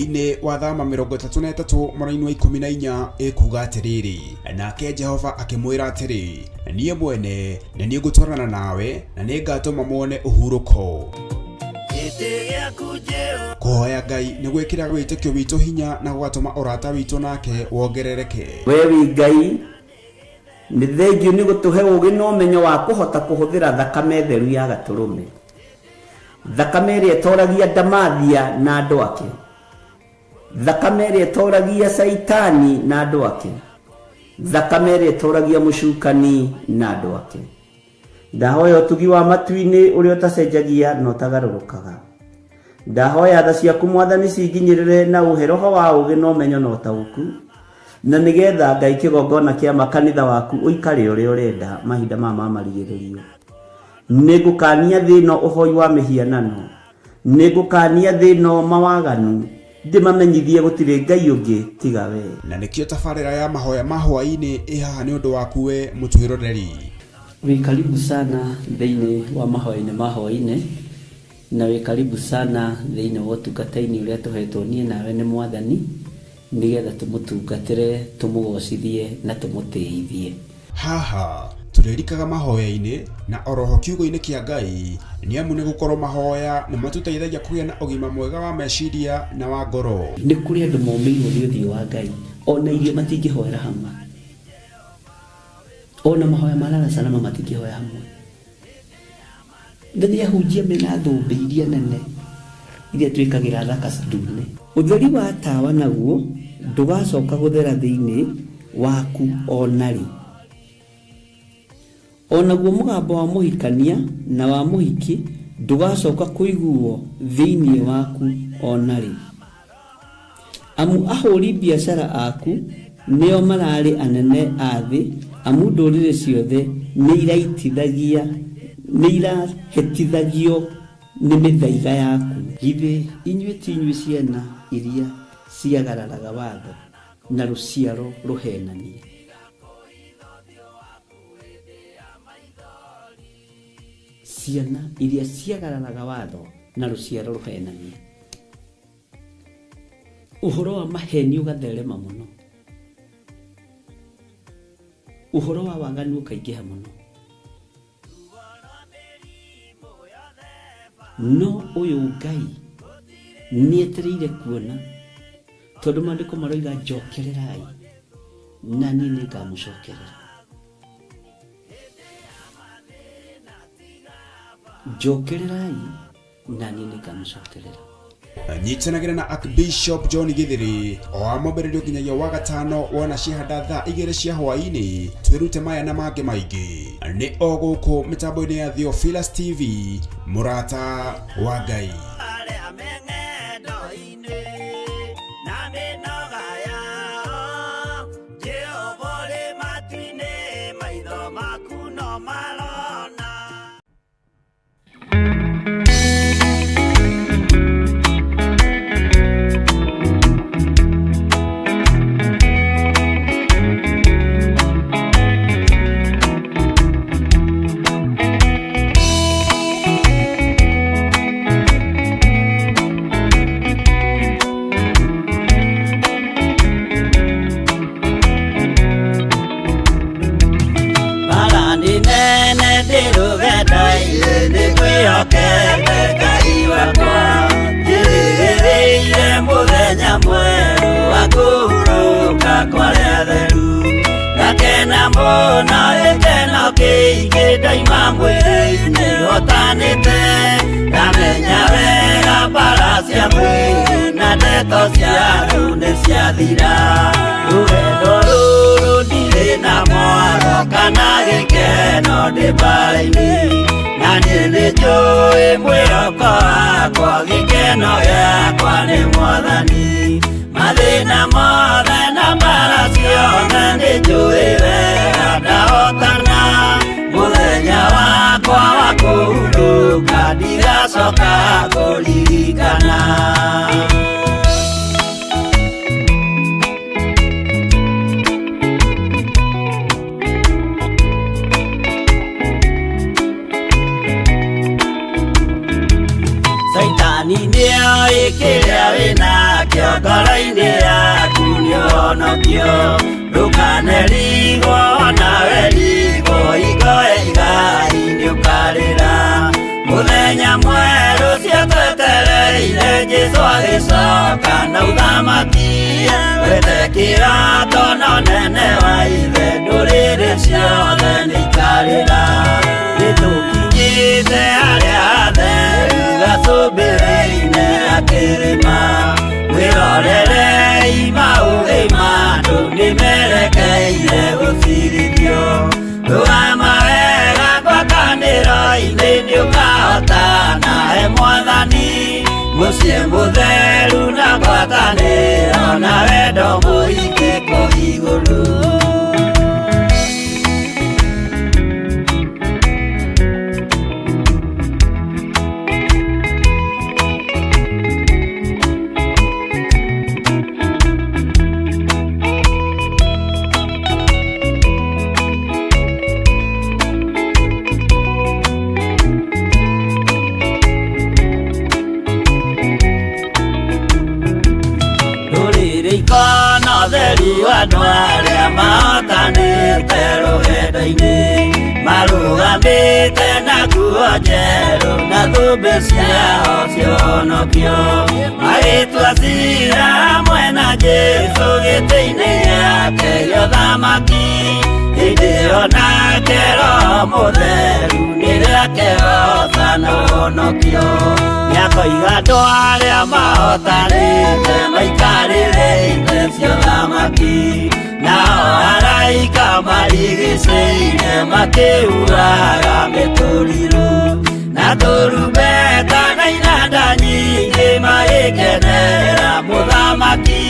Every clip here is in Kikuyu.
Thĩinĩ wa Thama 33 mũraini wa 14 ĩkuga atĩrĩrĩ, nake Jehova akĩmwĩra atĩrĩ, niĩ mwene nĩ niĩ ngũtwarana nawe na nĩ ngatũma muone ũhurũko. Kũhoya Ngai nĩ gwĩkĩraga wĩtĩkio witũ hinya na gũgatũma ũrata witũ nake wongerereke. We wĩ Ngai, nĩ thengiũ nĩ gũtũhe ũũgĩ na ũmenyo wa kũhota kũhũthĩra thakame theru ya Gatũrũme, thakame ĩrĩa ĩtoragia ndamathia na andũ ake, thakame ĩrĩa ĩtoragia Caitani na andũ ake, thakame ĩrĩa ĩtoragia mũcukani na andũ ake. Ndahoya ũtugi wa matu-inĩ ũrĩa ũtacenjagia na ũtagarũrũkaga. Ndahoya tha ciaku Mwathani cinginyĩrĩre na ũhe roho wa ũũgĩ na ũmenyo na ũtaũku, na nĩgetha Ngai kĩgongona kĩa ma kanitha waku ũikare ũrĩa ũrenda mahinda maya ma marigĩrĩrio. Nĩngũkania thĩ ĩno ũhoi wa mĩhianano, nĩngũkania thĩ ĩno mawaganu, ndĩmamenyithie gũtirĩ Ngai ũngĩ tiga we. Na nĩkĩo tabarĩra ya mahoya ma hwaĩ-inĩ ĩ haha nĩ ũndũ waku we mũtwĩroreri. Wĩ karibu sana thĩinĩ wa mahoya-inĩ ma hwaĩ-inĩ, na wĩ karibu sana thĩinĩ wa ũtungata-inĩ ũrĩa tũhetwo niĩ nawe nĩ Mwathani, nĩgetha tũmũtungatĩre, tũmũgocithie na tũmũtĩithie. Haha tũrĩrikaga mahoya-inĩ na oroho kiugo-inĩ kĩa Ngai, nĩ amu nĩ gũkorwo mahoya nĩ matũteithagia kũgĩa na ũgima mwega wa meciria na wa ngoro. Nĩ kũrĩ andũ momĩirwo nĩ ũthiũ wa Ngai, ona irio matingĩhoera hamwe, ona mahoya ma lala salama matingĩhoya hamwe. Na nĩ ahunjia mena thũmbĩ iria nene iria twĩkagĩra thaka ndune. Ũtheri wa tawa naguo ndũgacoka gũthera thĩinĩ waku o na rĩ. O naguo mũgambo wa mũhikania na wa mũhiki ndũgacoka kũiguwo thĩinĩ waku o na rĩ. Amu ahũri biacara aku nĩo mararĩ anene a thĩ, amu ndũrĩrĩ ciothe nĩirahĩtithagio nĩ mĩthaiga yaku. Githĩ inyuĩ ti inyuĩ ciana iria ciagararaga watho, na rũciaro rũheenania? Ciana iria ciagararaga watho, na rũciaro rũheenania. Ũhoro wa maheni ũgatherema mũno, ũhoro wa waganu ũkaingĩha mũno, no ũyũ Ngai nĩetereire kuona, tondũ maandĩko maroiga njokererai na niĩ nĩngamũcokerera. Njokererai na niĩ nĩngamũcokerera. Nyitanagĩra na Archbishop John Githiri o wa mwambĩrĩrio nginyagia wa gatano wona ciahanda thaa 2 cia hwaĩ-inĩ, twĩrute maya na mangĩ maingĩ nĩ o gũkũ mĩtambo-inĩ ya Theophilus TV, mũrata wa Ngai. Saitani nĩoĩ kĩrĩa wĩnakĩo. Nakĩo ngoro-inĩ yaku nĩ ũhonokio. Ndũkanerigwo nawe rigwo, ingoe igai nĩ ũkarĩra. Mũthenya mwerũ ũcio twetereire, Jesũ agĩcoka na ũthamaki. Wethe kĩrato na ũnene wa ithe, ndũrĩrĩ ciothe nĩ ikarĩra. Nĩtũkinyĩte harĩa hatheru, gacũmbĩrĩ-inĩ ga kĩrĩma. Mwĩrorerei maũthĩ ma andũ nĩmerekeire gũcirithio. Rũgama wega ngwatanĩro-inĩ nĩũkahotana he Mwathani. Mũciĩ mũtheru na ngwatanĩro na wendo mũingĩ kũu igũrũ. Ndũrĩrĩ ikona ũtheru andũ arĩa mahotanĩte rũgendo-inĩ, marũgamĩte na nguo njerũ na thũmbĩ ciao cionokio. Magĩtua cira hamwe na Jesũ gĩtĩ-inĩ gĩake gĩa ũthamaki. Hĩndĩ ĩyo nake Roho Mũtheru nĩrĩakehoca na ũhonokio. Nĩakoiga andũ arĩa mahotanĩte maikarĩre itĩ cia ũthamaki. Nao araika marigicĩirie makĩhuhaga mĩtũrirũ na tũrumbeta na inanda nyingĩ magĩkenera mũthamaki.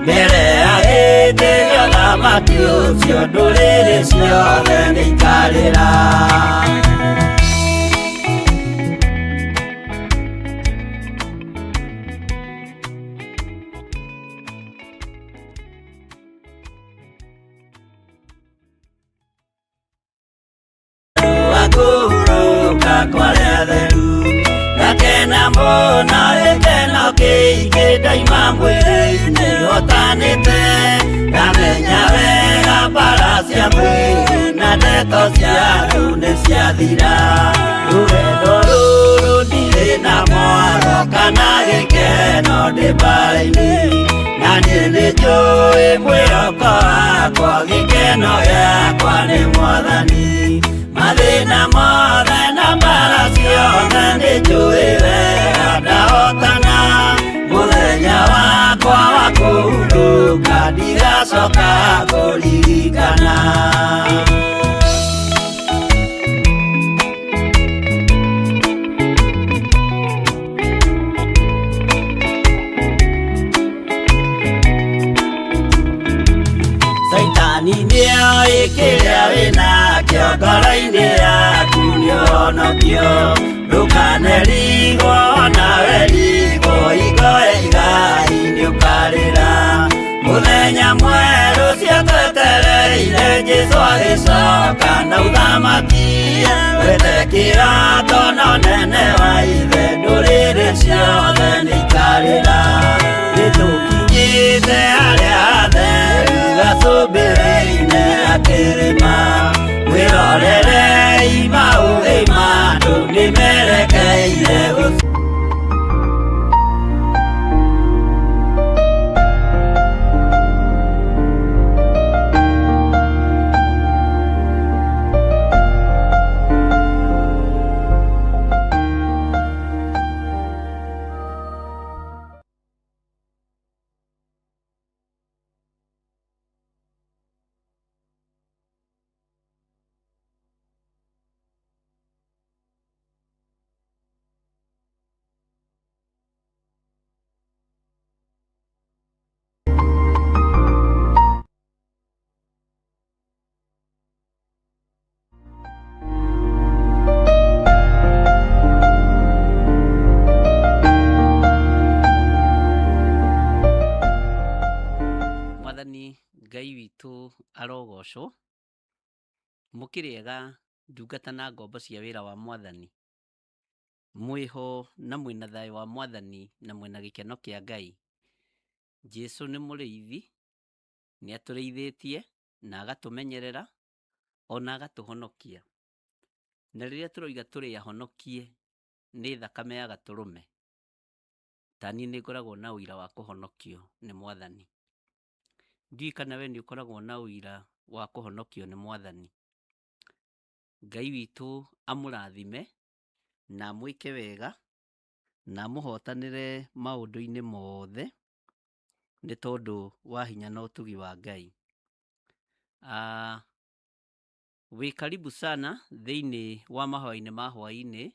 Mbere ya gĩtĩ gĩa ũthamaki ũcio ndũrĩrĩ ciothe nĩikarĩra. Kũhurũka kwa arĩa atheru, ngakena mũno gĩkeno kĩingĩ ndaima mwĩrĩ-inĩ hotanĩte. Ndamenya wega mbara cia mwĩrĩ na ndeto cia andũ nĩciathira. Rũgendo rũrũ ndirĩ na mwaro kana gĩkeno ndĩ mbara-inĩ. Na niĩ nĩnjũĩ mwĩhoko wakwa, gĩkeno gĩakwa nĩ Mwathani. Mathĩna mothe na mbara ciothe nĩnjũĩ wega ndahotana. Mũthenya wakwa wa kũhurũka ndigacoka kũririkana. Caitani nĩoĩ kĩrĩa wĩnakĩo ngoro-inĩ yaku nĩũhonokio. Ndũkanerigwo nawe rigwo, ingoe igai nĩũkarĩra. Mũthenya mwerũ ũcio twetereire, Jesũ agĩcoka na ũthamaki. Wethe kĩrato na ũnene wa ithe, ndũrĩrĩ ciothe nĩikarĩra. Nĩtũkinyĩte harĩa hatheru, gacũmbĩrĩ-inĩ ga kĩrĩma. Mwĩrorerei maũthĩ ma andũ nĩmerekeire gũcirithio. Mwathani Ngai witũ arogocwo. Mũkĩrĩega ndungata na ngombo cia wĩra wa Mwathani. Mwĩho na mwĩna thayũ wa Mwathani na mwĩna gĩkeno kĩa Ngai. Jesu nĩ mũrĩithi, nĩ atũrĩithĩtie na agatũmenyerera ona agatũhonokia. Na rĩrĩa tũroiga tũrĩ ahonokie nĩ thakame ya gatũrũme, ta niĩ nĩ ngoragwo na ũira wa kũhonokio nĩ Mwathani. Ndiũĩ kana we nĩ ũkoragwo na ũira wa kũhonokio nĩ Mwathani. Ngai witũ amũrathime na amwĩke wega na amũhotanĩre maũndũ-inĩ mothe nĩ tondũ wa hinya na ũtugi wa Ngai. Wĩ karibu sana thĩinĩ wa mahoya-inĩ ma hwaĩ-inĩ,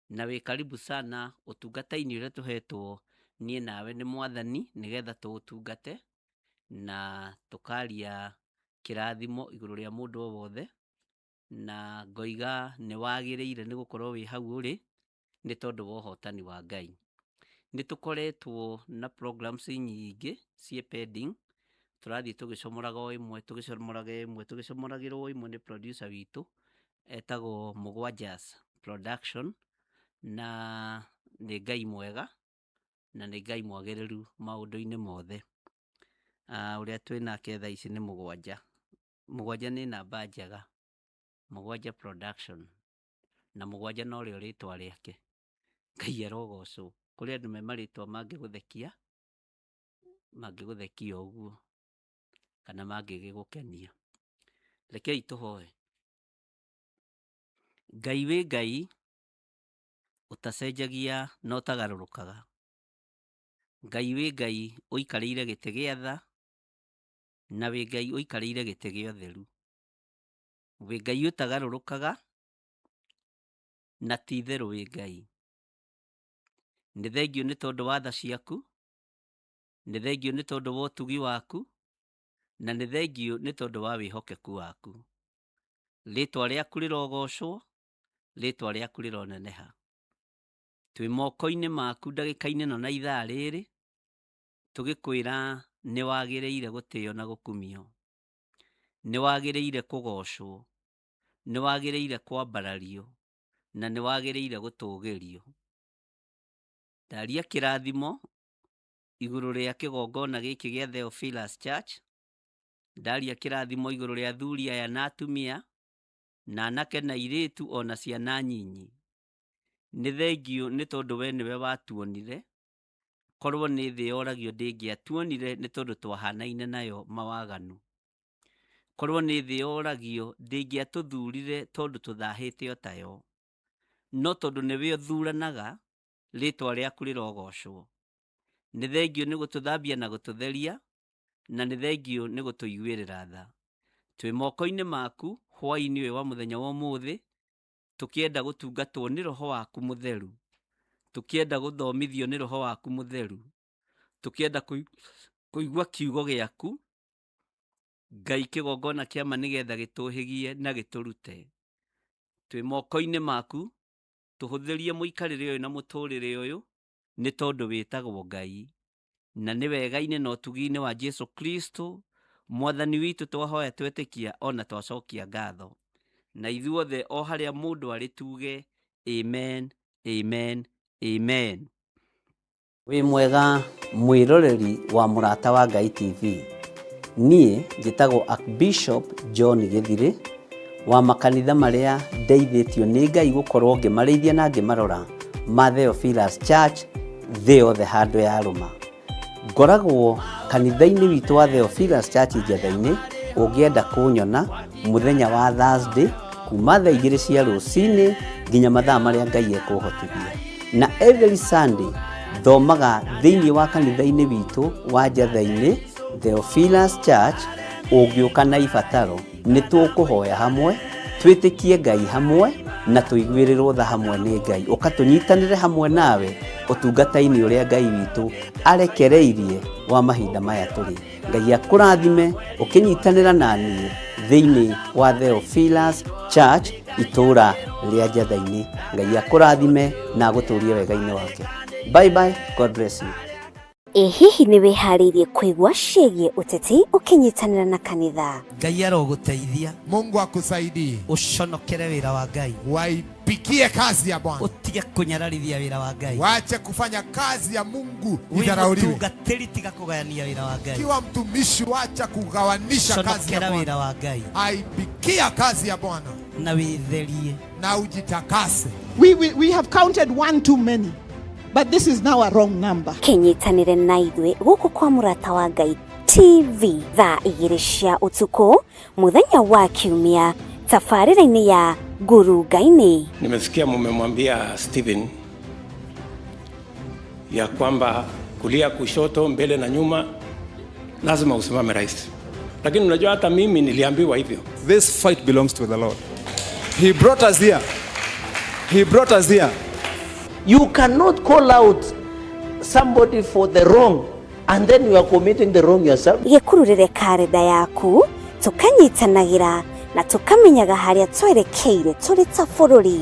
na wĩ karibu sana ũtungata-inĩ ũrĩa tũhetwo niĩ nawe nĩ Mwathani nĩgetha tũũtungate na tũkaria kĩrathimo igũrũ rĩa mũndũ o wothe, na ngoiga nĩ wagĩrĩire nĩ gũkorwo wĩ hau ũrĩ nĩ tondũ wa ũhotani wa Ngai. Nĩ tũkoretwo na programs nyingĩ ciĩ pending, tũrathiĩ tũgĩcomoraga o ĩmwe, tũgĩcomoraga ĩmwe, tũgĩcomoragĩrwo ĩmwe nĩ producer witũ etagwo Mũgwanjas Production, na nĩ Ngai mwega na nĩ Ngai mwagĩrĩru maũndũ-inĩ mothe. Ũrĩa twĩ nake thaa ici nĩ Mũgwanja. Mũgwanja nĩ namba njega, Mũgwanja Production, na Mũgwanja norĩo rĩtwa rĩake. Ngai arogocwo. Kũrĩ andũ me marĩtwa mangĩgũthekia, mangĩgũthekia ũguo kana mangĩgĩgũkenia. Rekei tũhoe. Ngai wĩ Ngai ũtacenjagia na ũtagarũrũkaga. Ngai wĩ Ngai ũikarĩire gĩtĩ gĩa tha, na wĩ Ngai ũikarĩire gĩtĩ gĩa ũtheru. Wĩ Ngai ũtagarũrũkaga na ti itherũ wĩ Ngai. Nĩ thengiũ nĩ tondũ wa tha ciaku, nĩ thengiũ nĩ tondũ wa ũtugi waku, na nĩ thengiũ nĩ tondũ wa wĩhokeku waku. Rĩtwa rĩaku rĩrogocwo, rĩtwa rĩaku rĩroneneha. Twĩ moko-inĩ maku ndagĩka-inĩ ĩno na ithaa rĩrĩ, tũgĩkwĩra nĩ wagĩrĩire gũtĩo na gũkumio, nĩ wagĩrĩire kũgocwo, nĩ wagĩrĩire kwambarario, na nĩ wagĩrĩire gũtũgĩrio. Ndaria kĩrathimo igũrũ rĩa kĩgongona gĩkĩ gĩa Theophilus Church, ndaria kĩrathimo igũrũ rĩa athuri aya na atumia, na anake na airĩtu ona ciana nyinyi. Nĩ thengiũ nĩ tondũ we nĩwe watuonire, korwo nĩ thĩ yoragio ndĩngĩatuonire nĩ tondũ twahanaine nayo mawaganu. Korwo nĩ thĩ yoragio ndĩngĩatũthurire tondũ tũthahĩte o tayo. No tondũ nĩwe ũthuranaga, rĩtwa rĩaku rĩrogocwo. Nĩ thengiũ nĩ gũtũthambia na gũtũtheria, na nĩ thengiũ nĩ gũtũiguĩrĩra tha. Twĩ moko-inĩ maku hwaĩ-inĩ ũyũ wa mũthenya wa ũmũthĩ, tũkĩenda gũtungatwo nĩ Roho waku mũtheru, tũkĩenda gũthomithio nĩ Roho waku mũtheru, tũkĩenda kũigua kiugo gĩaku, Ngai kĩgongona kĩa ma nĩgetha gĩtũhĩgie na gĩtũrute. Twĩ moko-inĩ maku, tũhũthĩrie mũikarĩre ũyũ na mũtũrĩre ũyũ, nĩ tondũ wĩtagwo Ngai. Na nĩ wega-inĩ na ũtugi-inĩ wa Jesu Kristo Mwathani witũ twahoya twetĩkia ona twacokia ngatho. Na ithuothe o harĩa mũndũ arĩ tuge amen, amen, amen. Wĩ mwega mwĩroreri wa Mũrata wa Ngai TV. Niĩ njĩtagwo Archbishop John Gĩthirĩ wa makanitha marĩa ndeithĩtio nĩ Ngai gũkorwo ngĩmarĩithia na ngĩmarora ma Theophilus Church thĩ yothe handũ yarũma. Ngoragwo kanitha-inĩ witũ wa Theophilus Church Njetha-inĩ, ũngĩenda kũnyona mũthenya wa Thursday kuma thaa 2 cia rũcinĩ nginya mathaa marĩa Ngai ekũhotithia. Na every Sunday thomaga thĩinĩ wa kanitha-inĩ witũ wa Njetha-inĩ Theophilus Church, ũngĩũka na ibataro nĩ tũkũhoya hamwe, twĩtĩkie Ngai hamwe na tũiguĩrĩrwo tha hamwe nĩ Ngai. Ũka tũnyitanĩre hamwe nawe ũtungata-inĩ ũrĩa Ngai witũ arekereirie wa mahinda maya tũrĩ. Ngai akũrathime ũkĩnyitanĩra na niĩ thĩinĩ wa Theophilus Church itũũra rĩa Njetha-inĩ. Ngai akũrathime na agũtũrie wega-inĩ wake. Bye bye, God bless you. Ĩ hihi nĩ wĩharĩirie kũigua ciĩgiĩ ũteti ũkĩnyitanĩra na kanitha? Ngai arogũteithia. Mungu akusaidie. Ũconokere wĩra wa Ngai. Aipikie kazi ya Bwana. Ũtige kũnyararithia wĩra wa Ngai. Wache kufanya kazi ya Mungu Wĩ idharauliwe. mũtungatĩri tiga kũgayania wĩra wa Ngai. Kiwa mtumishi, wacha kugawanisha kazi ya Conokera Bwana. wĩra wa Ngai Aipikia kazi ya Bwana na wĩtherie. na ujitakase. We have counted one too many, but this is now a wrong number. Kĩnyitanĩre na ithuĩ gũkũ kwa Mũrata wa Ngai TV thaa 2 cia ũtukũ mũthenya wa Kiumia tabarĩra-inĩ ya Ngurunga-inĩ. Nimesikia mumemwambia Stephen ya kwamba kulia, kushoto, mbele na nyuma lazima usimame rais, lakini unajua hata mimi niliambiwa hivyo. This fight belongs to the Lord. He brought us here. He brought us here. You cannot call out somebody for the wrong and then you are committing the wrong yourself. Gĩkururĩre karenda yaku tũkanyitanagĩra na tũkamenyaga harĩa twerekeire tũrĩ ta bũrũri.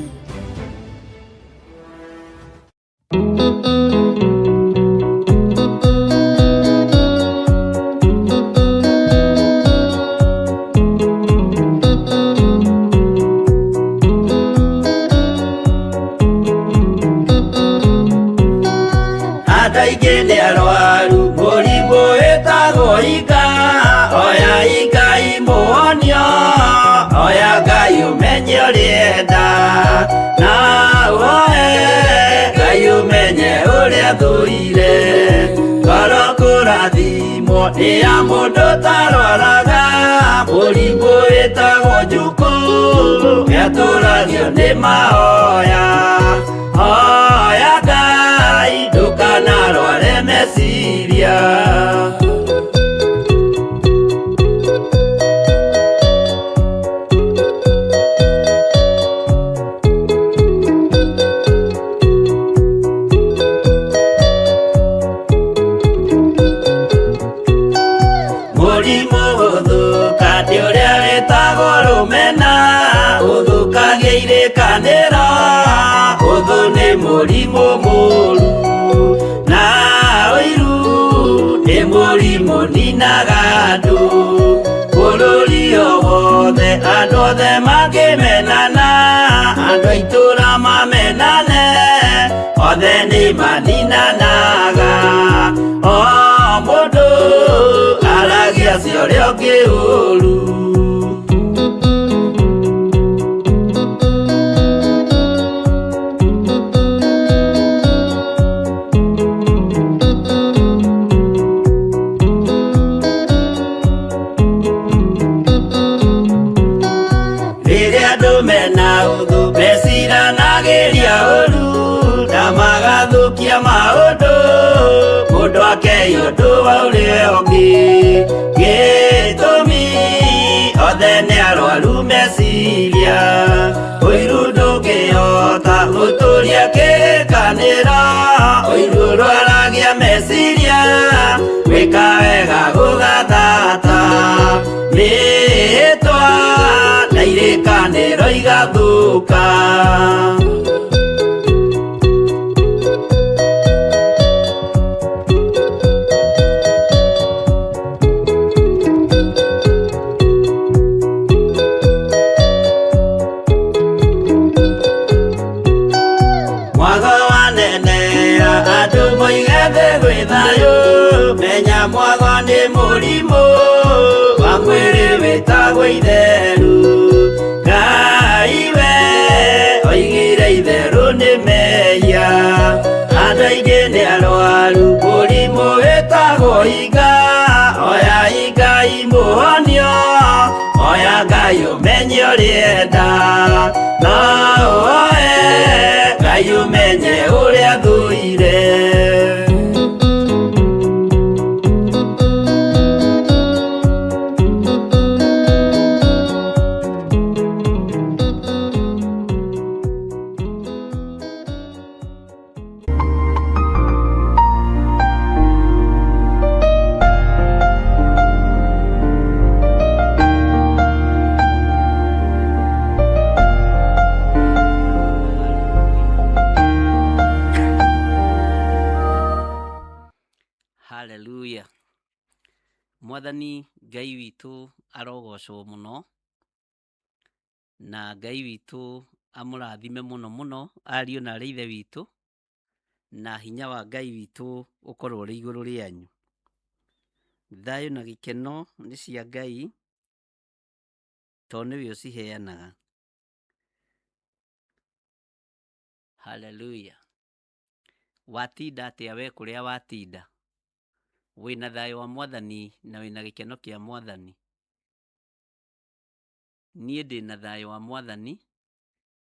Andũ aingĩ nĩ arwaru mũrimũ wĩtagwo ika. Oya Ngai mũhonio, oya Ngai ũmenye ũrĩa enda, na woe Ngai ũmenye ũrĩa thũire. Ngoro kũrathimwo nĩ ya mũndũ ũtarwaraga mũrimũ wĩtagwo njukũ, nĩatũragio nĩ mahoya. Hoya Ngai ndũkanarware meciria. Mũrimũ gũthũka nĩ ũrĩa wĩtagwo rũmena, ũthũkagia irĩkanĩro, ũthũ nĩ mũrimũ mũru, na ũiru nĩ mũrimũ ninaga andũ. Bũrũri o wothe andũ othe mangĩmenana, andũ a itũũra mamenane, othe nĩ maninanaga. O mũndũ aragia cia ũrĩa ũngĩ ũru. Rĩrĩa andũ mena ũthũ meciranagĩria ũru, na magathũkia maũndũ, mũndũ akei ũndũ wa ũrĩa ũngĩ. Gĩtũmi othe nĩ arwaru meciria, ũiru ndũngĩhota gũtũria kĩrĩkanĩro, ũiru ũrwaragia meciria, gwĩka wega gũgathata. Mĩhĩtwa na irĩkanĩro igathũka. Mwago wanenea andũ moige thĩ gwĩ thayũ, menya mwago nĩ mũrimũ wa mwĩrĩ wĩtagwo itheru. Ngai we oigire itherũ nĩ mehia, andũ aingĩ nĩ arwaru mũrimũ wĩtagwo iga. Oya Ngai mũhonio, oya Ngai ũmenye ũrĩa enda, na woe Ngai ũmenye ũrĩa thũire. Haleluya. Mwathani Ngai witũ arogocwo mũno, na Ngai witũ Amũrathime mũno mũno ariũ na arĩ ithe witũ, na hinya wa Ngai witũ ũkorwo ũrĩ igũrũ rĩanyu. Thayũ na gĩkeno nĩ cia Ngai, tondũ nĩwe ũciheanaga. Haleluya. Watinda atĩa we kũrĩa watinda? Wĩna thayũ wa Mwathani na wĩna gĩkeno kĩa Mwathani? Niĩ ndĩna thayũ wa Mwathani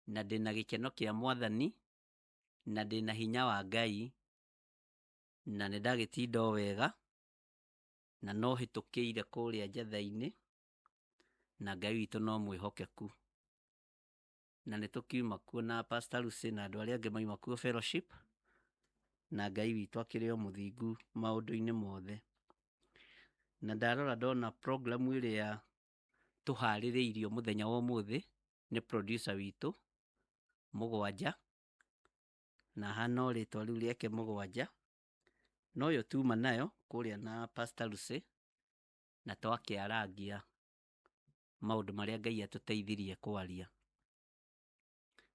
na ndĩna gĩkeno kĩa Mwathani na ndĩna hinya wa Ngai na nĩndagĩtinda o wega na no hĩtũkĩire kũrĩa njatha-inĩ na Ngai witũ no mwĩhokeku. Na nĩtũkiuma kuo na Pastor Lucy na andũ arĩa angĩ mauma kuo fellowship, na Ngai witũ akĩrĩ o mũthingu maũndũ-inĩ mothe. Na ndarora ndona program ĩrĩa tũharĩrĩirio mũthenya wa ũmũthĩ nĩ producer witũ Mũgwanja, na hana o rĩtwa rĩu rĩake Mũgwanja, noyo tuma nayo kũrĩa na Pastor Lucy, na twakĩarangia maũndũ marĩa Ngai atũteithirie kwaria.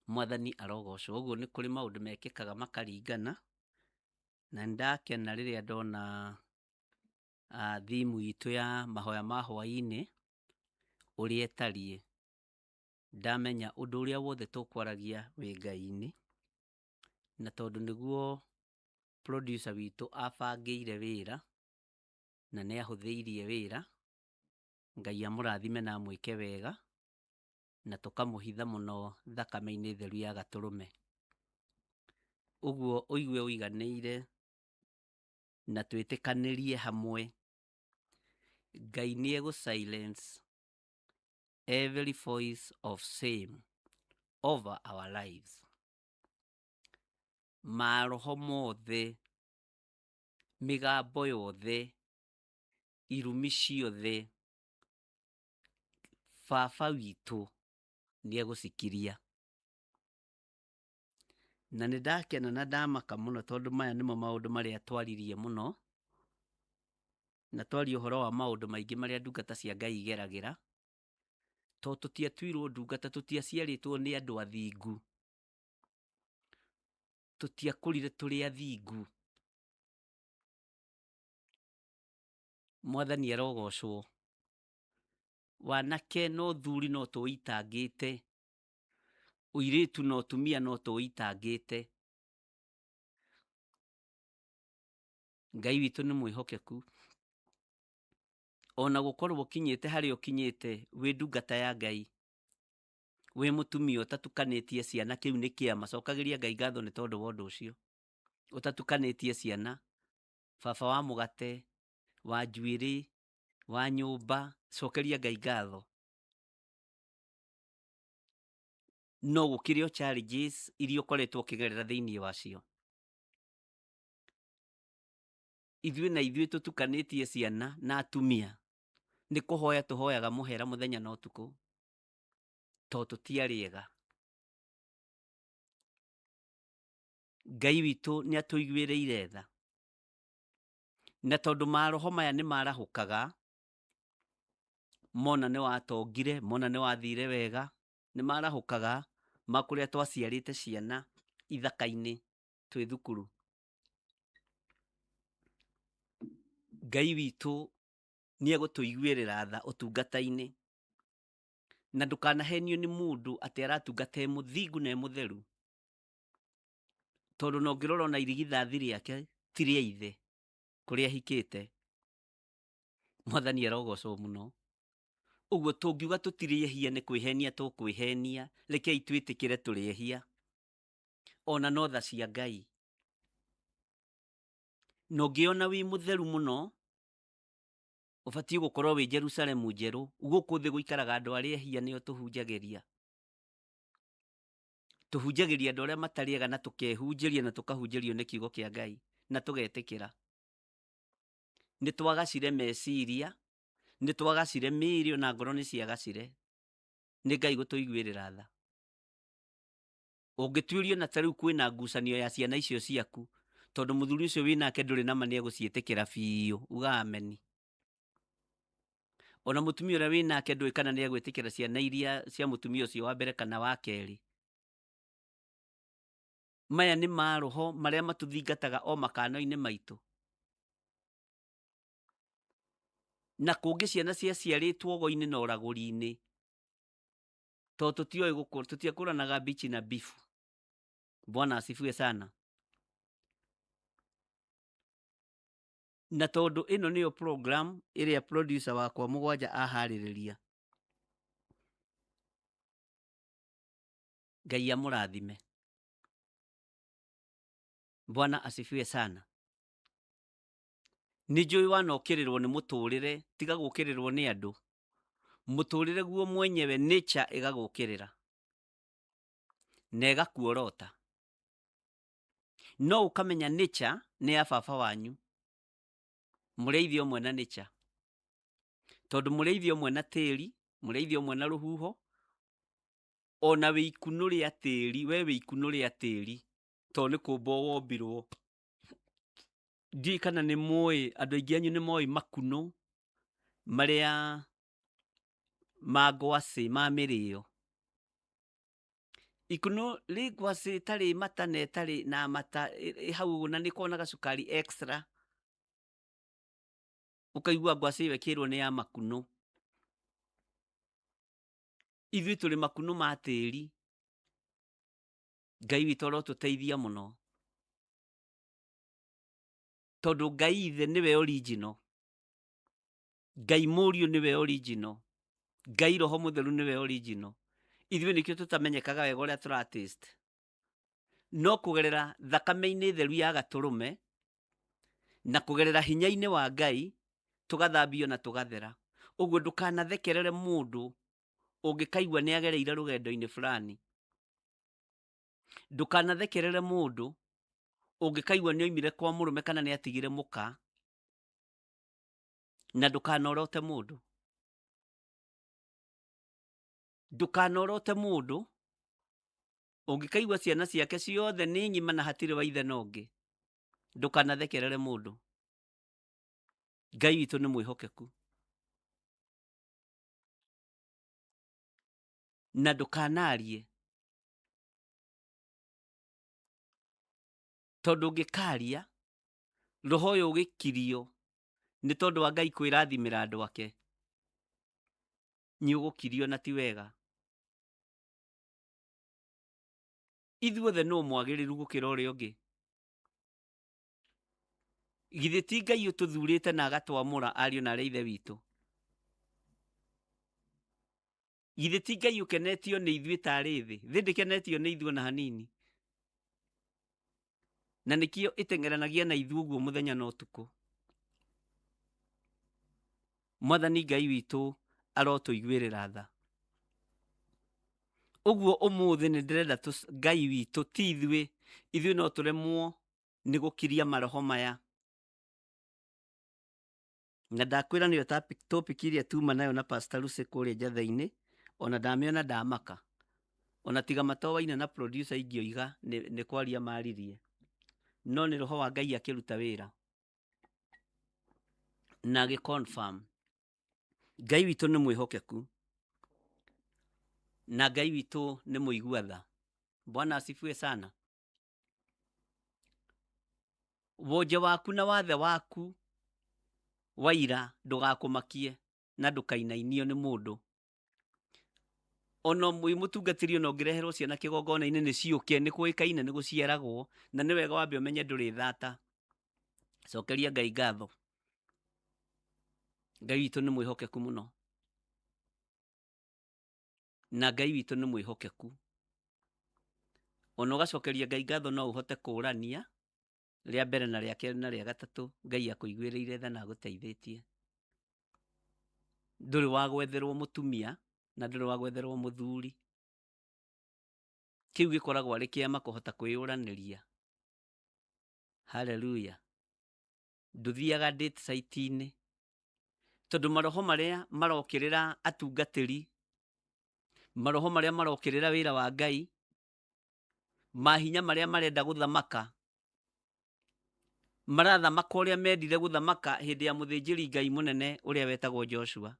Mwathani arogocwo. Ũguo nĩ kũrĩ maũndũ mekĩkaga makaringana, na nĩndakena rĩrĩa ndona thimu itũ ya mahoya ma hwaĩ-inĩ ũrĩa ĩtariĩ. Ndamenya ũndũ ũrĩa wothe tũkwaragia wĩ Ngai-inĩ, na tondũ nĩguo producer witũ abangĩire wĩra, na nĩ ahũthĩirie wĩra, Ngai amũrathime na amwĩke wega, na tũkamũhitha mũno thakame-inĩ theru ya Gatũrũme. Ũguo ũigue ũiganĩire na twĩtĩkanĩrie hamwe, Ngai nĩ egũ silence every voice of shame over our lives. Maroho mothe, mĩgambo yothe, irumi ciothe, Baba witũ nĩ egũcikiria. Na nĩ ndakena na ndamaka mũno tondũ maya nĩmo maũndũ marĩa twaririe mũno, na twaria ũhoro wa maũndũ maingĩ marĩa ndungata cia Ngai igeragĩra, tondũ tũtiatuirwo ndungata, tũtiaciarĩtwo nĩ andũ athingu, tũtiakũrire tũrĩ athingu. Mwathani arogocwo. Wanake na ũthuri no tũitangĩte, ũirĩtu na ũtumia no tũitangĩte. Ngai witũ nĩ mwĩhokeku. Ona gũkorwo ũkinyĩte harĩa ũkinyĩte wĩ ndungata ya Ngai, wĩ mũtumia ũtatukanĩtie ciana, kĩu nĩ kĩama. Cokagĩria Ngai ngatho nĩ tondũ wa ũndũ ũcio. Ũtatukanĩtie ciana, baba wa mũgate, wa njuĩrĩ, wa nyũmba, cokeria Ngai ngatho. No gũkĩrĩ o challenges iria ũkoretwo ũkĩgerera thĩinĩ wacio. Ithuĩ na ithuĩ tũtukanĩtie ciana na atumia, nĩ kũhoya tũhoyaga mũhera mũthenya na ũtukũ, tondũ tũtiarĩ ega. Ngai witũ nĩ atũiguĩrĩire tha, na tondũ maroho maya nĩ marahũkaga, mona nĩ watongire, mona nĩ wathire wega, nĩ marahũkaga ma kũrĩa twaciarĩte ciana ithaka-inĩ twĩ thukuru. Ngai witũ nĩ egũtũiguĩrĩra tha ũtungata-inĩ, na ndũkanahenio nĩ mũndũ atĩ aratungata e mũthingu na e mũtheru, tondũ na ũngĩrora ona irigithathi rĩake ti rĩa ithe kũrĩa ahikĩte. Mwathani arogocwo mũno. Ũguo tũngiuga tũtirĩ ehia nĩ kwĩhenia tũkwĩhenia, rekei twĩtĩkĩre tũrĩ ehia, ona no tha cia Ngai. Na ũngĩona wĩ mũtheru mũno, ũbatiĩ gũkorwo wĩ Jerusalemu njerũ. Gũkũ thĩ gũikaraga andũ arĩa ehia nĩo tũhunjagĩria. Tũhunjagĩria andũ arĩa matarĩ ega na tũkehunjĩria na tũkahunjĩrio nĩ kiugo kĩa Ngai na tũgetĩkĩra. Nĩ twagacire meciria, nĩ twagacire mĩĩrĩ ona ngoro nĩ ciagacire. Nĩ Ngai gũtũiguĩrĩra tha. Ũngĩtuĩrio na ta rĩu kwĩna ngucanio ya ciana icio ciaku, tondũ mũthuri ũcio wĩnake ndũrĩ nama nĩ egũciĩtĩkĩra biũ, uga ameni. Ona mũtumia ũrĩa wĩnake ndũĩ kana nĩ egwĩtĩkĩra ciana iria cia mũtumia ũcio wa mbere kana wa kerĩ. Maya nĩ maroho marĩa matũthingataga o makano-inĩ maitũ. Na kũngĩ ciana ciaciarĩtwo ũgo-inĩ na ũragũri-inĩ, tondũ tũtioĩ tũtiakũranaga mbichi na bifu. Bwana asifiwe sana. Na tondũ ĩno nĩyo program ĩrĩa producer wakwa mũgwanja aharĩrĩria, Ngai amũrathime. Bwana asifiwe sana. Nĩ njũĩ wanokĩrĩrwo nĩ mũtũrĩre, tiga gũkĩrĩrwo nĩ andũ. Mũtũrĩre guo mwenyewe nature ĩgagũkĩrĩra na ĩgakuorota. No ũkamenya nature nĩ ya baba wanyu, mũrĩ a ithe ũmwe na nature. Tondũ mũrĩ a ithe ũmwe na tĩri, mũrĩ a ithe ũmwe na rũhuho, ona wĩ ikunũ rĩa tĩri, we wĩ ikunũ rĩa tĩri, tondũ nĩ kũmbwo wombirwo. Ndiũĩ kana nĩ mũĩ, andũ aingĩ anyu nĩ moĩ makunũ marĩa ma ngwacĩ ma mĩrĩo. Ikunũ rĩ ngwacĩ ĩtarĩ mata na ĩtarĩ na mata ĩ hau ũguo na nĩ ĩkoragwo na gacukari extra. Ũkaigua ngwacĩ ĩyo ĩkĩrwo nĩ ya makunũ. Ithuĩ tũrĩ makunũ ma tĩri. Ngai witũ arotũteithia mũno. Tondũ Ngai ithe nĩwe original. Ngai mũriũ nĩwe original. Ngai roho mũtheru nĩwe original. Ithuĩ nĩkĩo tũtamenyekaga wega ũrĩa tũra taste. No kũgerera thakame-inĩ theru ya gatũrũme na kũgerera hinya-inĩ wa Ngai tũgathambio na tũgathera. Ũguo ndũkanathekerere mũndũ ũngĩkaigua nĩ agereire rũgendo-inĩ fulani. Ndũkanathekerere mũndũ ũngĩkaigua nĩ oimire kwa mũrũme kana nĩ atigire mũka, na ndũkanorote mũndũ. Ndũkanorote mũndũ ũngĩkaigua ciana ciake ciothe nĩ ng'ima na hatirĩ wa ithe na ũngĩ. Ndũkanathekerere mũndũ. Ngai witũ nĩ mwĩhokeku. Na ndũkanarie, tondũ ũngĩkaria roho ũyũ ũgĩkirio nĩ tondũ wa Ngai kwĩrathimĩra andũ ake, nĩ ũgũkirio na ti wega. Ithuothe nũ mwagĩrĩru gũkĩra ũrĩa ũngĩ? Githĩ ti Ngai ũtũthurĩte na agatwamũra ariũ na arĩ ithe witũ? Githĩ ti Ngai ũkenetio nĩ ithuĩ tarĩ thĩ? Thĩ ndĩkenetio nĩ ithuĩ ona hanini. Na nĩkĩo ĩteng'eranagia na ithuĩ ũguo mũthenya na ũtukũ. Mwathani Ngai witũ arotũiguĩrĩra tha. Ũguo ũmũthĩ nĩ ndĩrenda Ngai witũ ti ithuĩ, ithuĩ no tũremwo nĩ gũkiria maroho maya. Na ndakwĩra nĩyo topic ĩrĩa tuma nayo na Pastor Lucy kũrĩa njatha-inĩ, ona ndamĩona ndamaka. Ona tiga matowaine na producer ingĩoiga nĩ kwaria maririe. No nĩ roho wa Ngai akĩruta wĩra. Na agĩ confirm. Ngai witũ nĩ mwĩhokeku. Na Ngai witũ nĩ mũigua tha. Bwana asifiwe sana. Wonje waku na wathe waku wa ira ndũgakũmakie na ndũkainainio nĩ mũndũ. Ona wĩ mũtungatĩri ona ũngĩreherwo ciana kĩgongona-inĩ nĩ ciũke, nĩ kũĩkaine nĩ gũciaragwo, na nĩ wega wambe ũmenye ndũrĩ thata. Cokeria Ngai ngatho. Ngai witũ nĩ mwĩhokeku mũno. Na Ngai witũ nĩ mwĩhokeku. Ona ũgacokeria Ngai ngatho no ũhote kũũrania rĩa mbere na rĩa kerĩ na rĩa gatatũ Ngai akũiguĩrĩire tha na agũteithĩtie. Ndũrĩ wa gwetherwo mũtumia na ndũrĩ wa gwetherwo mũthuri. Kĩu gĩkoragwo arĩ kĩama kũhota kwĩyũranĩria. Hallelujah. Ndũthiaga date site-inĩ, tondũ maroho marĩa marokĩrĩra atungatĩri, maroho marĩa marokĩrĩra wĩra wa Ngai, mahinya marĩa marenda gũthamaka, marathamaka ũrĩa mendire gũthamaka hĩndĩ ya mũthĩnjĩri Ngai mũnene ũrĩa wetagwo Joshua.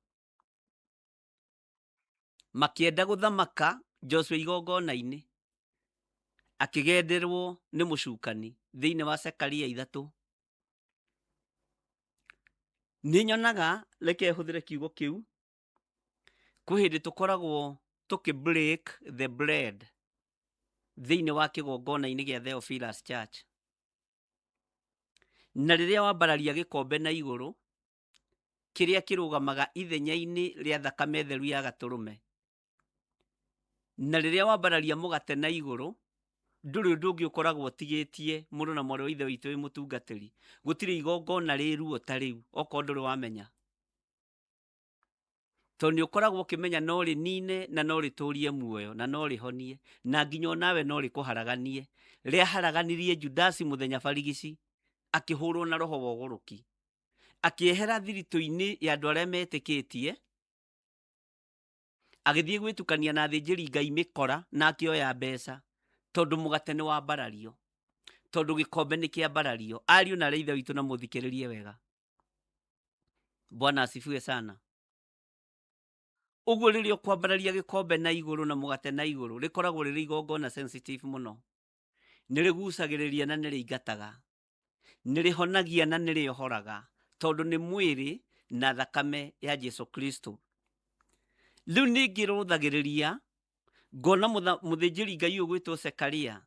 Makĩenda gũthamaka Joshua igongona-inĩ, Akĩgenderwo nĩ mũcukani thĩinĩ wa Zekaria 3. Nĩ nyonaga, reke hũthĩre kiugo kĩu, kwĩ hĩndĩ tũkoragwo tũkĩ break the bread thĩinĩ wa kĩgongona-inĩ gĩa Theophilus Church. Na rĩrĩa wambararia gĩkombe na igũrũ, kĩrĩa kĩrũgamaga ithenya-inĩ rĩa thakame theru ya gatũrũme, na rĩrĩa wambararia mũgate na igũrũ, ndũrĩ ũndũ ũngĩ ũkoragwo ũtigĩtie mũrũ na mwarĩ wa ithe witũ wĩ mũtungatĩri. Gũtirĩ igongona rĩ ruo ta rĩu, okorwo ndũrĩ wamenya. Tondũ nĩ ũkoragwo ũkĩmenya no rĩnine na no rĩtũrie muoyo na no rĩhonie na nginya onawe no rĩkũharaganie. Rĩaharaganirie Judasi mũthenya barigici, akĩhũrwo na roho wa ũgũrũki, akĩehera thiritũ-inĩ ya andũ arĩa metĩkĩtie, agĩthiĩ gwĩtukania na athĩnjĩri Ngai mĩkora na akĩoya mbeca, tondũ mũgate nĩ wambarario, tondũ gĩkombe nĩ kĩambarario. Ariũ na arĩ ithe witũ, na mũthikĩrĩrie wega. Bwana asifiwe sana. Ũguo rĩrĩa ũkwambararia gĩkombe na igũrũ na mũgate na igũrũ, rĩkoragwo rĩrĩ igongona sensitive mũno. Nĩ rĩgucagĩrĩria na nĩ rĩingataga, nĩ rĩhonagia na nĩ rĩohoraga, tondũ nĩ mwĩrĩ na thakame ya Jesu Kristo. Rĩu nĩ ngĩrũthagĩrĩria ngona mũthĩnjĩri Ngai ũyũ ũgwĩtwo Zekaria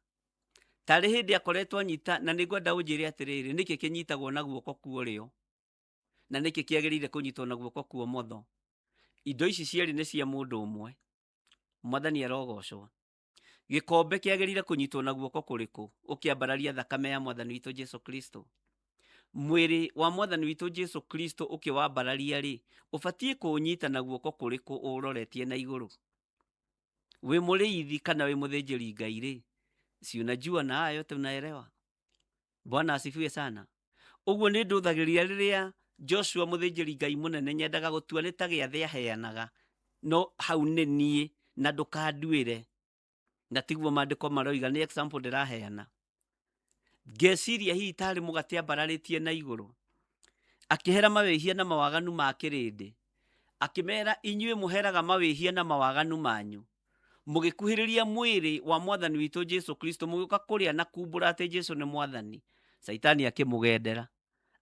tarĩ hĩndĩ akoretwo anyita, na nĩ ngwenda ũnjĩre atĩrĩrĩ, nĩkĩ kĩnyitagwo na guoko kwa ũrĩo na nĩkĩ kĩagĩrĩire kũnyitwo na guoko kwa ũmotho? Indo ici cierĩ nĩ cia mũndũ ũmwe. Mwathani arogocwo. Gĩkombe kĩagĩrĩire kũnyitwo na guoko kũrĩkũ ũkĩambararia thakame ya Mwathani witũ Jesu Kristo? Mwĩrĩ wa Mwathani witũ Jesu Kristo ũkĩwambararia rĩ, ũbatiĩ kũũnyita na guoko kũrĩkũ ũroretie na igũrũ? Wĩ mũrĩithi kana wĩ mũthĩnjĩri Ngai rĩ, si unajua na haya yote unaelewa. Bwana asifiwe sana. Ũguo nĩ ndũthagĩrĩria rĩrĩa Joshua mũthĩnjĩri Ngai mũnene nyendaga gũtua nĩ ta gĩathĩ aheanaga, no hau nĩ niĩ na ndũkanduĩre, na tiguo maandĩko maroiga, nĩ example ndĩraheana. Ngeciria hihi tarĩ mũgate ambararĩtie na igũrũ, akĩhera mawĩhia na mawaganu ma kĩrĩndĩ, akĩmera inyuĩ mũheraga mawĩhia na mawaganu manyu, mũgĩkuhĩrĩria mwĩrĩ wa Mwathani witũ Jesu Kristo, mũgĩũka kũrĩa na kumbũra atĩ Jesu nĩ Mwathani. Caitani akĩmũgendera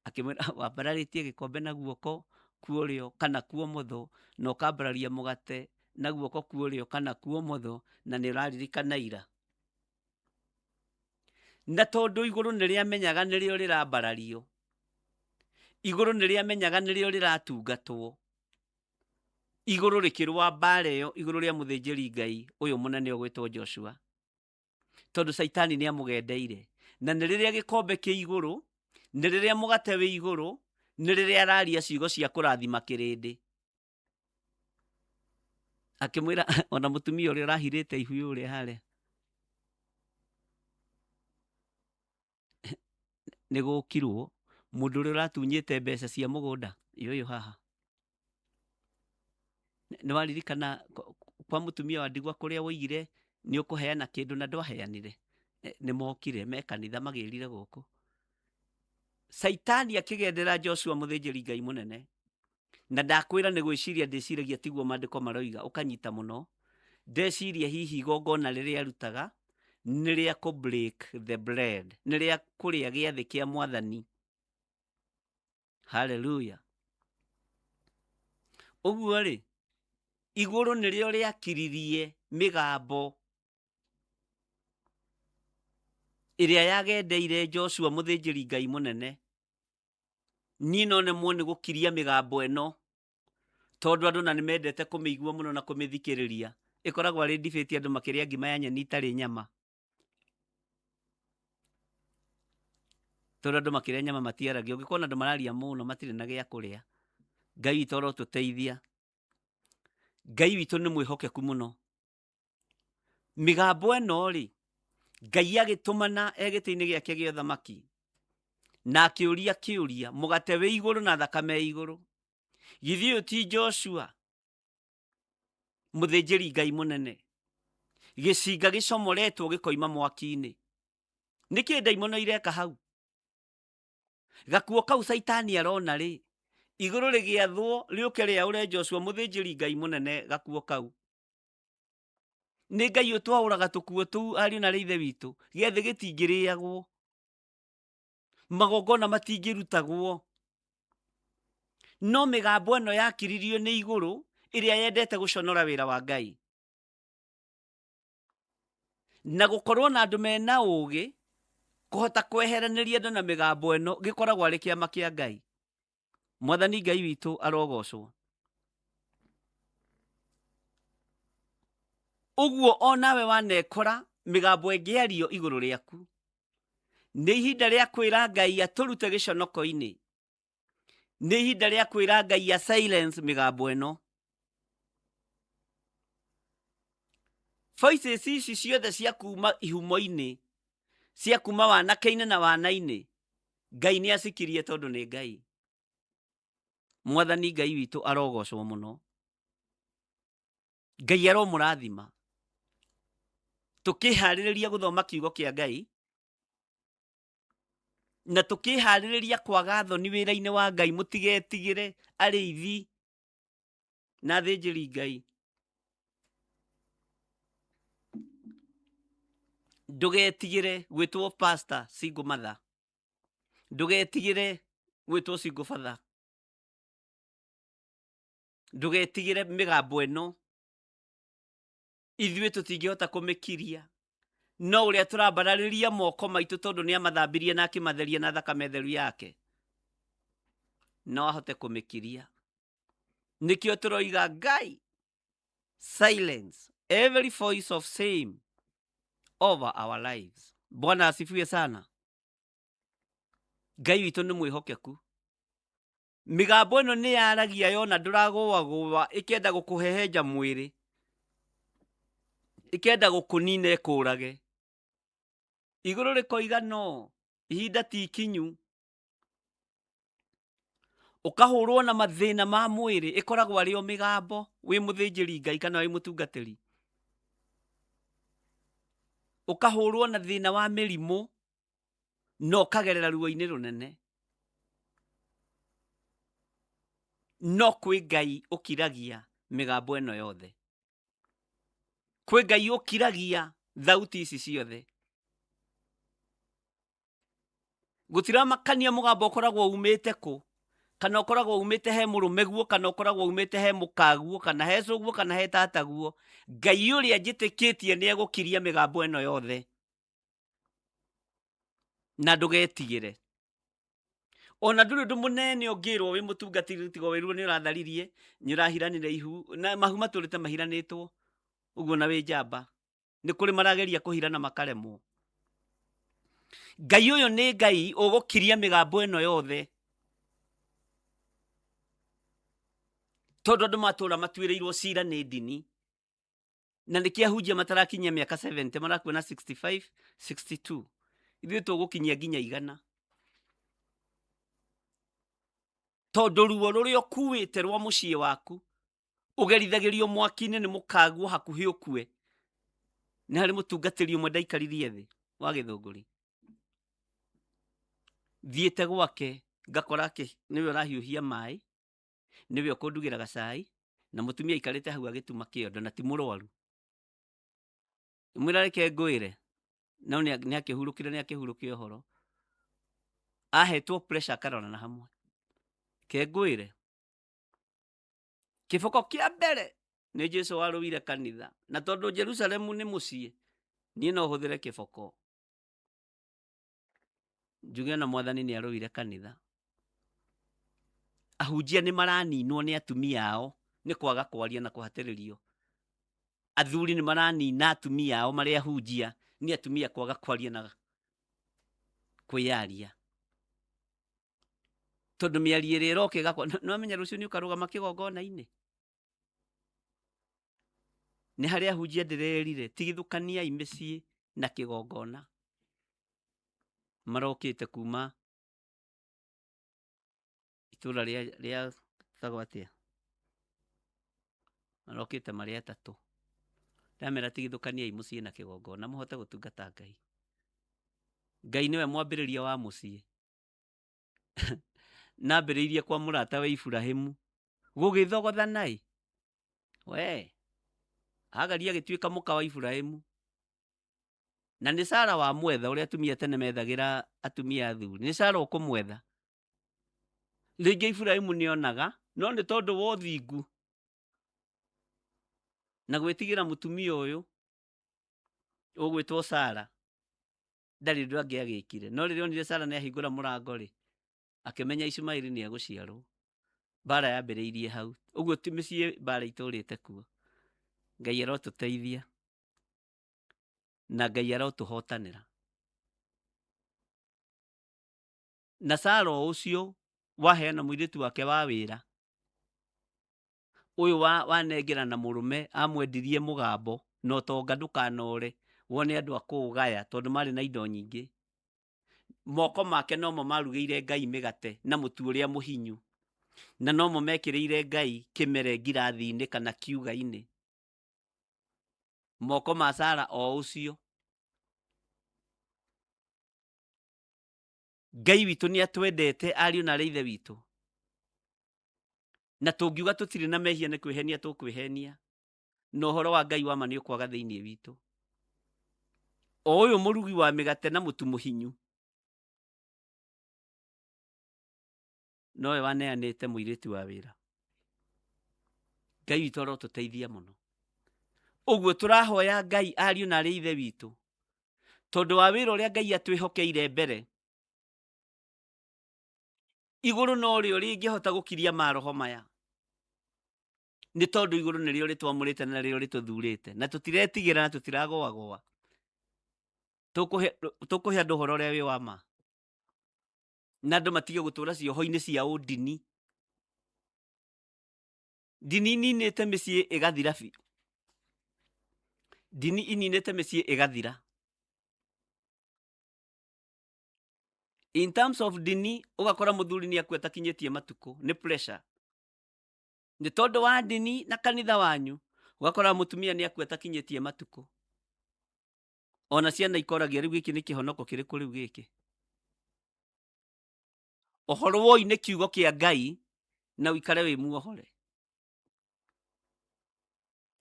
akĩmwĩra, wambararĩtie gĩkombe na guoko kwa ũrĩo kana kwa ũmotho, na ũkambararia mũgate na guoko kwa ũrĩo kana kwa ũmotho, na nĩ ũraririkana ira. Na tondũ igũrũ nĩ rĩamenyaga nĩrĩo rĩrambarario, igũrũ nĩ rĩamenyaga nĩrĩo rĩratungatwo, igũrũ rĩkĩrũa mbara ĩyo igũrũ rĩa mũthĩnjĩri Ngai ũyũ mũnene ũgwĩtwo Joshua, tondũ Caitani nĩ amũgendeire. Na nĩ rĩrĩa gĩkombe kĩ igũrũ, nĩ rĩrĩa mũgate wĩ igũrũ, nĩ rĩrĩa araria ciugo cia kũrathima kĩrĩndĩ. Akĩmwĩra ona mũtumia ũrĩa ũrahirĩte ihu ũrĩa harĩa nĩ gũkirwo, mũndũ ũrĩa ũratunyĩte mbeca cia mũgũnda ũyũ haha. Nĩ waririkana kwa mũtumia wa ndigwa kũrĩa woigire nĩ ũkũheana kĩndũ na ndwaheanire? Nĩ mokire me kanitha magĩrire gũkũ. Caitani akĩgendera Joshua mũthĩnjĩri Ngai mũnene, na ndakwĩra nĩ gwĩciria ndĩciragia tiguo maandĩko maroiga, ũkanyita mũno. Ndeciria hihi igongona rĩrĩa arutaga nĩ rĩa kũ break the bread, nĩ rĩa kũrĩa gĩathĩ kĩa Mwathani. Haleluya. Ũguo rĩ, igũrũ nĩrĩo rĩakiririe mĩgambo ĩrĩa yagendeire Joshua mũthĩnjĩri Ngai mũnene. Niĩ no nemwo nĩ gũkiria mĩgambo ĩno, tondũ andũ na nĩmendete kũmĩigua mũno na kũmĩthikĩrĩria. Ĩkoragwo arĩ debate andũ makĩrĩa ngima ya nyeni itarĩ nyama, tondũ andũ makĩrĩa nyama matiaragia. Ũngĩkona andũ mararia mũno matirĩ na gĩa kũrĩa. Ngai witũ arotũteithia. Ngai witũ nĩ mwĩhokeku mũno. Mĩgambo ĩno rĩ, Ngai agĩtũmana e gĩtĩ-inĩ gĩake gĩa ũthamaki, na akĩũria kĩũria, mũgate wĩ igũrũ na thakame ĩ igũrũ, githĩ ũyũ ti Joshua mũthĩnjĩri Ngai mũnene, gĩcinga gĩcomoretwo gĩkoima mwaki-inĩ? Nĩkĩ ndaimono ireka hau? Gakuo kau Caitani arona rĩ, igũrũ rĩgĩathwo rĩũke rĩaũre Joshua mũthĩnjĩri Ngai mũnene gakuo kau. Nĩ Ngai ũtwaũraga tũkuo tũu ariũ na ithe witũ. Gĩathĩ gĩtingĩrĩagwo, magongona matingĩrutagwo, no mĩgambo ĩno yakiririo nĩ igũrũ ĩrĩa yendete gũconora wĩra wa Ngai na gũkorwo na andũ mena ũgĩ kũhota kweheranĩria andũ na mĩgambo ĩno gĩkoragwo arĩ kĩama kĩa Ngai. Mwathani Ngai witũ arogocwo. Ũguo onawe wanekora mĩgambo ĩngĩario igũrũ rĩaku, nĩ ihinda rĩa kwĩra Ngai atũrute gĩconoko-inĩ, nĩ ihinda rĩa kwĩra Ngai a silence mĩgambo ĩno. Voices ici ciothe cia kuma ihumo-inĩ, cia kuma wanake-inĩ na wana-inĩ, Ngai nĩ acikirie tondũ nĩ Ngai. Mwathani Ngai witũ arogocwo mũno. Ngai aromũrathima. Tũkĩharĩrĩria gũthoma kiugo kĩa Ngai na tũkĩharĩrĩria kwaga thoni wĩra-inĩ wa Ngai, mũtigetigĩre arĩithi na athĩnjĩri Ngai. Ndũgetigĩre gwĩtwo pastor single mother, ndũgetigĩre gwĩtwo single father, ndũgetigĩre mĩgambo ĩno. Ithuĩ tũtingĩhota kũmĩkiria, no ũrĩa tũrambararĩria moko maitũ tondũ nĩ amathambirie na akĩmatheria na thakame theru yake, no ahote kũmĩkiria. Nĩkĩo tũroiga Ngai, silence every voice of shame over our lives. Bwana asifiwe sana. Ngai witũ nĩ mwĩhokeku. Mĩgambo ĩno nĩ yaragia yona ndũragũagũa, ĩkenda gũkũhehenja mwĩrĩ, ĩkenda gũkũnina ĩkũrage. Igũrũ rĩkoiga no, ihinda ti ikinyu. Ũkahũrwo na mathĩna ma mwĩrĩ, ĩkoragwo arĩ o mĩgambo wĩ mũthĩnjĩri Ngai kana wĩ mũtungatĩri. Ũkahũrwo na thĩna wa mĩrimũ na ũkagerera ruo-inĩ rũnene. No kwĩ Ngai ũkiragia mĩgambo ĩno yothe. Kwĩ Ngai ũkiragia thauti ici ciothe. Gũtiramakania mũgambo ũkoragwo umĩte kũ, kana ũkoragwo umĩte he mũrũmeguo, kana ũkoragwo umĩte he mũkaguo, kana he cũguo, kana he tataguo. Ngai ũrĩa njĩtĩkĩtie nĩ egũkiria mĩgambo ĩno yothe. Na ndũgetigĩre. Ona ndũrĩ ũndũ mũnene ũngĩrwo wĩ mũtungatĩri tiga wĩrwo nĩ ũratharirie, nĩ ũrahiranire ihu, na mahu matũrĩte mahiranĩtwo ũguo na wĩ njamba. Nĩ kũrĩ marageria kũhirana makaremwo. Ngai ũyũ nĩ Ngai ũgũkiria mĩgambo ĩno yothe. Tondũ andũ matũra matuĩrĩirwo cira nĩ ndini. Na nĩkĩo ahunjia matarakinyia mĩaka 70, marakua na 65, 62. Ithuĩ tũgũkinyia nginya igana. Tondũ ruo rũrĩa ũkuĩte rwa mũciĩ waku, ũgerithagĩrio mwaki-inĩ nĩ mũkaguo hakuhĩ ũkue. Nĩ harĩ mũtungatĩri ũmwe ndaikaririe thĩ wa Gĩthũngũri. Thiĩte gwake ngakora nĩwe ũrahiũhia maĩ, nĩwe ũkũndugĩra gacai, na mũtumia aikarĩte hau agĩtuma kĩondo na ti mũrwaru. Mwĩra reke ngwĩre, no nĩ akĩhurũkire, nĩ akĩhurũkia ũhoro. Ahetwo pressure akarora na hamwe. Ke ngwĩre, kĩboko kĩa mbere nĩ Jesu warũire kanitha, na tondũ Jerusalemu nĩ mũciĩ, niĩ no hũthĩre kĩboko. Njuge na Mwathani nĩ arũire kanitha. Ahunjia nĩ maraninwo nĩ atumia ao nĩ kwaga kwaria na kũhatĩrĩrio. Athuri nĩ maranina atumia ao marĩ ahunjia nĩ atumia kwaga kwaria na kwĩyaria. Tondũ mĩario ĩrĩa ĩroka ĩgakwa, nĩ wamenya rũciũ nĩ ũkarũgama kĩgongona-inĩ. Nĩ harĩ ahunjia ndĩrerire, tigithũkaniai mĩciĩ na kĩgongona. Marokĩte kuma itũra rĩa tagwo atĩa? Marokĩte marĩ atatũ. Ndamera tigithũkaniai mũciĩ na kĩgongona mũhote gũtungata Ngai. Ngai nĩwe mwambĩrĩria wa mũciĩ. Nambĩrĩirie kwa mũrata wa Iburahĩmu gũgĩthogothanai. We Hagari agĩtuĩka mũka wa Iburahimu. Na nĩ Sara wamwetha, ũrĩa atumia tene methagĩra atumia athuri. Nĩ Sara ũkũmwetha. Rĩngĩ Iburahimu nĩ onaga, no nĩ tondũ wa ũthingu na gwĩtigĩra mũtumia ũyũ ũgwĩtwo Sara, ndarĩ ũndũ angĩagĩkire. No rĩrĩa onire Sara nĩ ahingũra mũrango rĩ, akĩmenya Ishumaeli nĩ egũciarwo. Mbara yambĩrĩirie hau. Ũguo ti mĩciĩ mbara itũrĩte kuo. Ngai arotũteithia na Ngai arotũhotanĩra. Na Sara o ũcio waheana mũirĩtu wake wa wĩra, ũyũ wanengerana mũrũme amwendirie mũgambo na ũtonga ndũkanore wone andũ a kũũgaya tondũ marĩ na indo nyingĩ. Moko make nomo marugĩire Ngai mĩgate na mũtu ũrĩa mũhinyu, na nomo mekĩrĩire Ngai kĩmere ngirathi-inĩ kana kiuga-inĩ. Moko ma Sara o ũcio. Ngai witũ nĩ atwendete ariũ na arĩ ithe witũ, na tũngiuga tũtirĩ na mehia nĩ kwĩhenia tũkwĩhenia, na ũhoro wa Ngai wa ma nĩ ũkwaga thĩinĩ witũ. O ũyũ mũrugi wa mĩgate na mũtu mũhinyu nowe waneanĩte mũirĩtu wa wĩra. Ngai witũ arotũteithia mũno. Ũguo tũrahoya Ngai ariũ na arĩ ithe witũ, tondũ wa wĩra ũrĩa Ngai atwĩhokeire mbere, igũrũ no rĩo rĩngĩhota gũkiria maroho maya, nĩ tondũ igũrũ nĩrĩo rĩtwamũrĩte na nĩrĩo rĩtũthurĩte, na tũtiretigĩra na tũtiragũagũa. Tũkũhe andũ ũhoro ũrĩa wĩ wa ma, na andũ matige gũtũra cioho-inĩ cia ũndini. Ndini ininĩte mĩciĩ ĩgathira biũ. Ndini ininĩte mĩciĩ ĩgathira. In terms of ndini, ũgakora mũthuri nĩ akua atakinyĩtie matukũ, nĩ pressure. Nĩ tondũ wa ndini na kanitha wanyu, ũgakora mũtumia nĩ akua atakinyĩtie matukũ. Ona ciana ikoragia rĩu gĩkĩ nĩ kĩhonoko kĩrĩkũ rĩu gĩkĩ. Ũhoro woi nĩ kiugo kĩa Ngai na ũikare wĩ muohore.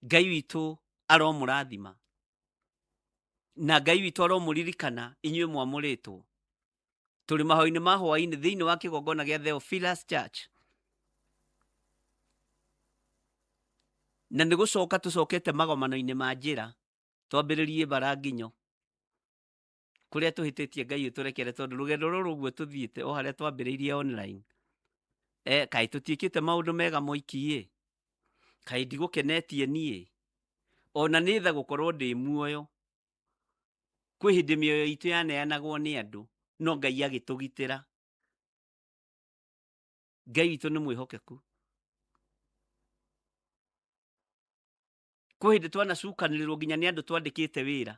Ngai witũ aromũrathima na Ngai witũ aromũririkana inyuĩ mwamũrĩtwo. Tũrĩ mahoya-inĩ ma hwaĩ-inĩ thĩinĩ wa kĩgongona gĩa Theophilus Church, na nĩ gũcoka tũcokete magomano-inĩ ma njĩra twambĩrĩrie bara nginyo kũrĩa tũhĩtĩtie. Ngai ũtũrekere tondũ rũgendo rũrũ ũguo tũthiĩte o harĩa twambĩrĩirie online, kaĩ tũtiĩkĩte maũndũ mega moiki-ĩ, kaĩ ndigũkenetie niĩ, ona nĩ tha gũkorwo ndĩ muoyo. Kwĩ hĩndĩ mĩoyo itũ yaneanagwo nĩ andũ, no Ngai agĩtũgitĩra. Ngai witũ nĩ mwĩhokeku. Kwĩ hĩndĩ twanacukanĩrĩrwo nginya nĩ andũ twandĩkĩte wĩra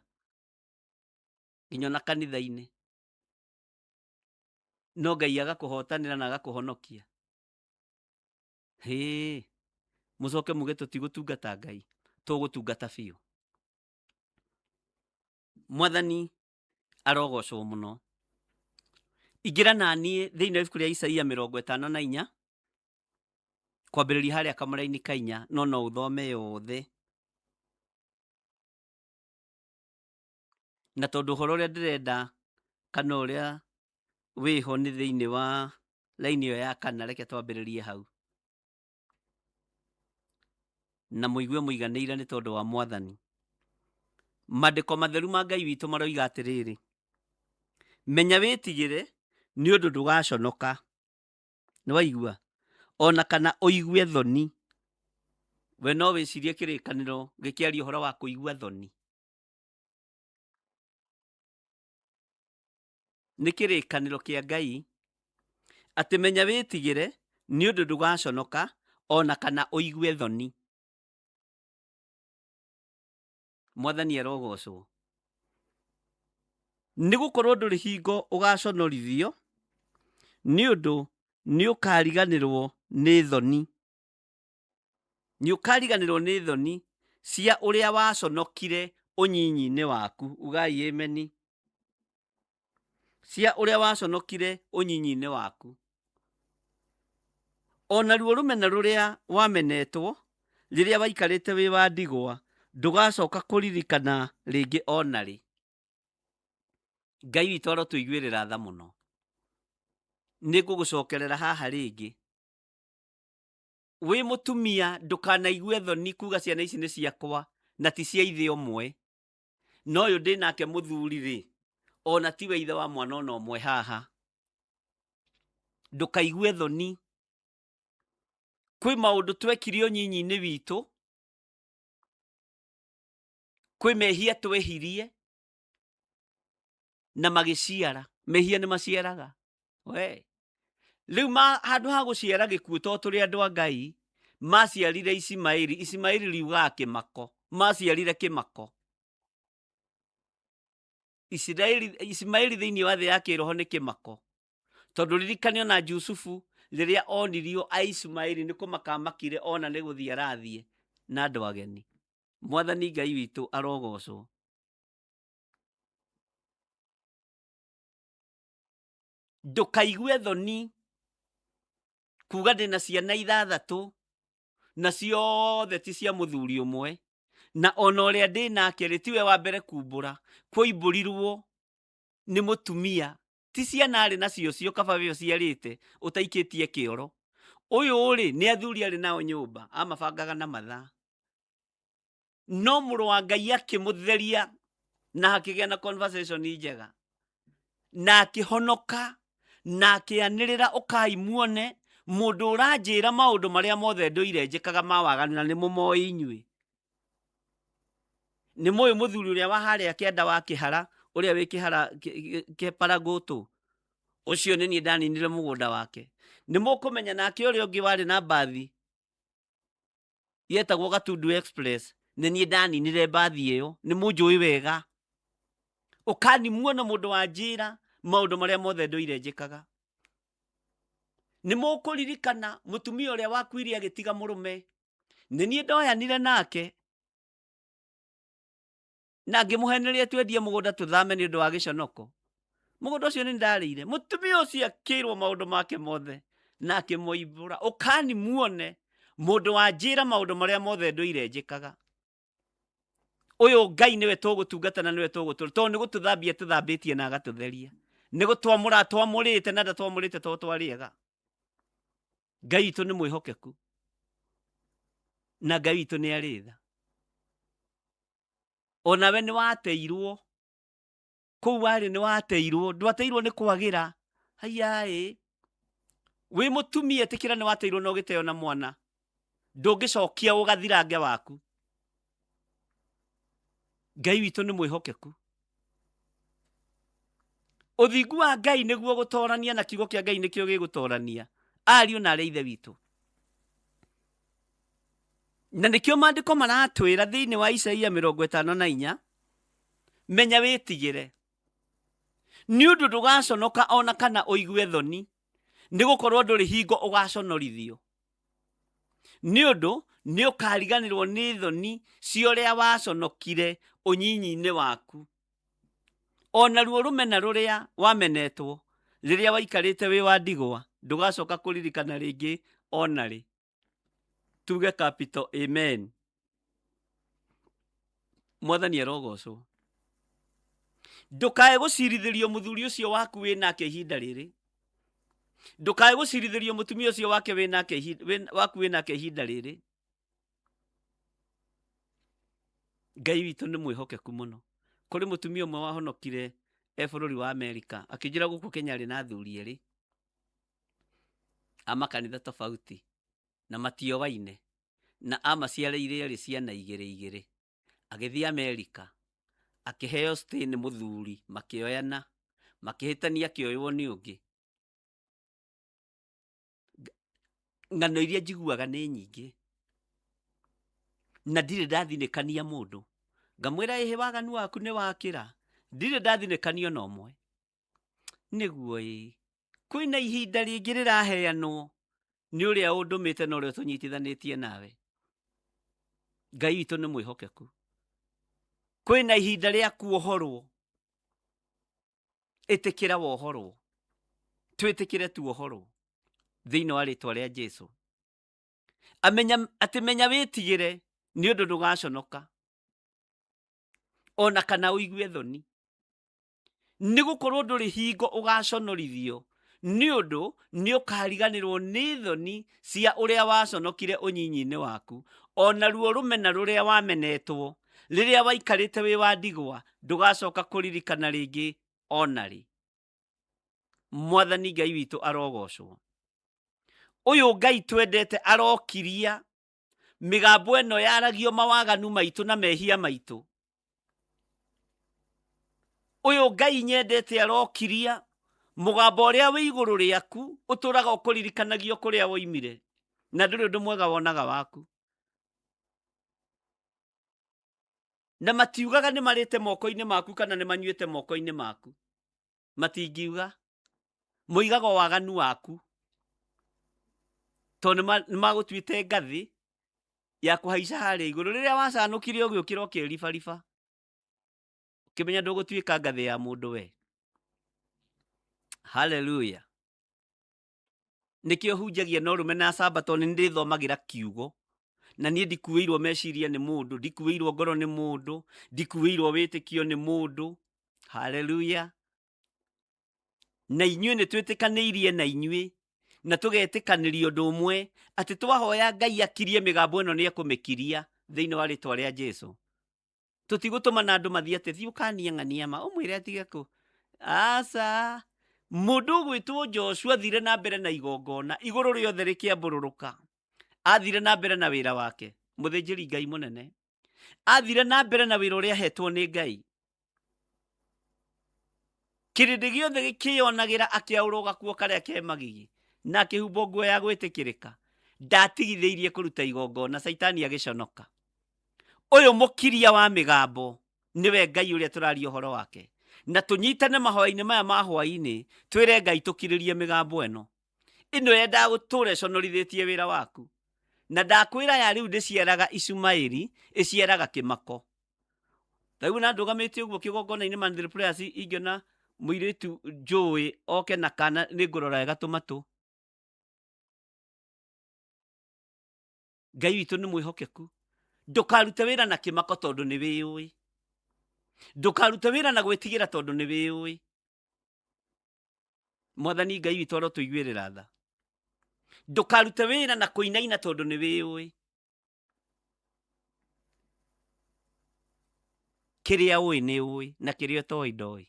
nginya ona kanitha-inĩ, no Ngai agakũhotanĩra na agakũhonokia. Hĩ, mũcoke muge tũtigũtungata Ngai, tũgũtungata biũ. Mwathani arogocwo mũno. Ingĩra na niĩ thĩinĩ wa ibuku rĩa Isaia 54 kwambĩrĩria harĩa kamũraini ka 4, no no ũthome yothe. Na tondũ ũhoro ũrĩa ndĩrenda kana ũrĩa wĩho nĩ thĩinĩ wa raini ĩyo ya 4, reke twambĩrĩrie hau na mũigue mũiganĩire nĩ tondũ wa Mwathani. Maandĩko matheru ma Ngai witũ maroiga atĩrĩrĩ, menya wĩtigĩre nĩ ũndũ ndũgaconoka. Nĩ waigua? Ona kana ũigue thoni. We no wĩcirie kĩrĩkanĩro gĩkĩaria ũhoro wa kũigua thoni. Nĩ kĩrĩkanĩro kĩa Ngai atĩ menya wĩtigĩre nĩ ũndũ ndũgaconoka ona kana ũigue thoni. Mwathani arogocwo. Nĩ gũkorwo ndũrĩ hingo ũgaconorithio, nĩ ũndũ nĩ ũkariganĩrwo nĩ thoni. Nĩ ũkariganĩrwo nĩ thoni cia ũrĩa waconokire ũnyinyi-inĩ waku. Ugai ameni. Cia ũrĩa waconokire ũnyinyi-inĩ waku. Ona ruo rũmena rũrĩa wamenetwo rĩrĩa waikarĩte wĩ wa ndigwa, Ndũgacoka kũririkana rĩngĩ ona rĩ. Ngai witũ arotũiguĩrĩra tha mũno. Nĩ ngũgũcokerera haha rĩngĩ. Wĩ mũtumia ndũkanaigue thoni kuga ciana ici nĩ ciakwa na ti cia ithe ũmwe. Na ũyũ ndĩ nake mũthuri rĩ, ona tiwe ithe wa mwana ona ũmwe haha. Ndũkaigue thoni. Kwĩ maũndũ twekire ũnyinyi-inĩ witũ, kwĩ mehia twehirie na magĩciara. Mehia nĩ maciaraga. We. Rĩu handũ ha gũciara gĩkuũ to tũrĩ andũ a Ngai, maciarire Isimaili. Isimaili riugaga kĩmako. Maciarire kĩmako. Isimaili thĩinĩ wa thĩ ya kĩroho nĩ kĩmako. Tondũ ririkane ona Jusufu rĩrĩa onirio a Ismaili nĩ kũmaka amakire ona nĩ gũthiĩ arathiĩ na andũ ageni. Mwathani Ngai witũ arogocwo. Ndũkaigue thoni kuga ndĩna ciana ithathatũ na ciothe ti cia mũthuri ũmwe, na ona ũrĩa ndĩ nake rĩ tiwe wa mbere kumbũra, kwoimbũrirwo nĩ mũtumia, ti ciana arĩ nacio cio kaba we ũciarĩte ũtaikĩtie kĩoro. Ũyũ rĩ nĩ athuri arĩ nao nyũmba, amabangaga na mathaa. No mũrũ wa Ngai akĩmũtheria na hakĩgĩa na conversation njega, na akĩhonoka na akĩanĩrĩra, ũkai muone mũndũ ũranjĩra maũndũ marĩa mothe ndũire njĩkaga ma waganu, na nĩ mũmoĩ inyuĩ. Nĩ mũĩ mũthuri ũrĩa wa harĩa kĩanda wa kĩhara, ũrĩa wĩ kĩhara kĩparagũtũ, ũcio nĩ niĩ ndaninire mũgũnda wake. Nĩ mũkũmenya nake ũrĩa ũngĩ warĩ na mbathi yetagwo Gatundu Express, nĩ niĩ ndaninire mbathi ĩyo, nĩ mũnjũĩ wega. Ũkani muone mũndũ wa njĩra maũndũ marĩa mothe ndũire njĩkaga. Nĩ mũkũririkana mũtumia ũrĩa wakuire agĩtiga mũrũme, nĩ niĩ ndoyanire nake na ngĩmũheneria twendie mũgũnda tũthame nĩ ũndũ wa gĩconoko. Mũgũnda ũcio nĩ ndarĩire. Mũtumia ũcio akĩrwo maũndũ make mothe na akĩmoimbũra, ũkani muone mũndũ wa njĩra maũndũ marĩa mothe ndũire njĩkaga. Ũyũ Ngai nĩwe tũgũtungata na nĩwe tũgũtũra, tondũ nĩ gũtũthambia tũthambĩtie na agatũtheria, nĩ gũtwamũra atwamũrĩte na ndatwamũrĩte tondũ twarĩ ega. Ngai witũ nĩ mwĩhokeku na Ngai witũ nĩ arĩ tha. Onawe nĩ wateirwo kũu warĩ, nĩ wateirwo, ndwateirwo nĩ kwagĩra. Haiyaĩ, wĩ mũtumia ĩtĩkĩra nĩ wateirwo na ũgĩteo na mwana, ndũngĩcokia ũgathirange waku. Ngai witũ nĩ mwĩhokeku. Ũthingu wa Ngai nĩguo gũtorania na kiugo kĩa Ngai nĩkĩo gĩgũtorania ariũ na arĩa ithe witũ. Na nĩkĩo maandĩko maratwĩra thĩinĩ wa Isaia 54, menya wĩtigĩre, nĩ ũndũ ndũgaconoka ona kana ũigue thoni, nĩ gũkorwo ndũrĩ hingo ũgaconorithio. Nĩ ũndũ nĩ ũkariganĩrwo nĩ thoni cia ũrĩa waconokire ũnyinyi-inĩ waku, ona ruo rũmena rũrĩa wamenetwo rĩrĩa waikarĩte wĩ wa ndigwa, ndũgacoka kũririkana rĩngĩ ona rĩ. Tuge capital amen. Mwathani arogocwo. Ndũkae gũcirithĩrio mũthuri ũcio waku wĩ nake ihinda rĩrĩ, ndũkae gũcirithĩrio mũtumia ũcio wake wĩ nake waku wĩ nake ihinda rĩrĩ. Ngai witũ nĩ mwĩhokeku mũno. Kũrĩ mũtumia ũmwe wahonokire e bũrũri wa Amerika, akĩnjĩra gũkũ Kenya arĩ na athuri erĩ a makanitha tofauti na matioaine, na amaciarĩire erĩ ciana igĩrĩ igĩrĩ. Agĩthiĩ Amerika, akĩheo stay nĩ mũthuri, makĩoyana, makĩhĩtania, akĩoywo nĩ ũngĩ. Ng'ano iria njiguaga nĩ nyingĩ na ndirĩ ndathinĩkania mũndũ ngamwĩra ĩhĩ waganu waku nĩ wakĩra, ndirĩ ndathinĩkania ona ũmwe. Nĩguo ĩ, kwĩna ihinda rĩngĩ rĩraheanwo nĩ ũrĩa ũndũmĩte na ũrĩa tũnyitithanĩtie nawe. Ngai witũ nĩ mwĩhokeku. Kwĩna ihinda rĩa kuohorwo, ĩtĩkĩra wohorwo, twĩtĩkĩre tuohorwo thĩinĩ wa rĩtwa rĩa Jesu. Amenya atĩ menya wĩtigĩre nĩ ũndũ ndũgaconoka. Ona kana ũigue thoni. Nĩ gũkorwo ndũrĩ hingo ũgaconorithio, nĩ ũndũ nĩ ũkariganĩrwo nĩ thoni cia ũrĩa waconokire ũnyinyi-inĩ waku, o naruo rũmena rũrĩa wamenetwo rĩrĩa waikarĩte wĩ wa ndigwa, ndũgacoka kũririkana rĩngĩ ona rĩ. Mwathani Ngai witũ arogocwo. Ũyũ Ngai twendete arokiria mĩgambo ĩno yaragio mawaganu maitũ na mehia maitũ. Ũyũ Ngai nyendete arokiria mũgambo ũrĩa wĩ igũrũ rĩaku ũtũraga ũkũririkanagio kũrĩa woimire, na ndũrĩ ũndũ mwega wonaga waku. Na matiugaga nĩ marĩte moko-inĩ maku kana nĩ manyuĩte moko-inĩ maku. Matingiuga. Moigaga waganu waku. Tondũ nĩ magũtuĩte ngathĩ ya kũhaica harĩa igũrũ. Rĩrĩa wacanũkire ũgĩũkĩra ũkĩribariba, ũkĩmenya ndũgũtuĩka ngathĩ ya mũndũ we. Hallelujah. Nĩkĩo hunjagia na ũrũme na camba, tondũ nĩ ndĩthomagĩra kiugo. Na niĩ ndikuĩirwo meciria nĩ mũndũ, ndikuĩirwo ngoro nĩ mũndũ, ndikuĩirwo wĩtĩkio nĩ mũndũ. Hallelujah. Na inyuĩ nĩ twĩtĩkanĩirie na inyuĩ, na tũgetĩkanĩria ũndũ ũmwe, atĩ twahoya Ngai akirie mĩgambo ĩno nĩ ekũmĩkiria thĩinĩ wa rĩtwa rĩa Jesu. Tũtigũtũmana andũ mathiĩ atĩ thiĩ ũkanie ng'ania ma ũmwĩre atige kũ. Aca. Mũndũ ũgwĩtwo Joshua athire na mbere na igongona, igũrũ rĩothe rĩkĩambũrũrũka. Athire na mbere na wĩra wake, mũthĩnjĩri Ngai mũnene. Athire na mbere na wĩra ũrĩa ahetwo nĩ Ngai. Kĩrĩndĩ gĩothe gĩkĩyonagĩra akĩaũrwo gakuo karĩa ke magigi na akĩhumbwo nguo ya gwĩtĩkĩrĩka. Ndatigithĩirie kũruta igongona, Caitani agĩconoka. Ũyũ mũkiria wa mĩgambo nĩwe Ngai ũrĩa tũraria ũhoro wake. Na tũnyitane mahoya-inĩ maya ma hwaĩ-inĩ, twĩre Ngai tũkirĩrie mĩgambo ĩno. Ĩno yendaga gũtũra ĩconorithĩtie wĩra waku. Na ndakwĩra ya rĩu ndĩciaraga Ishumaeli, ĩciaraga kĩmako. Rĩu na ndũgamĩte ũguo kĩgongona-inĩ Monthly Prayers, ingĩona mũirĩtu njũĩ oke na kana nĩ ngũrora wega tũmatũ. Ngai witũ nĩ mwĩhokeku. Ndũkarute wĩra na kĩmako tondũ nĩ wĩyũĩ. Ndũkarute wĩra na gwĩtigĩra tondũ nĩ wĩyũĩ. Mwathani Ngai witũ arotũiguĩrĩra tha. Ndũkarute wĩra na kũinaina tondũ nĩ wĩyũĩ. Kĩrĩa ũĩ nĩ ũĩ na kĩrĩa ũtoĩ ndoĩ.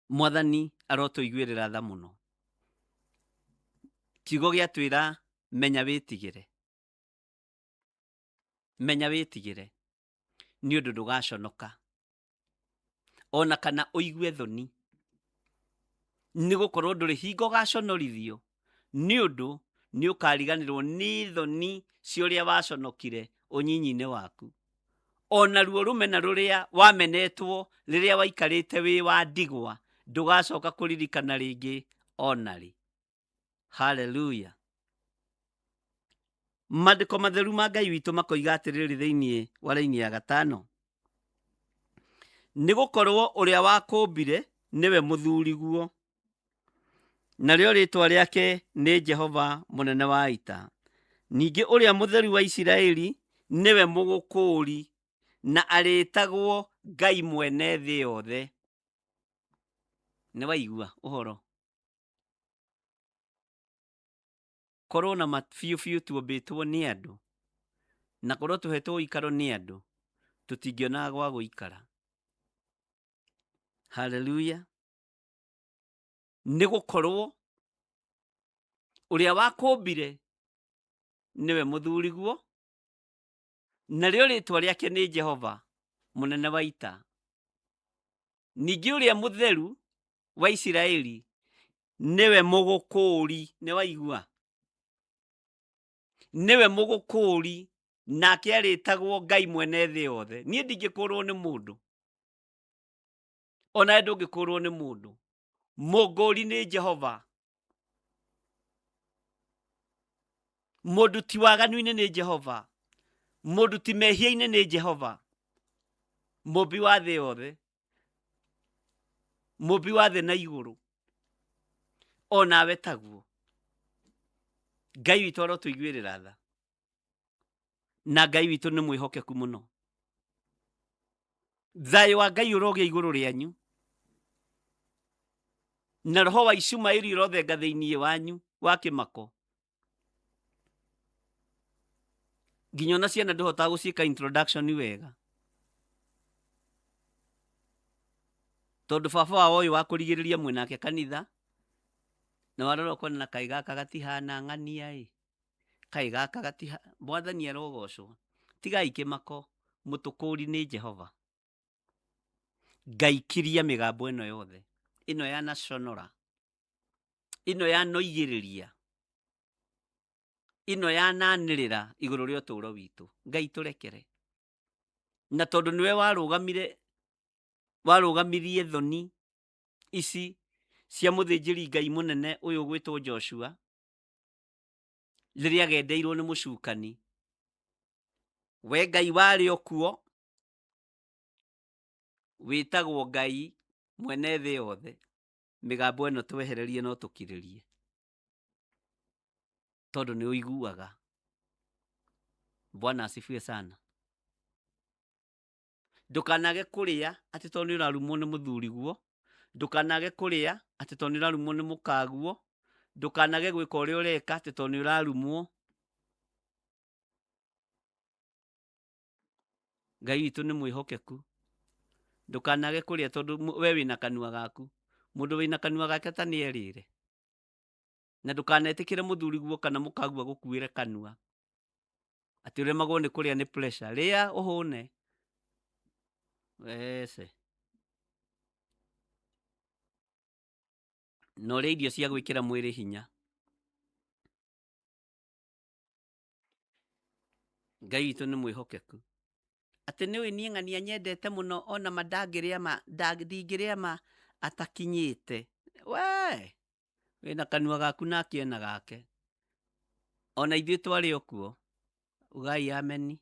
Mwathani arotũiguĩrĩra tha mũno. Kiugo gĩatwĩra menya wĩtigĩre. Menya wĩtigĩre nĩ ũndũ ndũgaconoka ona kana ũigue thoni, nĩ gũkorwo ndũrĩ hingo ũgaconorithio, nĩ ũndũ nĩ ũkariganĩrwo nĩ thoni cia ũrĩa waconokire ũnyinyi-inĩ waku, o naruo rũmena rũrĩa wamenetwo rĩrĩa waikarĩte wĩ wa ndigwa ndũgacoka kũririkana rĩngĩ ona rĩ. Haleluya. Maandĩko matheru ma Ngai witũ makoiga atĩrĩrĩ thĩinĩ wa raini ya gatano, nĩ gũkorwo ũrĩa wakũmbire nĩwe mũthuriguo, narĩo rĩĩtwa rĩake nĩ Jehova mũnene wa ita, ningĩ ũrĩa mũtheru wa Isiraeli nĩwe mũgũkũũri, na arĩĩtagwo Ngai mwene thĩ yothe. Nĩ waigua ũhoro? Korwo na ma biũ biũ tuombĩtwo nĩ andũ, na korwo tũhetwo ũikaro nĩ andũ, tũtingĩonaga gwa gũikara. Haleluya. Nĩ gũkorwo ũrĩa wakũmbire nĩwe mũthuriguo, narĩo rĩtwa rĩake nĩ Jehova mũnene wa ita. Ningĩ ũrĩa mũtheru wa Isiraeli nĩwe mũgũkũũri. Nĩ waigua? Nĩwe mũgũkũũri, nake arĩtagwo Ngai mwene thĩ yothe. Niĩ ndingĩkũũrwo nĩ mũndũ, onawe ndũngĩkũũrwo nĩ mũndũ. Mũngũũri nĩ Jehova, mũnduti waganu-inĩ nĩ Jehova, mũnduti mehia-inĩ nĩ Jehova, mũmbi wa thĩ yothe, mũmbi wa thĩ na igũrũ, onawe taguo. Ngai witũ arotũiguĩrĩra tha, na Ngai witũ nĩ mwĩhokeku mũno. Thayũ wa Ngai ũrogĩa igũrũ rĩanyu, na roho wa Ishumaeli ũrothenga thĩinĩ wanyu wa kĩmako. Nginya ona ciana ndũhotaga gũciĩka introduction wega, tondũ baba wao ũyũ wa kũrigĩrĩria mwĩnake kanitha, na warora ũkona na kaĩ gaka gatihana ng'ania ĩ, kaĩ gaka gatiha. Mwathani arogocwo. Tigai kĩmako, mũtũkũri nĩ Jehova. Ngai kiria mĩgambo ĩno yothe, ĩno yanaconora, ĩno yanoigĩrĩria, ĩno yananĩrĩra igũrũ rĩa ũtũũro witũ. Ngai tũrekere. Na tondũ nĩwe warũgamire, warũgamirie thoni ici cia mũthĩnjĩri Ngai mũnene ũyũ ũgwĩtwo Joshua, rĩrĩa agendeirwo nĩ mũcukani. We Ngai warĩ o kuo, wĩtagwo Ngai mwene thĩ yothe, mĩgambo ĩno twehererie no tũkirĩrie, tondũ nĩ ũiguaga. Bwana asifiwe sana. Ndũkanage kũrĩa atĩ tondũ nĩ ũrarumwo nĩ mũthuriguo, ndũkanage kũrĩa atĩ tondũ nĩ ũrarumwo nĩ mũkaguo, ndũkanage gwĩka ũrĩa ũreka atĩ tondũ nĩ ũrarumwo. Ngai witũ nĩ mwĩhokeku. Ndũkanage kũrĩa tondũ we wĩna kanua gaku. Mũndũ wĩna kanua gake ta nĩ erĩre. Na ndũkanetĩkĩre mũthuriguo kana mũkaguo agũkuĩre kanua. Atĩ ũremagwo nĩ kũrĩa nĩ pressure. Rĩa ũhũne. Wece. Na ũrĩe irio cia gwĩkĩra mwĩrĩ hinya. Ngai witũ nĩ mwĩhokeku. Atĩ nĩ ũĩ niĩ ng'ania nyendete mũno ona ma ndangĩrĩa ma ndingĩrĩa ma atakinyĩte. Wee! Wĩna kanua gaku nake ena gake. Ona ithuĩ twarĩ o kuo. Ugai ameni.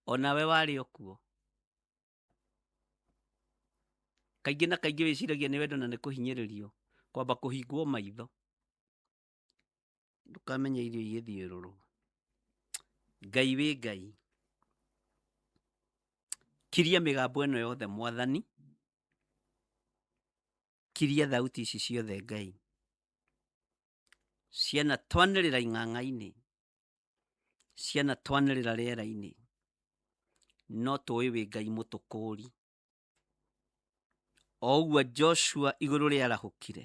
Onawe warĩ o kuo. Kaingĩ na kaingĩ wĩciragia nĩ wendo na nĩ kũhinyĩrĩrio. Kwamba kũhingwo maitho. Ndũkamenye irio igĩthiũrũrwo. Ngai wĩ Ngai. Kiria mĩgambo ĩno yothe Mwathani. Kiria thauti ici ciothe Ngai. Ciana twanĩrĩra ing'ang'a-inĩ. Ciana twanĩrĩra rĩera-inĩ. No tũĩ wĩ Ngai mũtũkũri. O ũguo Joshua igũrũ rĩarahũkire,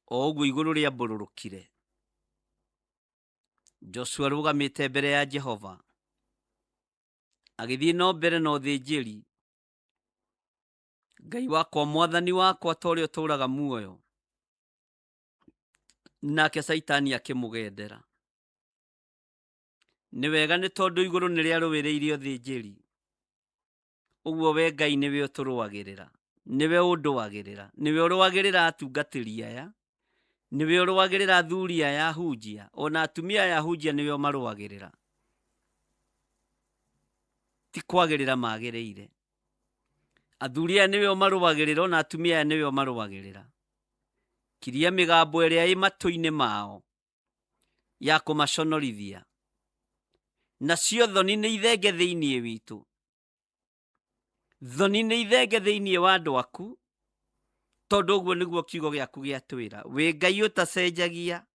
o ũguo igũrũ rĩambũrũrũkire, Joshua arũgamĩte mbere ya Jehova, agĩthiĩ no mbere na ũthĩnjĩri. Ngai wakwa, mwathani wakwa, ta ũrĩa ũtũũraga muoyo. Nake Caitani akĩmũgendera. Nĩ wega nĩ tondũ igũrũ nĩ rĩarũĩrĩire ũthĩnjĩri. Ũguo we Ngai nĩwe ũtũrũagĩrĩra, nĩwe ũndũagĩrĩra, nĩwe ũrũagĩrĩra atungatĩri aya, nĩwe ũrũagĩrĩra athuri aya ahunjia, ona atumia aya ahunjia nĩwe ũmarũagĩrĩra. Ti kwagĩrĩra magĩrĩire. Athuri aya nĩwe ũmarũagĩrĩra, ona atumia aya nĩwe ũmarũagĩrĩra. Kiria mĩgambo ĩrĩa ĩ matũ-inĩ mao ya kũmaconorithia. Nacio thoni nĩ ithenge thĩinĩ witũ. Thoni nĩ ithenge thĩinĩ wa andũ aku, tondũ ũguo nĩguo kiugo gĩaku gĩatwĩra. Wĩ Ngai ũtacenjagia,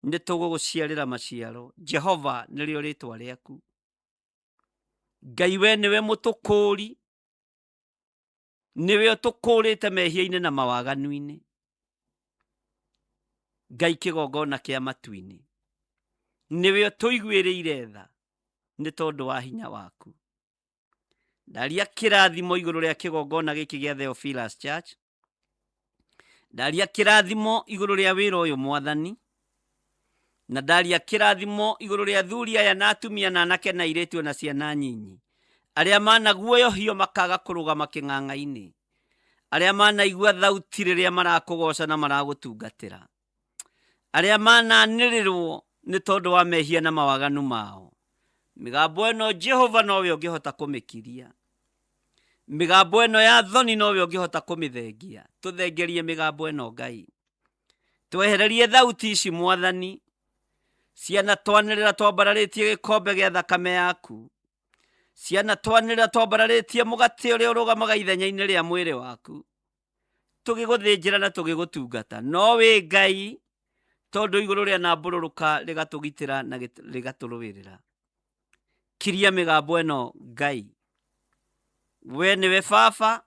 nĩ tũgũgũciarĩra maciaro. Jehova nĩrĩo rĩtwa rĩaku. Ngai we nĩwe mũtũkũũri, nĩwe ũtũkũũrĩte mehia-inĩ na mawaganu-inĩ. Ngai kĩgongona kĩa matu-inĩ, nĩwe ũtũiguĩrĩire tha nĩ tondũ wa hinya waku. Ndaria kĩrathimo igũrũ rĩa kĩgongona gĩkĩ gĩa Theophilus Church. Ndaria kĩrathimo igũrũ rĩa wĩra ũyũ Mwathani, na ndaria kĩrathimo igũrũ rĩa athuri aya na atumia na anake na airĩtu na ciana nyinyi, arĩa managuoyohio makaga kũrũgama kĩng'ang'a-inĩ, arĩa manaigua thauti rĩrĩa marakũgoca na maragũtungatĩra, arĩa mananĩrĩrwo nĩ tondũ wa mehia na mawaganu mao. Mĩgambo ĩno Jehova nowe ũngĩhota kũmĩkiria. Mĩgambo ĩno ya thoni nowe ũngĩhota kũmĩthengia. Tũthengerie mĩgambo ĩno Ngai. Twehererie thauti ici Mwathani. Ciana twanĩrĩra twambararĩtie gĩkombe gĩa thakame yaku. Ciana twanĩrĩra twambararĩtie mũgate ũrĩa ũrũgamaga ithenya-inĩ rĩa mwĩrĩ waku, tũgĩgũthĩnjĩra na tũgĩgũtungata. No wĩ Ngai, tondũ igũrũ rĩa nambũrũrũka rĩgatũgitĩra na rĩgatũrũĩrĩra. Kiria mĩgambo ĩno Ngai, we nĩwe baba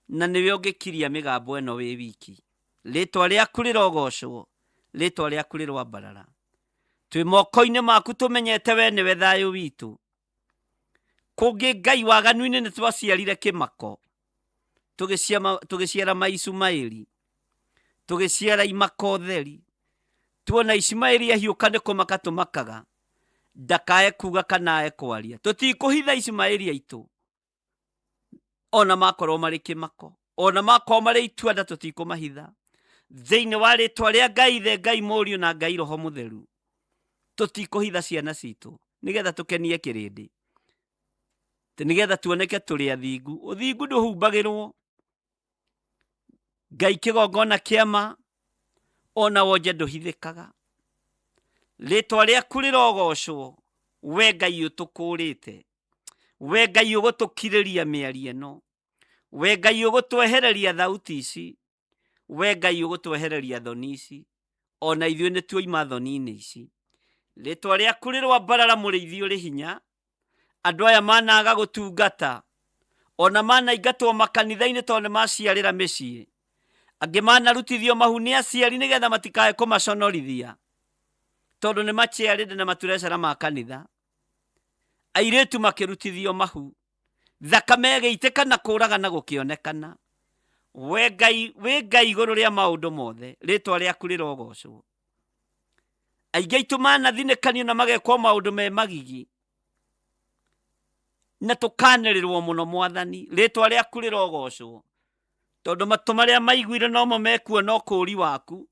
na nĩwe ũngĩkiria mĩgambo ĩno wĩ wiki. Rĩtwa rĩaku rĩrogocwo, rĩtwa rĩaku rĩroambarara. Twĩ moko-inĩ maku tũmenyete we nĩwe thayũ witũ. Kũngĩ Ngai waganu-inĩ nĩ twaciarire kĩmako, tũgĩciara Maishumaeli, tũgĩciara imako theri. Tuona Ishumaeli ahiũka nĩ kũmaka tũmakaga, ndakae kuga kana ae kwaria. Tũtikũhitha Ishumaeli aitũ, ona makorwo marĩ kĩmako, ona makorwo marĩ ituanda, tũtikũmahitha. Thĩinĩ wa rĩtwa rĩa Ngai Ithe, Ngai Mũriũ na Ngai Roho Mũtheru, tũtikũhitha ciana citũ nĩgetha tũkenie kĩrĩndĩ, nĩgetha tuoneke tũrĩ athingu. Ũthingu ndũhumbagĩrwo. Ngai kĩgongona kĩama ona wonje ndũhithĩkaga. Rĩtwa rĩaku rĩrogocwo, we Ngai ũtũkũrĩte, we Ngai ũgũtũkirĩria mĩario ĩno, we Ngai ũgũtwehereria thauti ici, we Ngai ũgũtwehereria thoni ici, ona ithuĩ nĩ tuoima thoni-inĩ ici. Rĩtwa rĩaku rĩroambarara, mũrĩithi ũrĩ hinya. Andũ aya managa gũtungata, ona manaingatwo makanitha-inĩ tondũ nĩ maciarĩra mĩciĩ. Angĩ manarutithio mahu nĩ aciari nĩgetha matikae kũmaconorithia, tondũ nĩ maciarĩte na maturecara ma kanitha. Airĩtu makĩrutithio mahu, thakame ĩgĩitĩka na kũraga na gũkĩonekana. We Ngai, wĩ Ngai igũrũ rĩa maũndũ mothe, rĩtwa rĩaku rĩrogocwo. Aingĩ aitũ manathinĩkanio na magekwo maũndũ me magigi, na tũkanĩrĩrwo mũno. Mwathani, rĩtwa rĩaku rĩrogocwo, tondũ matũ marĩa maiguire nomo mekuona ũkũũri waku.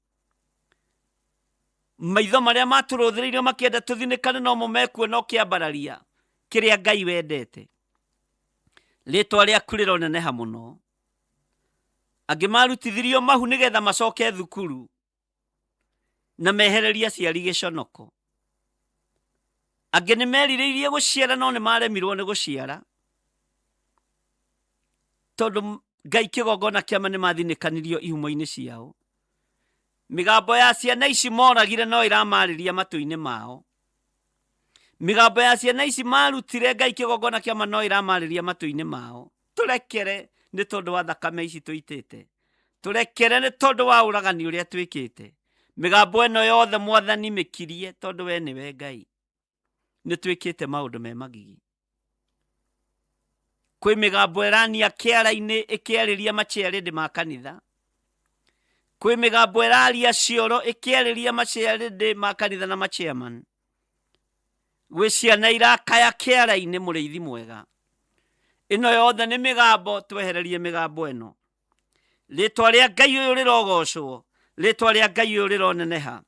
Maitho marĩa matũrũthĩrĩirio makĩenda tũthinĩkane nomo mekuona ũkĩambararia kĩrĩa Ngai wendete. Rĩtwa rĩaku rĩroneneha mũno. Angĩ marutithirio mahu nĩgetha macoke thukuru na mehererie aciari gĩconoko. Angĩ nĩ merirĩirie gũciara no nĩ maremirwo nĩ gũciara, tondũ Ngai kĩgongona kĩama nĩ mathinĩkanirio ihumo-inĩ ciao. Mĩgambo ya ciana ici moragire no ĩramarĩria matũ-inĩ mao. Mĩgambo ya ciana ici marutire Ngai kĩgongona kĩama no ĩramarĩria matũ-inĩ mao. Tũrekere nĩ tondũ wa thakame ici tũitĩte, tũrekere nĩ tondũ wa ũragani ũrĩa twĩkĩte. Mĩgambo ĩno yothe Mwathani mĩkirie, tondũ we nĩwe Ngai. Nĩ twĩkĩte maũndũ me magigi. Kwĩ mĩgambo ĩrania kĩara-inĩ ĩkĩarĩria maciarĩndĩ ma kanitha, kwĩ mĩgambo ĩraria cioro ĩkĩarĩria maciarĩndĩ ma kanitha na machairman, gwĩ ciana irakaya kĩara-inĩ. Mũrĩithi mwega, ĩno yothe nĩ mĩgambo, twehererie mĩgambo ĩno. Rĩtwa rĩa Ngai ũyũ rĩrogocwo, rĩtwa rĩa Ngai ũyũ rĩroneneha,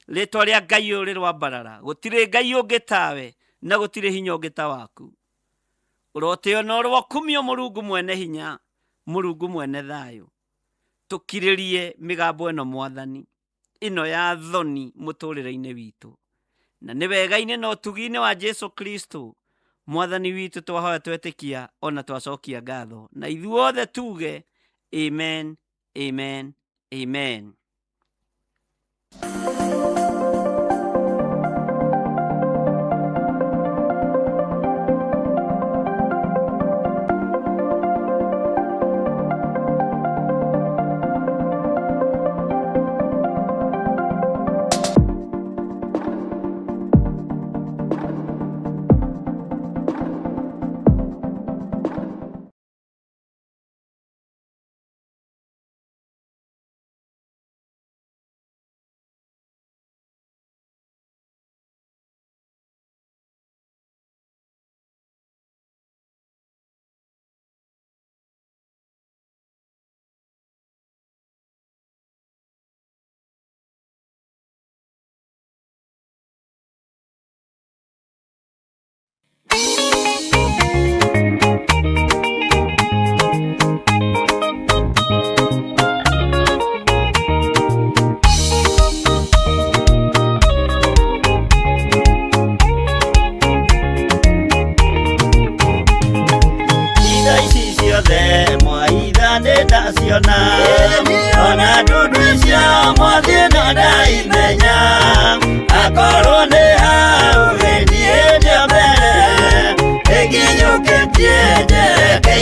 rĩtwa rĩa Ngai ũyũ rĩroambarara. Gũtirĩ Ngai ũngĩ tawe na gũtirĩ hinya ũngĩ ta waku. Ũrotĩo na ũrokumio, Mũrungu mwene hinya, Mũrungu mwene thayũ. Tũkirĩrie mĩgambo ĩno Mwathani, ĩno ya thoni mũtũrĩre-inĩ witũ, na nĩ wega-inĩ na ũtugi-inĩ wa Jesu Kristo Mwathani witũ twahoya, twetĩkia ona twacokia ngatho, na ithuothe tuge amen, amen, amen.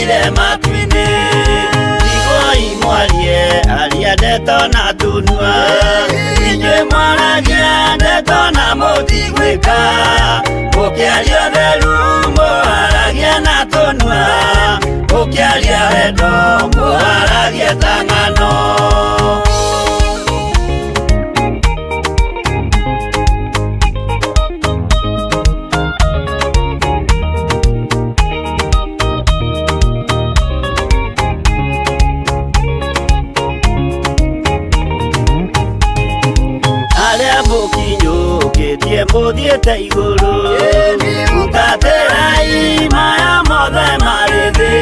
Aikarire matu-inĩ Tigoi mwarie aria ndeto na tunua Inyuĩ mwaragia ndeto na mũtigwĩka Mũkĩaria ũtheru mũharagia na tũnua Mũkĩaria wendo mũharagia ta ng'ano. Arĩa mũkinyũkĩtie mũthiĩte igũrũ Butatĩrai maya mothe marĩ thĩ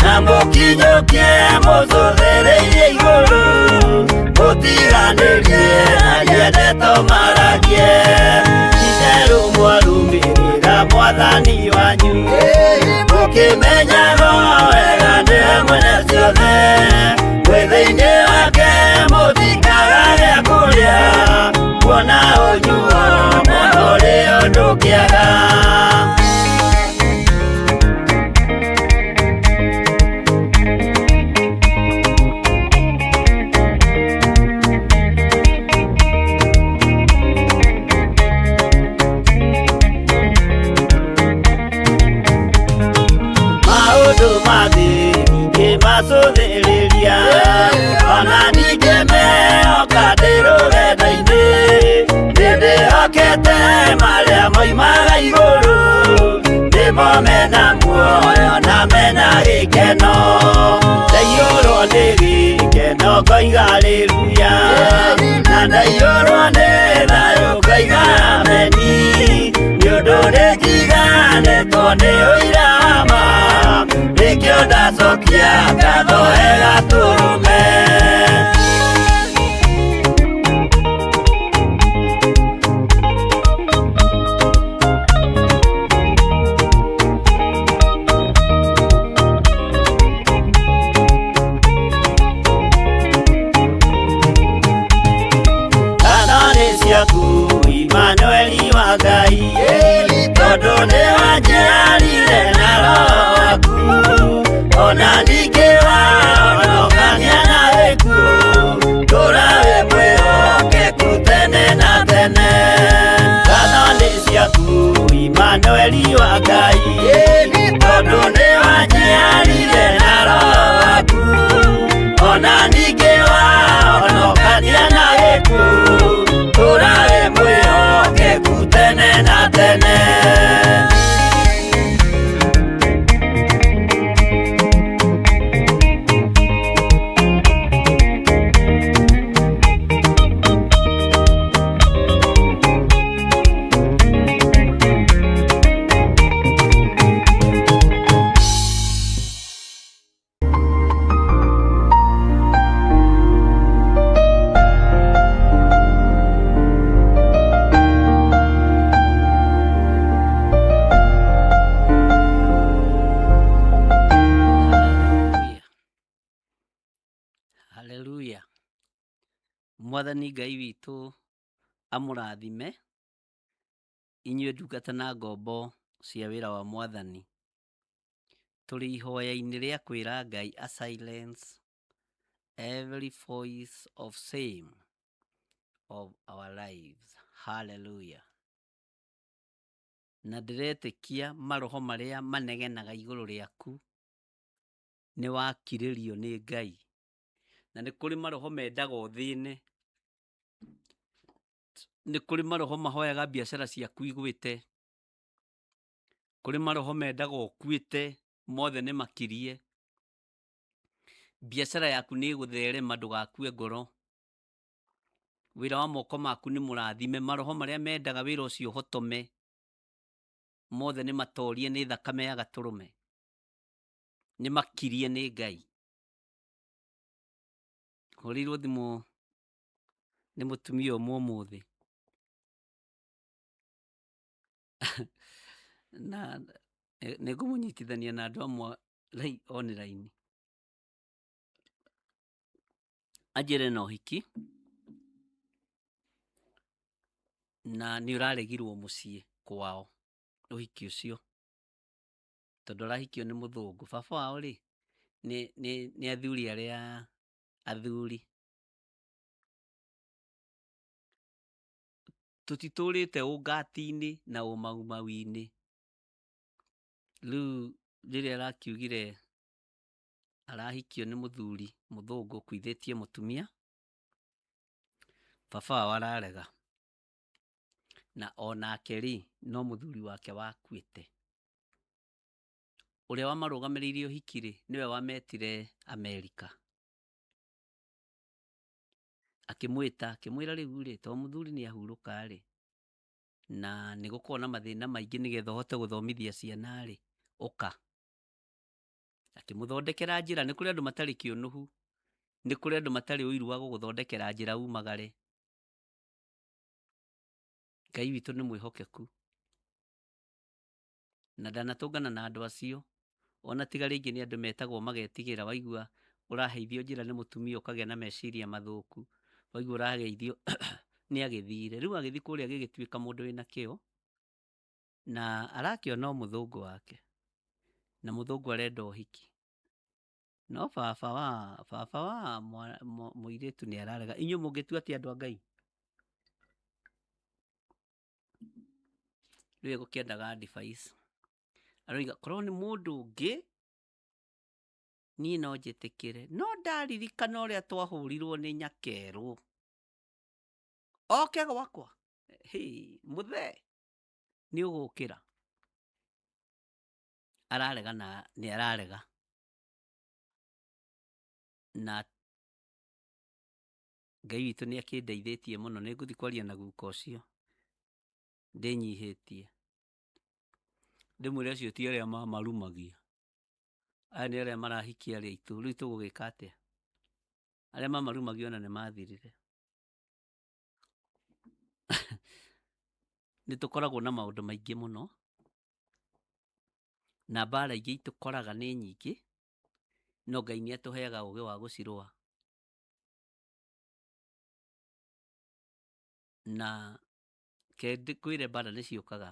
Na mũkinyũkie mũcũthĩrĩirie igũrũ Mũtiganĩrie aria ndeto maragie Itherũ mwarũmĩrĩra mwathani wanyu Mũkĩmenyaga wega nĩwe mwene ciothe Mwĩ thĩinĩ wake mũtikaga gĩa kũrĩa Kuona ũnyuo mũno ũrĩ ũndũ kĩaga. Maũndũ ma thĩ ndingĩmacũthĩrĩria ona ndingĩmehoka ndĩ rũgendo-inĩ Nĩndĩhokete marĩa moimaga igũrũ nĩmo mena muoyo na mena gĩkeno Ndaiyũrwo nĩ gĩkeno ngoiga haleluya na ndaiyũrwo nĩ thayũ ngoiga ameni Nĩ ũndũ nĩnjiganĩtwo nĩ ũira wa ma nĩkĩo ndacokia ngatho he Gatũrũme. Ngatho nĩ ciaku Imanueli wa Ngai tondũ nĩwanjiarire na roho waku ona ningĩ wahonokania na gĩkuũ Tũũra wĩ mwĩhokeku tene na tene Ngatho nĩ ciaku Imanueli wa Ngai tondũ nĩwanjiarire na roho waku ona ningĩ wahonokania na gĩkuũ Tũũra wĩ mwĩhokeku tene na tene. Haleluya. Mwathani Ngai witũ amũrathime inyuĩ ndungata na ngombo cia wĩra wa mwathani. Tũrĩ ihoya-inĩ rĩa kwĩra Ngai a silence every voice of shame of our lives. Hallelujah. Na ndĩretĩkia maroho marĩa manegenaga igũrũ rĩaku nĩ wakirĩrio nĩ Ngai. Na nĩ kũrĩ maroho mendaga ũthĩne, nĩ kũrĩ maroho mahoyaga biacara ciaku igwĩte, kũrĩ maroho mendaga ũkuĩte, mothe nĩ makirie. Biacara yaku nĩ ĩgũtherema ndũgakue ngoro. Wĩra wa moko maku nĩ mũrathime, maroho marĩa mendaga wĩra ũcio ũhotome, mothe nĩ matorie nĩ thakame ya Gatũrũme, nĩ makirie nĩ Ngai. Hũrĩirwo thimũ nĩ mũtumia ũmwe ũmũthĩ na nĩ ngũmũnyitithania na andũ amwe online anjĩre na ũhiki na nĩ ũraregirwo mũciĩ kwao ũhiki ũcio Tondũ arahikio nĩ mũthũngũ. Baba wao rĩ, nĩ athuri arĩa athuri. Tũtitũrĩte ũngati-inĩ na ũmaumau-inĩ. Rĩu rĩrĩa arakiugire arahikio nĩ mũthuri mũthũngũ ũkuithĩtie mũtumia, baba wao ararega. Na onake rĩ, no mũthuri wake wakuĩte. Ũrĩa wamarũgamĩrĩire ũhiki rĩ, nĩwe wametire Amerika. Akĩmwĩta, akĩmwĩra rĩu rĩ, to mũthuri nĩ ahurũka rĩ, na nĩ gũkoragwo na mathĩna maingĩ nĩgetha ũhote gũthomithia ciana rĩ, ũka. Akĩmũthondekera njĩra, nĩ kũrĩ andũ matarĩ kĩũnũhu, nĩ kũrĩ andũ matarĩ ũiru wa gũgũthondekera njĩra umagare. Ngai witũ nĩ mwĩhokeku na ndanatũngana na andũ acio ona tiga rĩngĩ nĩ andũ metagwo magetigĩra waigua ũraheithio njĩra nĩ mũtumia ũkagĩa na meciria mathũku waigua ũrageithio nĩ agĩthire rĩu agĩthiĩ kũrĩa agĩgĩtuĩka mũndũ wĩna kĩo na arakĩona o mũthũngũ wake na mũthũngũ arenda ũhiki no baba wa baba wa mũirĩtu nĩ ararega inyuĩ mũngĩtua atĩa andũ a Ngai rĩu egũkĩendaga advice aroiga korwo nĩ mũndũ ũngĩ niĩ no njĩtĩkĩre no ndaririkana ũrĩa twahũrirwo nĩ nyakerũ oke gwakwa hĩ mũthee nĩ ũgũkĩra ararega na nĩ ararega na Ngai witũ nĩ akĩndeithĩtie mũno nĩ ngũthiĩ kwaria na guka ũcio ndĩnyihĩtie ndĩmwĩre acio ti arĩa mamarumagia aya nĩ arĩa marahikia arĩa aitũ rĩu tũgũgĩka atĩa arĩa mamarumagia ona nĩ mathirire nĩ tũkoragwo na maũndũ maingĩ mũno na mbara ingĩ itũkoraga nĩ nyingĩ no Ngai nĩ atũheaga ũgĩ wa gũcirũa na ke kwĩre mbara nĩ ciũkaga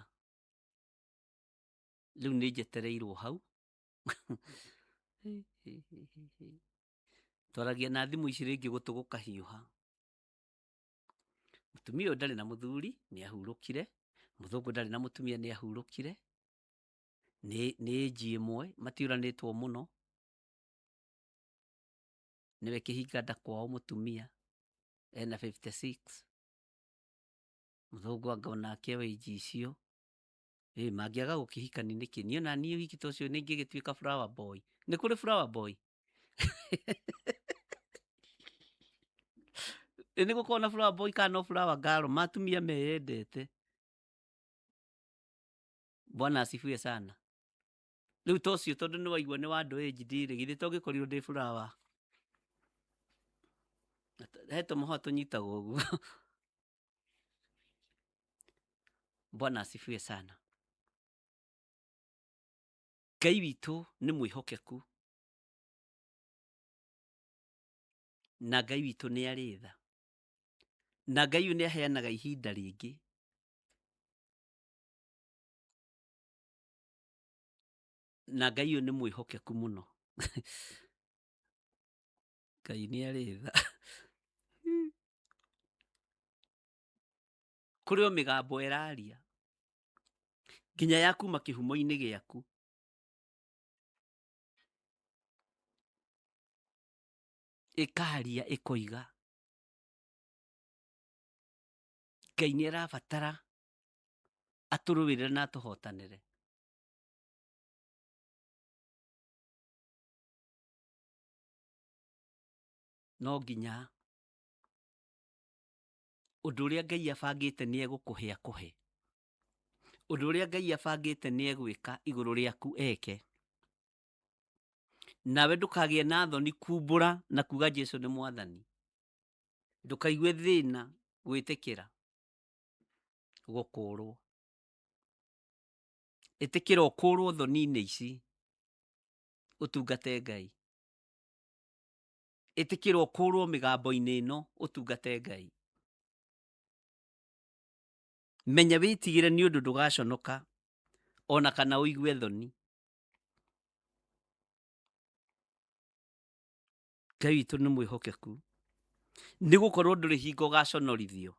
rĩu nĩ njetereirwo hau twaragia na thimũ ici rĩngĩ gũtũ gũkahiũha mũtumia ũyũ ndarĩ na mũthuri nĩ ahurũkire mũthũngũ ndarĩ na mũtumia nĩ ahurũkire nĩ ĩnji ĩmwe matiũranĩtwo mũno nĩwe kĩhinga nda kwao mũtumia ena 56 mũthũngũ anga onake wa ĩnji icio ĩ mangĩaga gũkĩhikani nĩkĩ niĩ ona niĩ ũhiki ta ũcio nĩ ingĩgĩtuĩka flower boy nĩ kũrĩ flower boy Ĩ nĩ gũkorwo na flower boy kana no flower girl matumia meyendete bwana asifiwe sana rĩu ta ũcio tondũ nĩ waigua nĩ wa andũ age rĩ githĩ to ngĩkorirwo ndĩ flower he tũmahũa tũnyitagwo ũguo bwana asifiwe sana Ngai witũ nĩ mwĩhokeku na Ngai witũ nĩ arĩ tha na Ngai ũyũ nĩ aheanaga ihinda rĩngĩ na Ngai ũyũ nĩ mwĩhokeku mũno Ngai nĩ arĩ tha kũrĩ o mĩgambo ĩraria nginya ya kuma kĩhumo-inĩ gĩaku ĩkaria ĩkoiga Ngai nĩ arabatara atũrũĩrĩre na atũhotanĩre no nginya ũndũ ũrĩa Ngai abangĩte nĩ egũkũhe akũhe ũndũ ũrĩa Ngai abangĩte nĩ egwĩka igũrũ rĩaku eke nawe ndũkagĩe na thoni kumbũra na kuga Jesu nĩ mwathani ndũkaigue thĩna gwĩtĩkĩra gũkũrwo ĩtĩkĩra ũkũrwo thoni-inĩ ici ũtungate Ngai ĩtĩkĩra ũkũrwo mĩgambo-inĩ ĩno ũtungate Ngai menya wĩtigĩre nĩ ũndũ ndũgaconoka ona kana ũigue thoni Ngai witũ nĩ mwĩhokeku, nĩ gũkorwo ndũrĩ hingo ũgaconorithio,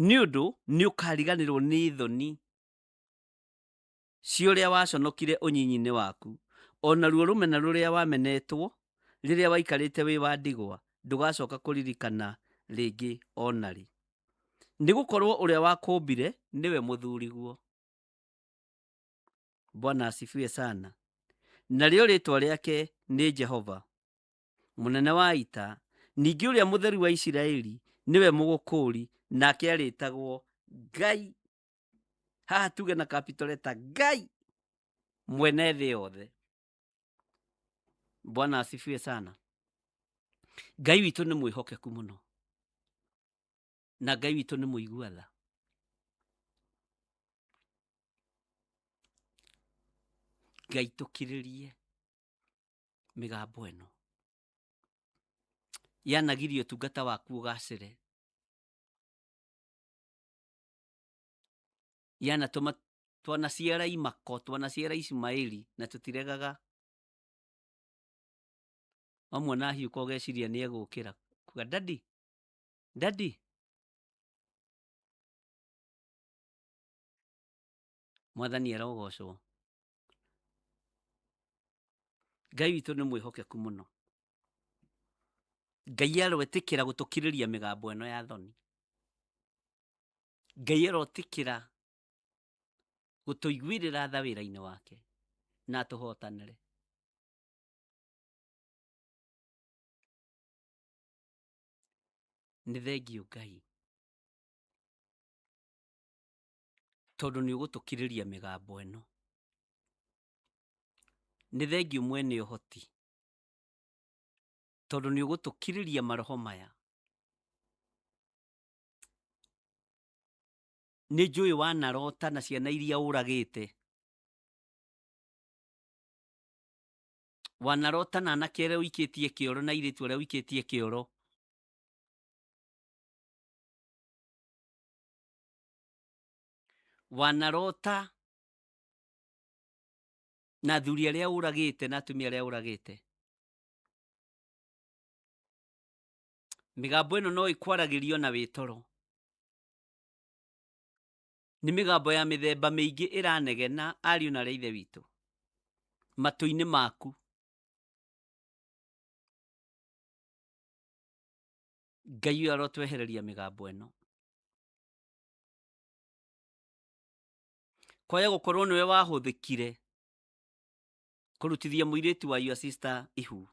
nĩ ũndũ nĩ ũkariganĩrwo nĩ thoni cia ũrĩa waconokire ũnyinyi-inĩ waku, o naruo rũmena rũrĩa wamenetwo rĩrĩa waikarĩte wĩ wa ndigwa, ndũgacoka kũririkana rĩngĩ o na rĩ. Nĩ gũkorwo ũrĩa wakũmbire nĩwe mũthuriguo. Bwana asifiwe sana. Narĩo rĩĩtwa rĩake nĩ Jehova, mũnene wa ita, ningĩ ũrĩa mũtheru wa Isiraeli nĩwe mũgũkũũri, nake arĩtagwo Ngai. Haha tuge na capital letter, Ngai mwene thĩ yothe. Bwana asifiwe sana. Ngai witũ nĩ mwĩhokeku mũno, na Ngai witũ nĩ mũigua tha. Ngai tũkirĩrie mĩgambo ĩno yanagiria ũtungata waku ũgacĩre, yanatũma twanaciara imako, twanaciara Ishumaeli na tũtiregaga. Wamwona ahiũka ũgeciria nĩ egũkĩra kuga daddy daddy. Mwathani arogocwo. Ngai witũ nĩ mwĩhokeku mũno. Ngai aroĩtĩkĩra gũtũkirĩria mĩgambo ĩno ya thoni. Ngai arotĩkĩra gũtũiguĩrĩra tha wĩra-inĩ wake na atũhotanĩre. Nĩ thengiũ Ngai, tondũ nĩ ũgũtũkirĩria mĩgambo ĩno. Nĩ thengiũ mwene ũhoti, tondũ nĩ ũgũtũkirĩria maroho maya. Nĩ njũĩ wanarota na ciana iria ũragĩte, wanarota na anake arĩa ũikĩtie kĩoro na airĩtu arĩa ũikĩtie kĩoro. Wanarota na athuri arĩa ũragĩte na atumia arĩa ũragĩte. Mĩgambo ĩno no ĩkwaragĩrio na wĩtoro. Nĩ mĩgambo ya mĩthemba mĩingĩ ĩranegena ariũ na arĩa ithe witũ matũ-inĩ maku. Ngai ũyũ arotwehereria mĩgambo ĩno. Kwaya gũkorwo nĩwe wahũthĩkire kũrutithia mũirĩtu wa your sister ihu.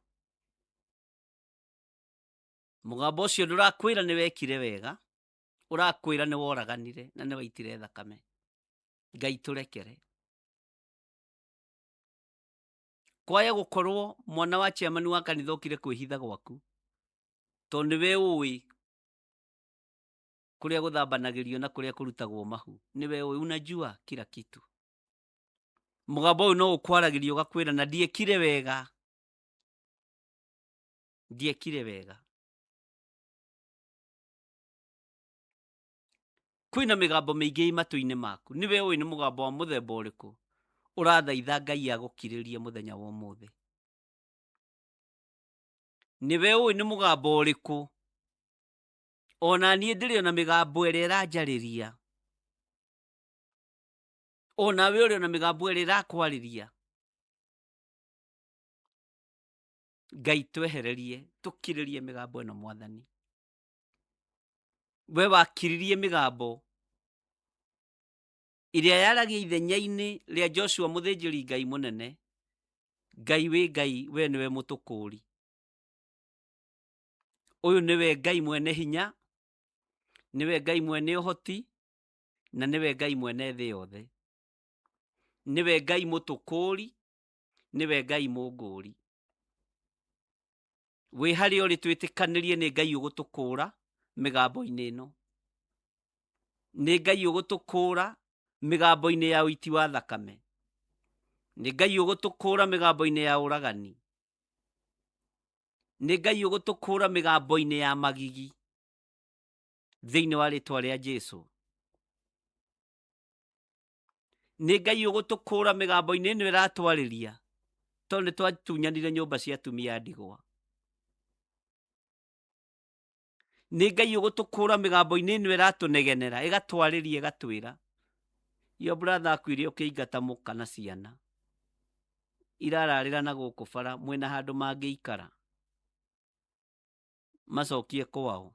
Mũgambo ũcio ndũrakwĩra nĩ wekire wega, ũrakwĩra nĩ woraganire na nĩ waitire thakame. Ngai tũrekere. Kwaya gũkorwo mwana wa chairman wa kanitha okire kwĩhitha gwaku, tondũ nĩwe ũĩ kũrĩa gũthambanagĩrio na kũrĩa kũrutagwo mahu, nĩwe ũĩ, unajua kila kitu. Mũgambo ũyũ no ũkwaragĩria ũgakwĩra na ndiekire wega, ndiekire wega. Kwĩna mĩgambo mĩingĩ ĩ matũ-inĩ maku, nĩwe ũĩ nĩ mũgambo wa mũthemba ũrĩkũ ũrathaitha Ngai agũkirĩrie mũthenya wa ũmũthĩ. Nĩwe ũĩ nĩ mũgambo ũrĩkũ. Ona niĩ ndĩrĩ ona mĩgambo ĩrĩa ĩranjarĩria, onawe ũrĩ ona mĩgambo ĩrĩa ĩrakwarĩria. Ngai twehererie, tũkirĩrie mĩgambo ĩno Mwathani. We wakiririe mĩgambo ĩrĩa yaragia ithenya-inĩ rĩa Joshua mũthĩnjĩri Ngai mũnene. Ngai wĩ Ngai, we nĩwe mũtũkũũri. Ũyũ nĩwe Ngai mwene hinya, nĩwe Ngai mwene ũhoti, na nĩwe Ngai mwene thĩ yothe. Nĩwe Ngai mũtũkũũri, nĩwe Ngai mũngũri. Wĩ harĩa ũrĩ twĩtĩkanĩrie nĩ Ngai ũgũtũkũũra mĩgambo-inĩ ĩno. Nĩ Ngai ũgũtũkũũra mĩgambo-inĩ ya ũiti wa thakame. Nĩ Ngai ũgũtũkũũra mĩgambo-inĩ ya ũragani. Nĩ Ngai ũgũtũkũũra mĩgambo-inĩ ya magigi. Thĩinĩ wa rĩtwa rĩa Jesu. Nĩ Ngai ũgũtũkũũra mĩgambo-inĩ ĩno ĩratwarĩria. Tondũ nĩ twatunyanire nyũmba cia atumia a ndigwa. Nĩ Ngai ũgũtũkũra mĩgambo-inĩ ĩno ĩratũnegenera, ĩgatwarĩria, ĩgatwĩra your brother akuire ũkĩingata mũka na ciana irararĩra na gũkũ bara, mwĩna handũ mangĩikara macokie kwao.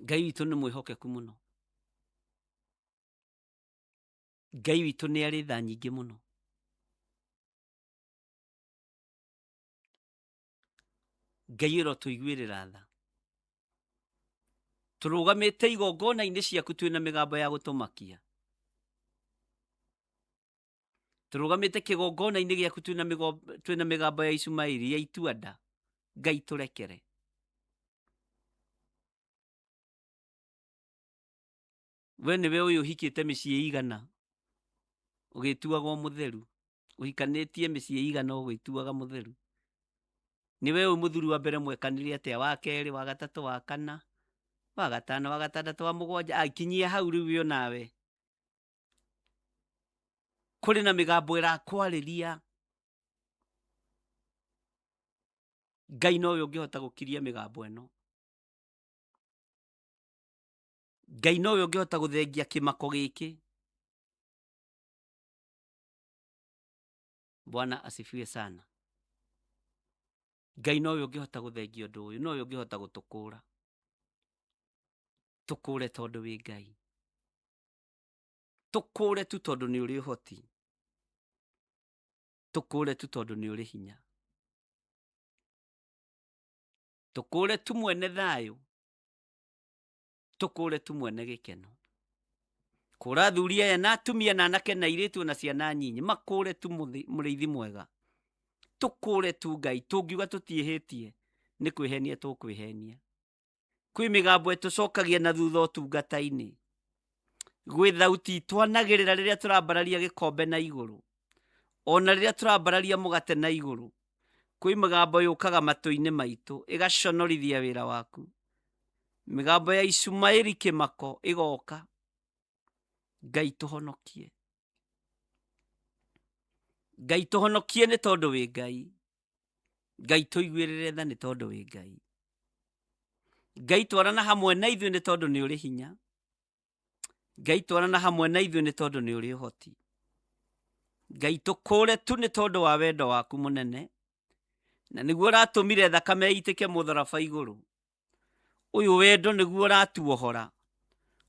Ngai witũ nĩ mwĩhokeku mũno. Ngai witũ nĩ arĩ tha nyingĩ mũno. Ngai ĩrotũiguĩrĩra tha. Tũrũgamĩte igongona-inĩ ciaku twĩna mĩgambo ya gũtũmakia. Tũrũgamĩte kĩgongona-inĩ gĩaku twĩna mĩgambo ya Ishumaeli ya ituanda. Ngai tũrekere. We nĩwe ũyũ ũhikĩte mĩciĩ igana ũgĩtuagwo mũtheru, ũhikanĩtie mĩciĩ igana ũgĩtuaga mũtheru. Nĩwe ũyũ mũthuri wa mbere mwekanire atĩa, wa kerĩ, wa gatatũ, wa kana, wa gatano, wa gatandatũ, wa mũgwanja, akinyia hau rĩu we onawe. Kũrĩ na mĩgambo ĩrakwarĩria. Ngai nowe ũngĩhota gũkiria mĩgambo ĩno. Ngai nowe ũngĩhota gũthengia kĩmako gĩkĩ. Bwana asifiwe sana. Ngai nowe ũngĩhota gũthengia ũndũ ũyũ, nowe ũngĩhota gũtũkũra. Tũkũre tondũ wĩ Ngai. Tũkũre tu tondũ nĩ ũrĩ ũhoti. Tũkũre tu tondũ nĩ ũrĩ hinya. Tũkũre tu mwene thayũ. Tũkũre tu mwene gĩkeno. Kũra athuri aya na atumia na anake na airĩtu na ciana nyinyi, makũre tu mũrĩithi mwega. Tũkũre tu Ngai, tũngiuga tũtiĩhĩtie, nĩ kwĩhenia tũkwĩhenia. Kwĩ mĩgambo ĩtũcokagia na thutha ũtungata-inĩ. Gwĩ thauti twanagĩrĩra rĩrĩa tũrambararia gĩkombe na igũrũ. Ona rĩrĩa tũrambararia mũgate na igũrũ. Kwĩ mĩgambo yũkaga matũ-inĩ maitũ, ĩgaconorithia wĩra waku. Mĩgambo ya Ishumaeli kĩmako ĩgoka. Ngai tũhonokie. Ngai tũhonokie nĩ tondũ wĩ Ngai. Ngai tũiguĩrĩre tha nĩ tondũ wĩ Ngai. Ngai twarana hamwe na ithuĩ nĩ tondũ nĩ ũrĩ hinya. Ngai twarana hamwe na ithuĩ nĩ tondũ nĩ ũrĩ ũhoti. Ngai tũkũre tu nĩ tondũ wa wendo waku mũnene, na nĩguo ũratũmire thakame ĩitĩke mũtharaba igũrũ. Ũyũ wendo nĩguo ũratuohora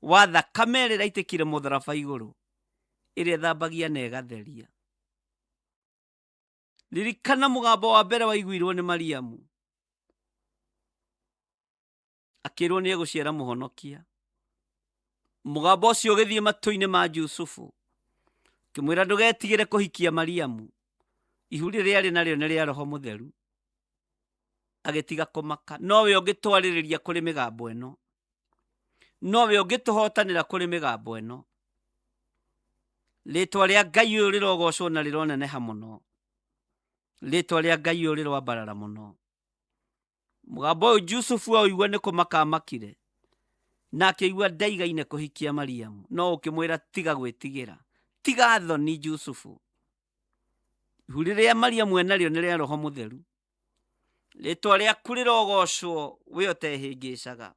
wa thakame ĩrĩa ĩraitĩkire mũtharaba igũrũ, ĩrĩa ĩthambagia na ĩgatheria. Ririkana mũgambo wa mbere waiguirwo nĩ Mariamu akĩrwo nĩ egũciara mũhonokia. Mũgambo ũcio ũgĩthiĩ matũ-inĩ ma Jusufu ũkĩmwĩra ndũgetigĩre kũhikia Mariamu, ihu rĩrĩa arĩ narĩo nĩ rĩa Roho Mũtheru. Agĩtiga kũmaka. Nowe ũngĩtwarĩrĩria kũrĩ mĩgambo ĩno, nowe ũngĩtũhotanĩra kũrĩ mĩgambo ĩno. Rĩtwa rĩa Ngai ũyũ rĩrogocwo na rĩroneneha mũno. Rĩtwa rĩa Ngai ũyũ rĩroambarara mũno. Mũgambo ũyũ Jusufu aũigua nĩ kũmaka amakire, na akĩigua ndaigaine kũhikia Mariamu, no ũkĩmwĩra tiga gwĩtigĩra, tiga thoni Jusufu. Ihu rĩrĩa Mariamu enarĩo nĩ rĩa Roho Mũtheru. Rĩtwa rĩaku rĩrogocwo we ũtehĩngĩcaga.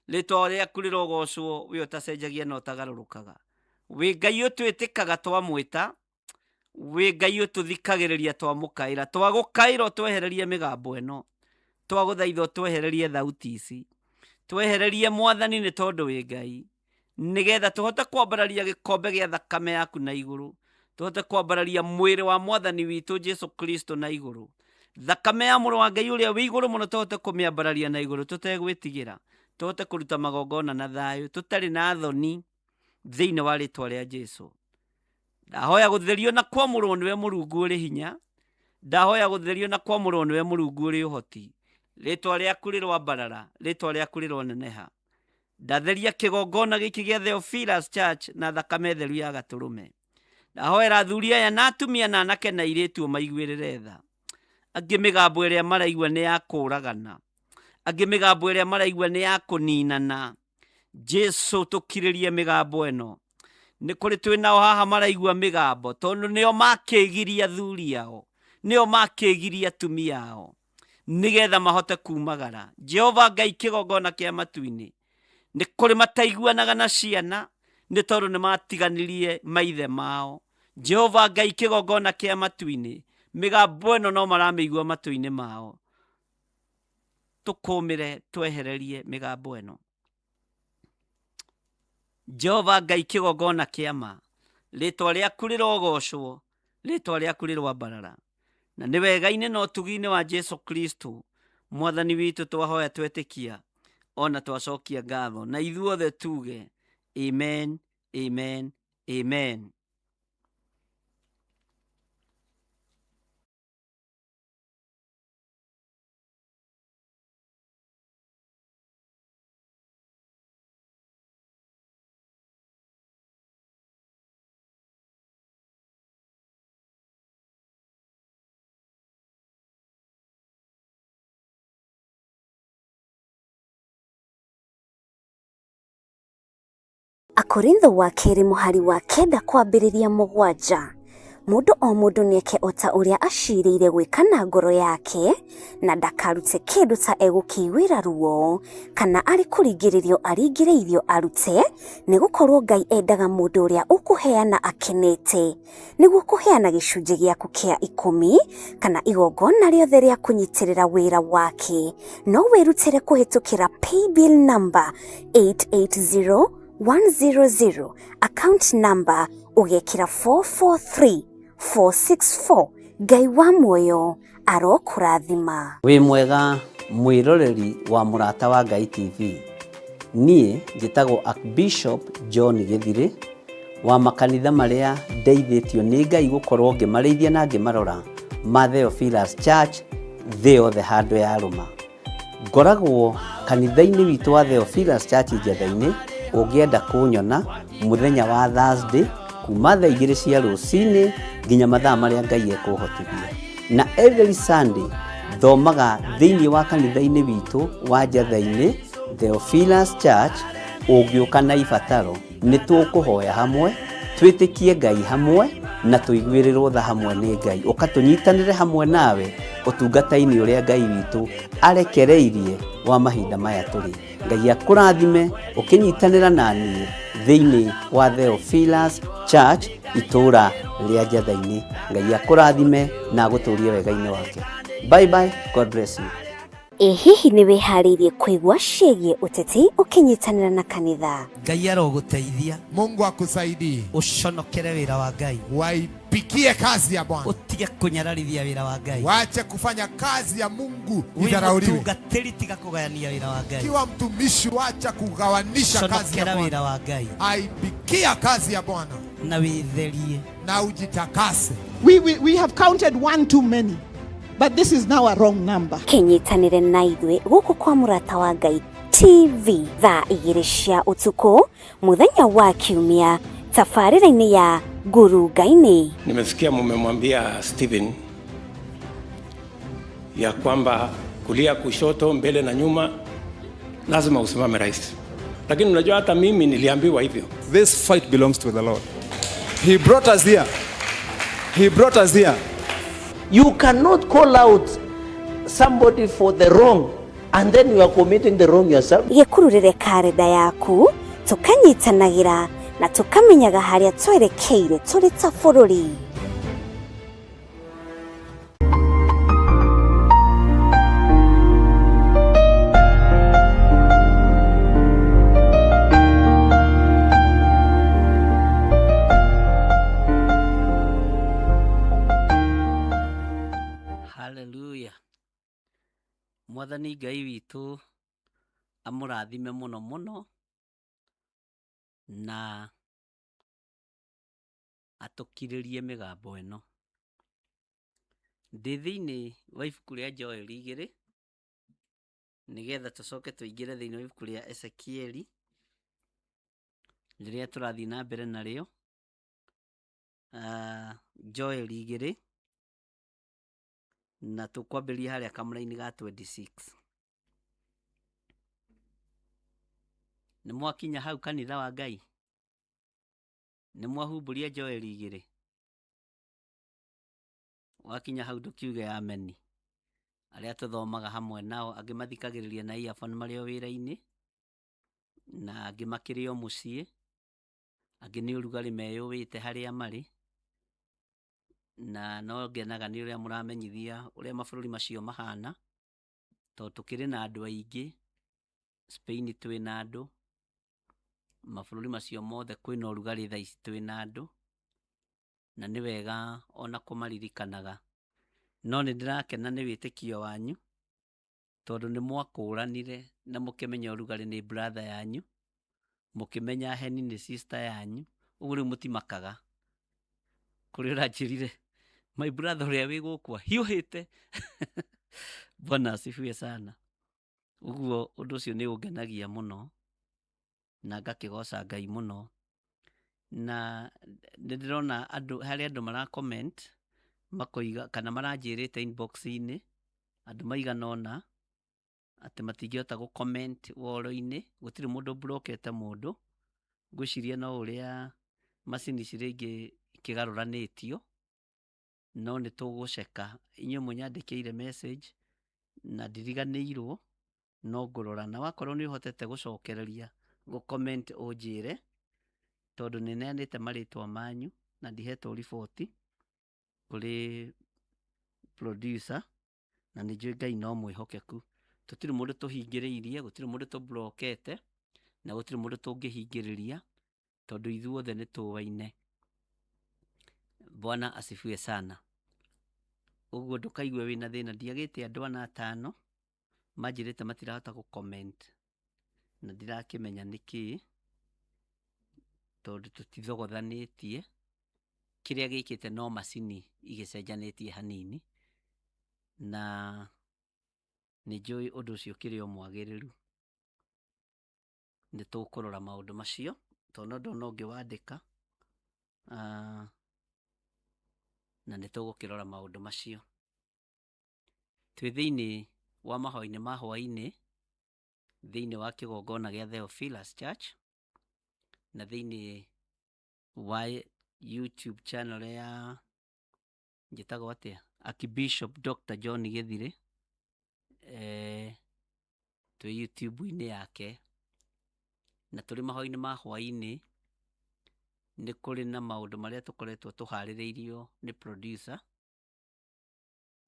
Rĩtwa rĩaku rĩrogocwo we ũtacenjagia na ũtagarũrũkaga. Wĩ Ngai ũtwĩtĩkaga twamwĩta, wĩ Ngai ũtũthikagĩrĩria twamũkaĩra. Twagũkaĩra ũtwehererie mĩgambo ĩno, twagũthaitha ũtwehererie thauti ici, twehererie Mwathani nĩ tondũ wĩ Ngai, nĩgetha tũhote kwambararia gĩkombe gĩa thakame yaku na igũrũ, tũhote kwambararia mwĩrĩ wa Mwathani witũ Jesu Kristo na igũrũ, thakame ya mũrũ wa Ngai ũrĩa wĩ igũrũ mũno tũhote kũmĩambararia na igũrũ tũtegwĩtigĩra, tũhote kũruta magongona na thayũ tũtarĩ na thoni thĩinĩ wa rĩtwa rĩa Jesu. Ndahoya gũtherio na kwamũrwo nĩwe Mũrungu ũrĩ hinya, ndahoya gũtherio na kwamũrwo nĩwe Mũrungu ũrĩ ũhoti. Rĩtwa rĩaku rĩroambarara, rĩtwa rĩaku rĩroneneha. Ndatheria kĩgongona gĩkĩ gĩa Theophilus Church na thakame theru ya gatũrũme. Ndahoera athuri aya na atumia na anake na airĩtu ũmaiguĩrĩre tha. Angĩ mĩgambo ĩrĩa maraigua nĩ ya kũragana, angĩ mĩgambo ĩrĩa maraigua nĩ ya kũninana. Jesu tũkirĩrie mĩgambo ĩno. Nĩ kũrĩ twĩ nao haha maraigua mĩgambo tondũ nĩo makĩgiria athuri ao, nĩo makĩgiria atumia ao nĩgetha mahote kumagara. Jehova Ngai kĩgongona kĩa matu-inĩ, nĩ kũrĩ mataiguanaga na ciana nĩ tondũ nĩ matiganirie maithe mao. Jehova Ngai kĩgongona kĩa matu-inĩ, mĩgambo ĩno no maramĩigua matũ-inĩ mao. Tũkũmĩre twehererie mĩgambo ĩno. Jehova Ngai kĩgongona kĩa ma, rĩtwa rĩaku rĩrogocwo, rĩtwa rĩaku rĩroambarara. Na nĩ wega-inĩ na ũtugi-inĩ wa Jesu Kristo mwathani witũ twahoya twetĩkia ona twacokia ngatho, na ithuothe tuge amen, amen, amen. Akorintho wa kerĩ mũhari wa 9 kwambĩrĩria 7. Mũndũ o mũndũ nĩeke o ta ũrĩa acirĩire gwĩka na ngoro yake, na ndakarute kĩndũ ta egũkĩiguĩra ruo, kana arĩ kũringĩrĩrio aringĩrĩirio arute, nĩgũkorwo Ngai endaga mũndũ ũrĩa ũkũheana akenete. Nĩguo kũheana gĩcunjĩ gĩaku kĩa 10 kana igongona rĩothe rĩa kũnyitĩrĩra wĩra wake, no wĩrutĩre kũhĩtũkĩra paybill number 880100, account number ũgekĩra 443464. Ngai wa muoyo arokũrathima. Wĩ mwega mwĩroreri wa Mũrata wa Ngai TV. Niĩ njĩtagwo Archbishop John Gĩthirĩ wa makanitha marĩa ndeithĩtio nĩ Ngai gũkorwo ngĩmarĩithia na ngĩmarora ma Theophilus Church thĩ yothe handũ ya rũma. Ngoragwo kanitha-inĩ witũ wa Theophilus Church Njetha-inĩ. Ũngĩenda kũnyona mũthenya wa Thursday kuma thaa 2 cia rũcinĩ nginya mathaa marĩa Ngai ekũhotithia. Na every Sunday thomaga thĩinĩ wa kanitha-inĩ witũ wa Njetha-inĩ Theophilus Church. Ũngĩũka na ibataro nĩ tũkũhoya hamwe, twĩtĩkie Ngai hamwe na tũiguĩrĩrwo tha hamwe nĩ Ngai. Ũka tũnyitanĩre hamwe nawe ũtungata-inĩ ũrĩa Ngai witũ arekereirie wa mahinda maya tũrĩ. Ngai akũrathime ũkĩnyitanĩra na niĩ thĩinĩ wa Theophilus Church itũũra rĩa Njetha-inĩ. Ngai akũrathime na agũtũrie wega-inĩ wake. Bye bye, God bless you. Ĩ hihi nĩ wĩharĩirie kũigua ciĩgiĩ ũteti ũkĩnyitanĩra na kanitha? Ngai arogũteithia. Mungu akusaidie. Ũconokere wĩra wa Ngai. Waipikie kazi ya Bwana. Ũtige kũnyararithia wĩra wa Ngai. Wache kufanya kazi ya Mungu Wĩ idharauliwe. mũtungatĩri tiga kũgayania wĩra wa Ngai. Kiwa mtumishi, wacha kugawanisha kazi ya Conokera wĩra Bwana. wa Ngai. Aipikia kazi ya Bwana Na wĩtherie. na ujitakase. We have counted one too many, but this is now a wrong number. Kĩnyitanĩre na ithuĩ gũkũ kwa Mũrata wa Ngai TV thaa 2 cia ũtukũ mũthenya wa Kiumia tabarĩra-inĩ ya Ngurunga-inĩ. Nimesikia mumemwambia Stephen ya kwamba kulia, kushoto, mbele na nyuma lazima usimame rais. Lakini unajua hata mimi niliambiwa hivyo. This fight belongs to the Lord. He brought us here. He brought us here. You cannot call out somebody for the wrong and then you are committing the wrong yourself. Gĩkururĩre karenda yaku tũkanyitanagĩra na tũkamenyaga harĩa twerekeire tũrĩ ta bũrũri. Hallelujah. Mwathani Ngai witũ amũrathime mũno mũno na atũkirĩrie mĩgambo ĩno. Ndĩ thĩinĩ wa ibuku rĩa Joel 2 nĩgetha tũcoke tũingĩre thĩinĩ wa ibuku rĩa Ezekieli rĩrĩa tũrathiĩ na mbere narĩo. Joel 2 na tũkwambĩrĩria harĩa kamũra-inĩ ga 26. Nĩ mwakinya hau kanitha wa Ngai? Nĩ mwahumbũria Joel 2? Wakinya hau ndũkiuge ameni. Arĩa tũthomaga hamwe nao, angĩ mathikagĩrĩria na earphone marĩ o wĩra-inĩ, na angĩ makĩrĩ o mũciĩ, angĩ nĩ ũrugarĩ meyũwĩte harĩa marĩ, na no ngenaga nĩ ũrĩa mũramenyithia ũrĩa mabũrũri macio mahana, tondũ tũkĩrĩ na andũ aingĩ. Spain twĩna andũ, mabũrũri macio mothe kwĩna ũrugarĩ thaa ici twĩna andũ, na nĩ wega ona kũmaririkanaga. No nĩ ndĩrakena nĩ wĩtĩkio wanyu, tondũ nĩ mwakũranire na mũkĩmenya ũrugarĩ nĩ brother yanyu, mũkĩmenya heni nĩ sister yanyu, ũguo rĩu mũtimakaga. Kũrĩ ũranjĩrire, my brother ũrĩa wĩ gũkũ ahiũhĩte. Bwana asifiwe sana. Ũguo ũndũ ũcio nĩ ũngenagia mũno, na ngakĩgoca Ngai mũno. Na nĩ ndĩrona andũ, harĩ andũ mara comment makoiga kana maranjĩrĩte inbox-inĩ, andũ maigana ũna, atĩ matingĩhota gũ comment wall-inĩ, gũtirĩ mũndũ ũmburokete mũndũ, ngwĩciria no ũrĩa macini ici rĩngĩ ikĩgarũranĩtio, no nĩ tũgũceka. Inyuĩ mũnyandĩkĩire message na ndiriganĩirwo, no ngũrora. Na wakorwo nĩ ũhotete gũcokereria gũ comment ũnjĩre, tondũ nĩ neanĩte marĩtwa manyu na ndihetwo riboti kũrĩ producer, na nĩ njũĩ Ngai no mwĩhokeku. Tũtirĩ mũndũ tũhingĩrĩirie, gũtirĩ mũndũ tũmburokete, na gũtirĩ mũndũ tũngĩhingĩrĩria, tondũ ithuothe nĩ tũwaine. Bwana asifiwe sana. Ũguo ndũkaigue wĩna thĩna, ndiagĩte andũ ana atano manjĩrĩte matirahota gũ comment, na ndirakĩmenya nĩkĩĩ, tondũ tũtithogothanĩtie. Kĩrĩa gĩkĩte no macini igĩcenjanĩtie hanini, na nĩ njũĩ ũndũ ũcio ũkĩrĩ o mwagĩrĩru. Nĩ tũkũrora maũndũ macio, tondũ no ndona ũngĩ wandĩka, na nĩ tũgũkĩrora maũndũ macio. Twĩ thĩinĩ wa mahoya-inĩ ma hwaĩ-inĩ, thĩinĩ wa kĩgongona gĩa Theophilus Church, na thĩinĩ wa YouTube channel ya njĩtagwo atĩa, Archbishop Dr. John Gĩthirĩ, twĩ YouTube-inĩ yake, na tũrĩ mahoya-inĩ ma hwaĩ-inĩ, nĩ kũrĩ na maũndũ marĩa tũkoretwo tũharĩrĩirio nĩ producer,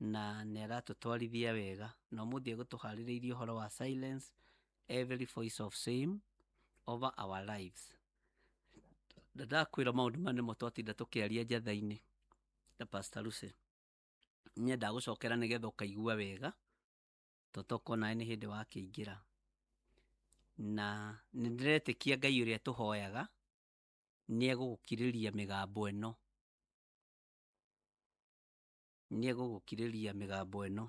na nĩ aratũtwarithia wega. Na ũmũthĩ egũtũharĩrĩirie ũhoro wa silence every voice of shame over our lives. Na ndakwĩra maũndũ maya nĩmo twatinda tũkĩaria njatha-inĩ na Pastor Lucy. Nyendaga gũcokera nĩgetha ũkaigua wega, tondũ tokorwo nawe nĩ hĩndĩ wakĩingĩra. Na nĩ ndĩretĩkia Ngai ũrĩa tũhoyaga nĩ egũgũkirĩria mĩgambo ĩno. Nĩ egũgũkirĩria mĩgambo ĩno.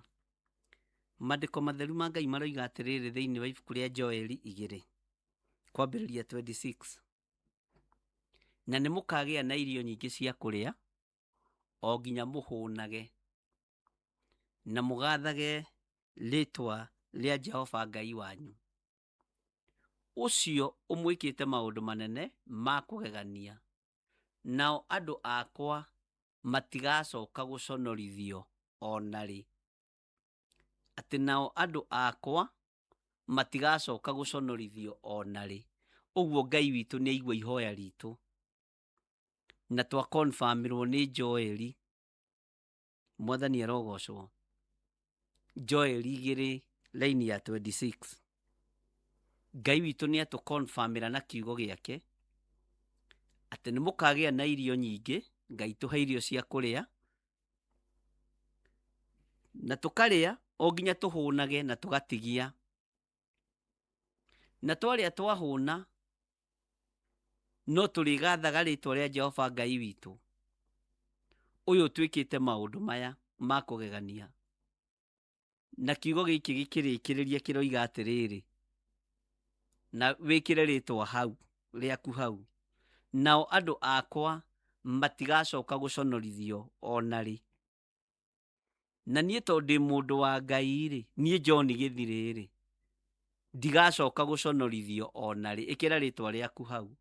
Maandĩko matheru ma Ngai maroiga atĩrĩrĩ thĩinĩ wa ibuku rĩa Joeli 2 kwambĩrĩria 26. Na nĩ mũkagĩa na irio nyingĩ cia kũrĩa, o nginya mũhũnage, na mũgathage rĩĩtwa rĩa Jehova Ngai wanyu, ũcio ũmwĩkĩte maũndũ manene ma kũgegania, nao andũ akwa matigacoka gũconorithio o na rĩ. Atĩ nao andũ akwa matigacoka gũconorithio o na rĩ. Ũguo Ngai witũ nĩ aigua ihoya ritũ, na twa confirmirwo nĩ Joeli. Mwathani arogocwo. Joeli 2 line ya 26. Ngai witũ nĩ atũconfirmĩra na kiugo gĩake atĩ nĩ mũkagĩa na irio nyingĩ. Ngai tũhe irio cia kũrĩa, na tũkarĩa o nginya tũhũnage na tũgatigia. Na twarĩa twahũna, no tũrĩgathaga rĩĩtwa rĩa Jehova Ngai witũ, ũyũ ũtwĩkĩte maũndũ maya ma kũgegania. Na kiugo gĩkĩ gĩkĩrĩkĩrĩria kĩroiga atĩrĩrĩ, na wĩkĩre rĩĩtwa hau rĩaku hau, nao andũ akwa matigacoka gũconorithio o na rĩ. Na niĩ tondũ ndĩ mũndũ wa Ngai rĩ, niĩ John Gĩthirĩ rĩ, ndigacoka gũconorithio o na rĩ. Ĩkĩra rĩĩtwa rĩaku hau.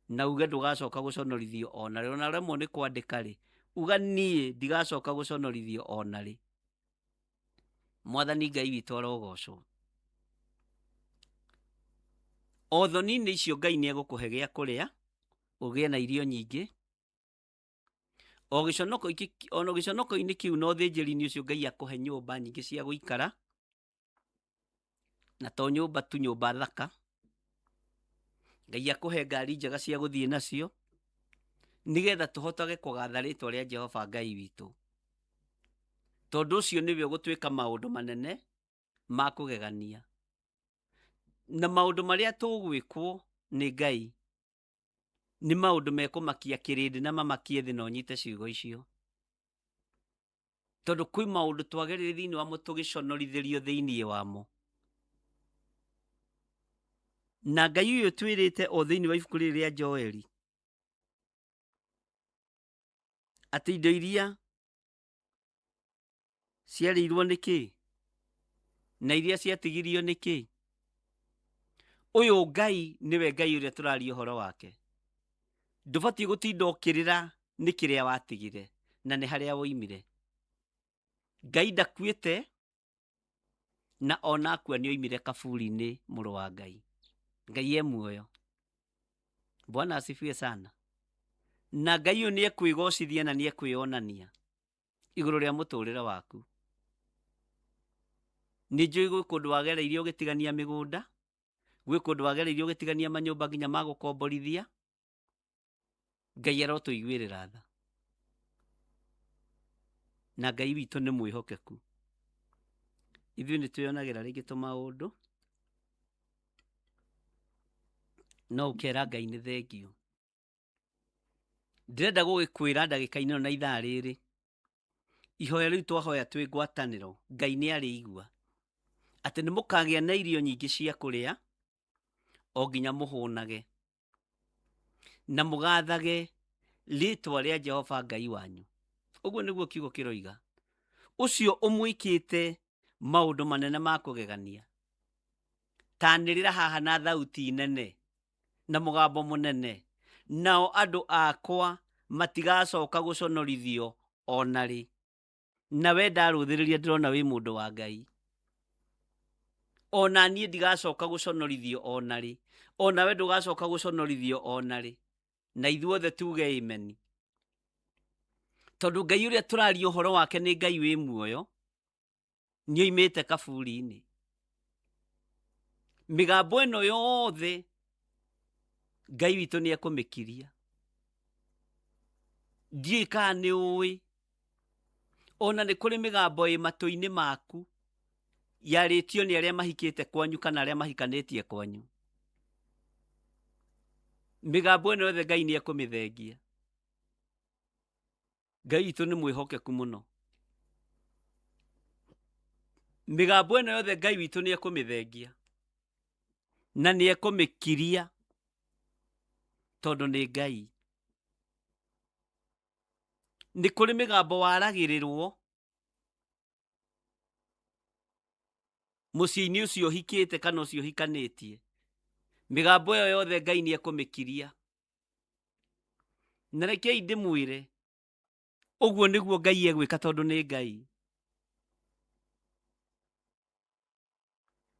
Na uge ndũgacoka gũconorithio ona rĩ. Ona remwo nĩ kwandĩka rĩ, uga niĩ ndigacoka gũconorithio ona rĩ. Mwathani Ngai witũ arogocwo. O thoni-inĩ icio Ngai nĩ egũkũhe gĩa kũrĩa, ũgĩe na irio nyingĩ. O gĩconoko-inĩ kĩu na ũthĩnjĩri-inĩ ũcio Ngai akũhe nyũmba nyingĩ cia gũikara, na to nyũmba tu, nyũmba thaka. Ngai akũhe ngari njega cia gũthiĩ nacio, nĩgetha tũhotage kũgatha rĩtwa rĩa Jehova Ngai witũ. Tondũ ũcio nĩwe ũgũtwĩka maũndũ manene ma kũgegania. Na maũndũ marĩa tũgwĩkwo nĩ Ngai nĩ maũndũ mekũmakia kĩrĩndĩ na mamakie thĩ, na ũnyite ciugo icio. Tondũ kwĩ maũndũ twagereire thĩinĩ wamo tũgĩconorithĩrio thĩinĩ wamo. Na Ngai ũyũ twĩrĩte o thĩinĩ wa ibuku rĩrĩ rĩa Joeli atĩ indo iria ciarĩirwo nĩ kĩ na iria ciatigirio nĩ kĩ. Ũyũ Ngai nĩwe Ngai ũrĩa tũraria ũhoro wake. Ndũbatiĩ gũtinda ũkĩrĩra nĩ kĩrĩa watigire na nĩ harĩa woimire. Ngai ndakuĩte na ona akua nĩ oimire kaburi-inĩ mũrũ wa Ngai. Ngai e muoyo. Bwana asifiwe sana. Na Ngai ũyũ nĩ ekwĩgocithia na nĩ ekwĩonania igũrũ rĩa mũtũrĩre waku. Nĩ njũĩ gwĩ kũndũ wagereirie ũgĩtigania mĩgũnda, gwĩ kũndũ wagereirie ũgĩtigania manyũmba nginya ma gũkomborithia. Ngai arotũiguĩrĩra tha. Na Ngai witũ nĩ mwĩhokeku. Ithuĩ nĩ twĩonagĩra rĩngĩ tũmaũndũ, no ũkera Ngai nĩ thengio. Ndĩrenda gũgĩkwĩra ndagĩka-inĩ ĩno na ithaa rĩrĩ, ihoya rĩu twahoya twĩ ngwatanĩro, Ngai nĩ arĩigua atĩ nĩ mũkagĩa na irio nyingĩ cia kũrĩa o nginya mũhũnage, na mũgathage rĩtwa rĩa Jehova Ngai wanyu. Ũguo nĩguo kiugo kĩroiga. Ũcio ũmwĩkĩte maũndũ manene ma kũgegania. Tanĩrĩra haha na thauti nene na mũgambo mũnene, nao andũ akwa matigacoka gũconorithio ona rĩ. Na we ndarũthĩrĩria ndĩrona wĩ mũndũ wa Ngai. Ona niĩ ndigacoka gũconorithio ona rĩ. Ona we ndũgacoka gũconorithio ona rĩ. Na ithuothe tuge amen. Tondũ Ngai ũrĩa tũraria ũhoro wake nĩ Ngai wĩ muoyo, nĩ oimĩte kaburi-inĩ. Mĩgambo ĩno yothe Ngai witũ nĩ ekũmĩkiria. Ndiũĩ kana nĩ ũĩ, ona nĩ kũrĩ mĩgambo ĩ matũ-inĩ maku yarĩtio nĩ arĩa mahikĩte kwanyu kana arĩa mahikanĩtie kwanyu. Mĩgambo ĩno yothe Ngai nĩ ekũmĩthengia. Ngai witũ nĩ mwĩhokeku mũno. Mĩgambo ĩno yothe Ngai witũ nĩ ekũmĩthengia na nĩ ekũmĩkiria tondũ nĩ Ngai. Nĩ kũrĩ mĩgambo waragĩrĩrwo mũciĩ-inĩ ũcio ũhikĩte kana ũcio ũhikanĩtie. Mĩgambo ĩyo yothe Ngai nĩ ekũmĩkiria. Na rekei ndĩmwĩre, ũguo nĩguo Ngai egwĩka tondũ nĩ Ngai.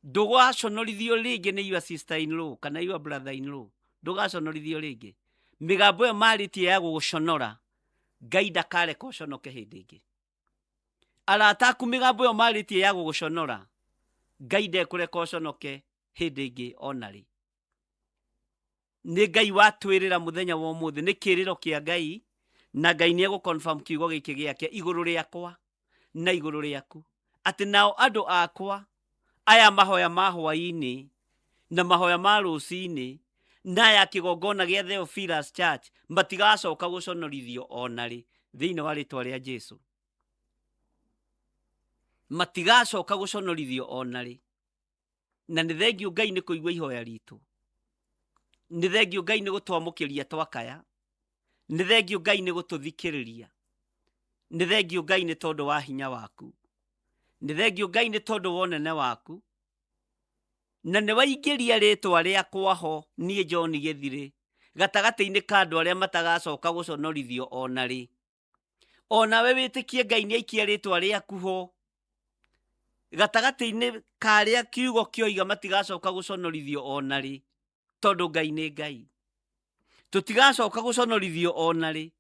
Ndũgaconorithio rĩngĩ nĩ your sister in law kana your brother in law. Ndũgaconorithio rĩngĩ. Mĩgambo ĩyo marĩtie ya gũgũconora, Ngai ndakareka ũconoke hĩndĩ ĩngĩ. Arata aku mĩgambo ĩyo marĩtie ya gũgũconora, Ngai ndekũreka ũconoke hĩndĩ ĩngĩ ona rĩ. Nĩ Ngai watwĩrĩra mũthenya wa ũmũthĩ, nĩ kĩrĩro kĩa Ngai, na Ngai nĩ egũ confirm kiugo gĩkĩ gĩake igũrũ rĩakwa na igũrũ rĩaku, atĩ nao andũ akwa aya mahoya ma hwaĩ-inĩ na mahoya ma rũcinĩ na aya kĩgongona gĩa Theophilus Church matigacoka gũconorithio ona rĩ thĩinĩ wa rĩtwa rĩa Jesu. Matigacoka gũconorithio ona rĩ. Na nĩ thengio Ngai nĩ kũigua ihoya ritũ. Nĩ thengio Ngai nĩ gũtwamũkĩria twakaya. Nĩ thengio Ngai nĩ gũtũthikĩrĩria. Nĩ thengio Ngai nĩ tondũ wa hinya waku. Nĩ thengio Ngai nĩ tondũ wa ũnene waku. Na nĩ waingĩria rĩtwa rĩakwa ho niĩ John Gĩthirĩ. Gatagatĩ-inĩ ka andũ arĩa matagacoka gũconorithio ona rĩ. Onawe wĩtĩkie Ngai nĩ aikia rĩtwa rĩaku ho. Gatagatĩ-inĩ ka arĩa kiugo kĩoiga matigacoka gũconorithio ona rĩ, tondũ Ngai nĩ Ngai. Tũtigacoka gũconorithio ona rĩ,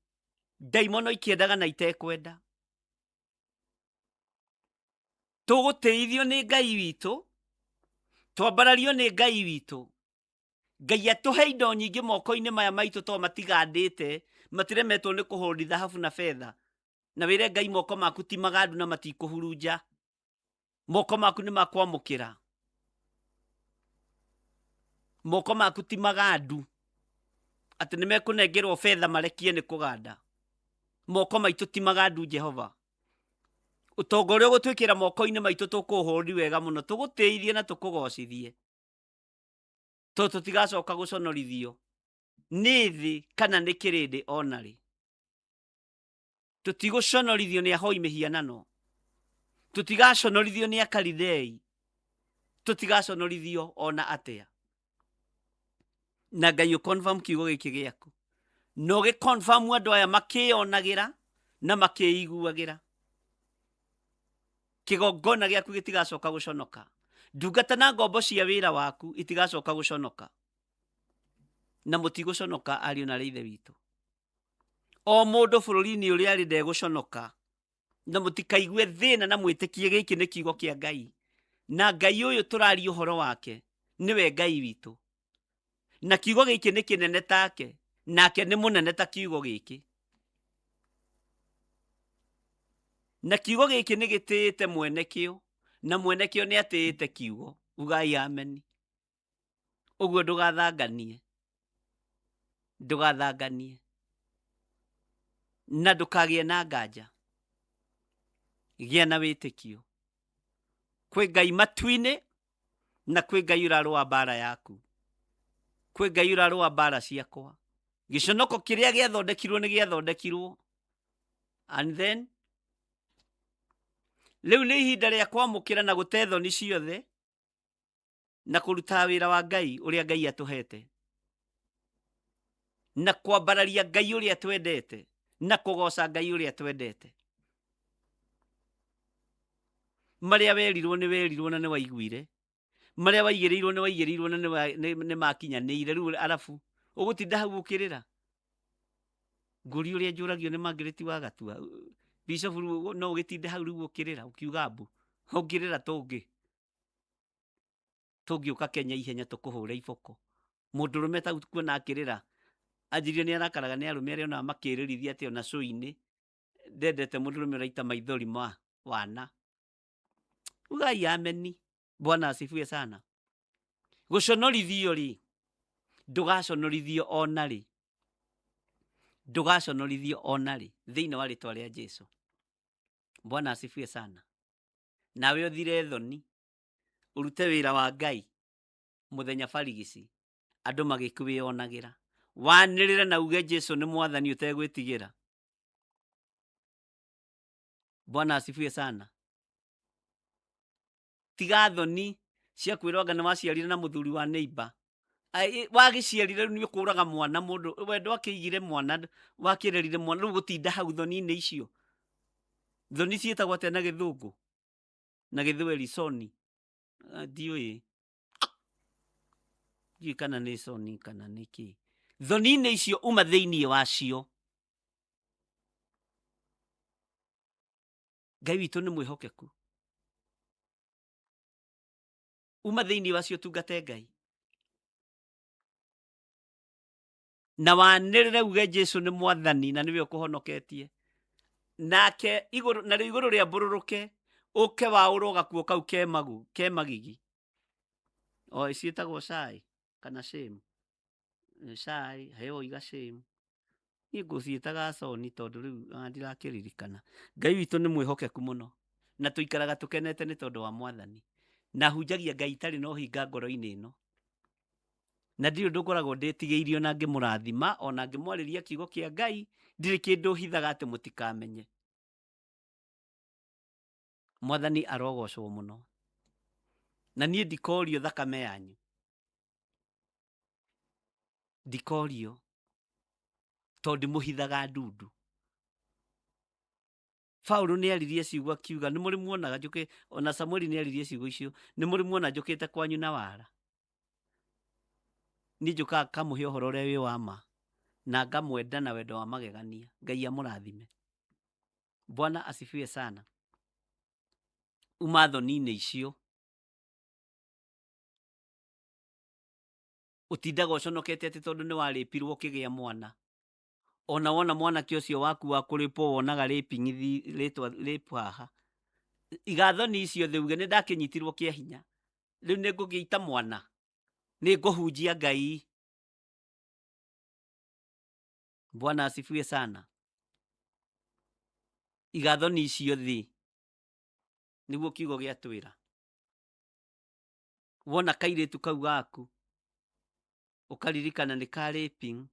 ndaimono ikĩendaga na itekwenda. Tũgũtĩithio nĩ Ngai witũ, twambarario nĩ Ngai witũ. Ngai atũhe indo nyingĩ moko-inĩ maya maitũ to matigandĩte, matiremetwo nĩ kũhũndi thahabu na betha. Na wĩre Ngai moko maku ti magandu na matikũhurunja. Moko maku nĩ makwamũkĩra. Moko maku ti magandu atĩ nĩ mekũnengerwo betha marekie nĩ kũganda. Moko maitũ ti magandu Jehova. Ũtonga ũrĩa ũgũtwĩkĩra moko-inĩ maitũ tũkũũhũri wega mũno, tũgũtĩithie na tũkũgocithie. Tondũ tũtigacoka gũconorithio nĩ thĩ kana nĩ kĩrĩndĩ ona rĩ. Tũtigũconorithio nĩ ahoi mĩhianano. Tũtigaconorithio nĩ Akalidei. Tũtigaconorithio ona atĩa. Na Ngai ũ confirm kiugo gĩkĩ gĩaku. Na ũgĩ confirm andũ aya makĩyonagĩra na makĩiguagĩra. Kĩgongona gĩaku gĩtigacoka gũconoka. Ndungata na ngombo cia wĩra waku itigacoka gũconoka. Na mũtigũconoka ariũ na arĩ ithe witũ. O mũndũ bũrũri-inĩ ũrĩa arĩ ndegũconoka. Na mũtikaigue thĩna na mwĩtĩkie gĩkĩ nĩ kiugo kĩa Ngai. Na Ngai ũyũ tũraria ũhoro wake nĩwe Ngai witũ. Na kiugo gĩkĩ nĩ kĩnene take, nake nĩ mũnene ta kiugo gĩkĩ. Na kiugo gĩkĩ nĩ gĩtĩĩte mwene kĩo, na mwene kĩo nĩ atĩĩte kiugo. Ugai ameni. Ũguo ndũgathanganie. Ndũgathanganie. Na ndũkagĩe na nganja. Gĩa na wĩtĩkio. Kwĩ Ngai matu-inĩ na kwĩ Ngai ũrarũa mbara yaku. Kwĩ Ngai ũrarũa mbara ciakwa. Gĩconoko kĩrĩa gĩathondekirwo nĩ gĩathondekirwo. And then rĩu nĩ ihinda rĩa kwamũkĩra na gũte thoni ciothe na kũruta wĩra wa Ngai ũrĩa Ngai atũhete, na kwambararia Ngai ũrĩa twendete, na kũgoca Ngai ũrĩa twendete. Marĩa werirwo nĩ werirwo na nĩ waiguire, marĩa waigĩrĩirwo nĩ waigĩrĩirwo na nĩ makinyanĩire. Rĩu arabu ũgũtinda hau ũkĩrĩra ngũri ũrĩa njũragio nĩ Margaret wa Gatua Bishop, rĩu no ũgĩtinde hau rĩu ũkĩrĩra ũkiuga mbu ũngĩrĩra tũngĩ tũngĩũka Kenya ihenya tũkũhũre iboko. Mũndũrũme ta kuona akĩrĩra anjirie nĩ arakaraga nĩ arũme arĩa onaga makĩrĩrithia atĩ ona cũinĩ ndendete mũndũrũme ũraita maithori ma wana. Ugai ameni. Bwana asifiwe sana. Gũconorithio rĩ, ndũgaconorithio ona rĩ. Ndũgaconorithio ona rĩ thĩinĩ wa rĩtwa rĩa Jesu. Bwana asifiwe sana. Nawe ũthire thoni ũrute wĩra wa Ngai mũthenya barigici andũ magĩkwĩonagĩra. Wanĩrĩre na uge Jesu nĩ mwathani ũtegwĩtigĩra. Bwana asifiwe sana. Tiga thoni cia kwĩrwo anga nĩ waciarire na mũthuri wa neighbor. Wagĩciarire rĩu nĩ ũkũraga mwana mũndũ we ndwakĩigire mwana wakĩrerire mwana rĩu gũtinda hau thoni-inĩ icio. Thoni ciĩtagwo atĩa na gĩthũngũ? Na gĩthweri soni? Ndiũĩ. Ndiũĩ kana nĩ soni kana nĩ kĩ. Thoni-inĩ icio uma thĩinĩ wacio. Ngai witũ nĩ mwĩhokeku. Uma thĩinĩ wacio tungate Ngai. Na wanĩrĩre uge Jesu nĩ mwathani na nĩwe ũkũhonoketie. Nake igũrũ narĩo igũrũ rĩambũrũrũke ũke waũrwo gakuo kau ke magu ke magigi. O ciĩtagwo cai kana shame. Cai heo iga shame. Niĩ ngũciĩtaga soni tondũ rĩu ndirakĩririkana. Ngai witũ nĩ mwĩhokeku mũno na tũikaraga tũkenete nĩ tondũ wa mwathani. Na hunjagia Ngai itarĩ na ũhinga ngoro-inĩ ĩno. Na ndirĩ ũndũ ngoragwo ndĩtigĩirio na ngĩmũrathima ona ngĩmwarĩria kiugo kĩa Ngai ndirĩ kĩndũ hithaga atĩ mũtikamenye. Mwathani arogocwo mũno. Na niĩ ndikorio thakame yanyu. Ndikorio. Tondũ ndimũhithaga ndundu. Paulo nĩ aririe ciugo akiuga nĩ mũrĩ muonaga njũkĩ ona Samueli nĩ aririe ciugo icio nĩ mũrĩ muona njũkĩte kwanyu na wara. Niĩ njũkaga ngamũhe ũhoro ũrĩa wĩ wa ma na ngamwenda na wendo wa magegania. Ngai amũrathime. Bwana asifiwe sana. Uma thoni-inĩ icio. Ũtindaga ũconokete atĩ tondũ nĩ warĩpirwo ũkĩgĩa mwana. Ona wona mwanake ũcio waku wa kũrĩpwo wonaga raping rĩtwa rape haha. Iga thoni icio thĩ uge nĩ ndakĩnyitirwo kĩa hinya. Rĩu nĩ ngũgĩita mwana. Nĩ ngũhunjia Ngai. Bwana asifiwe sana. Iga thoni icio thĩ. Nĩguo kiugo gĩatwĩra. Wona kairĩtu kau gaku ũkaririkana nĩ ka raping.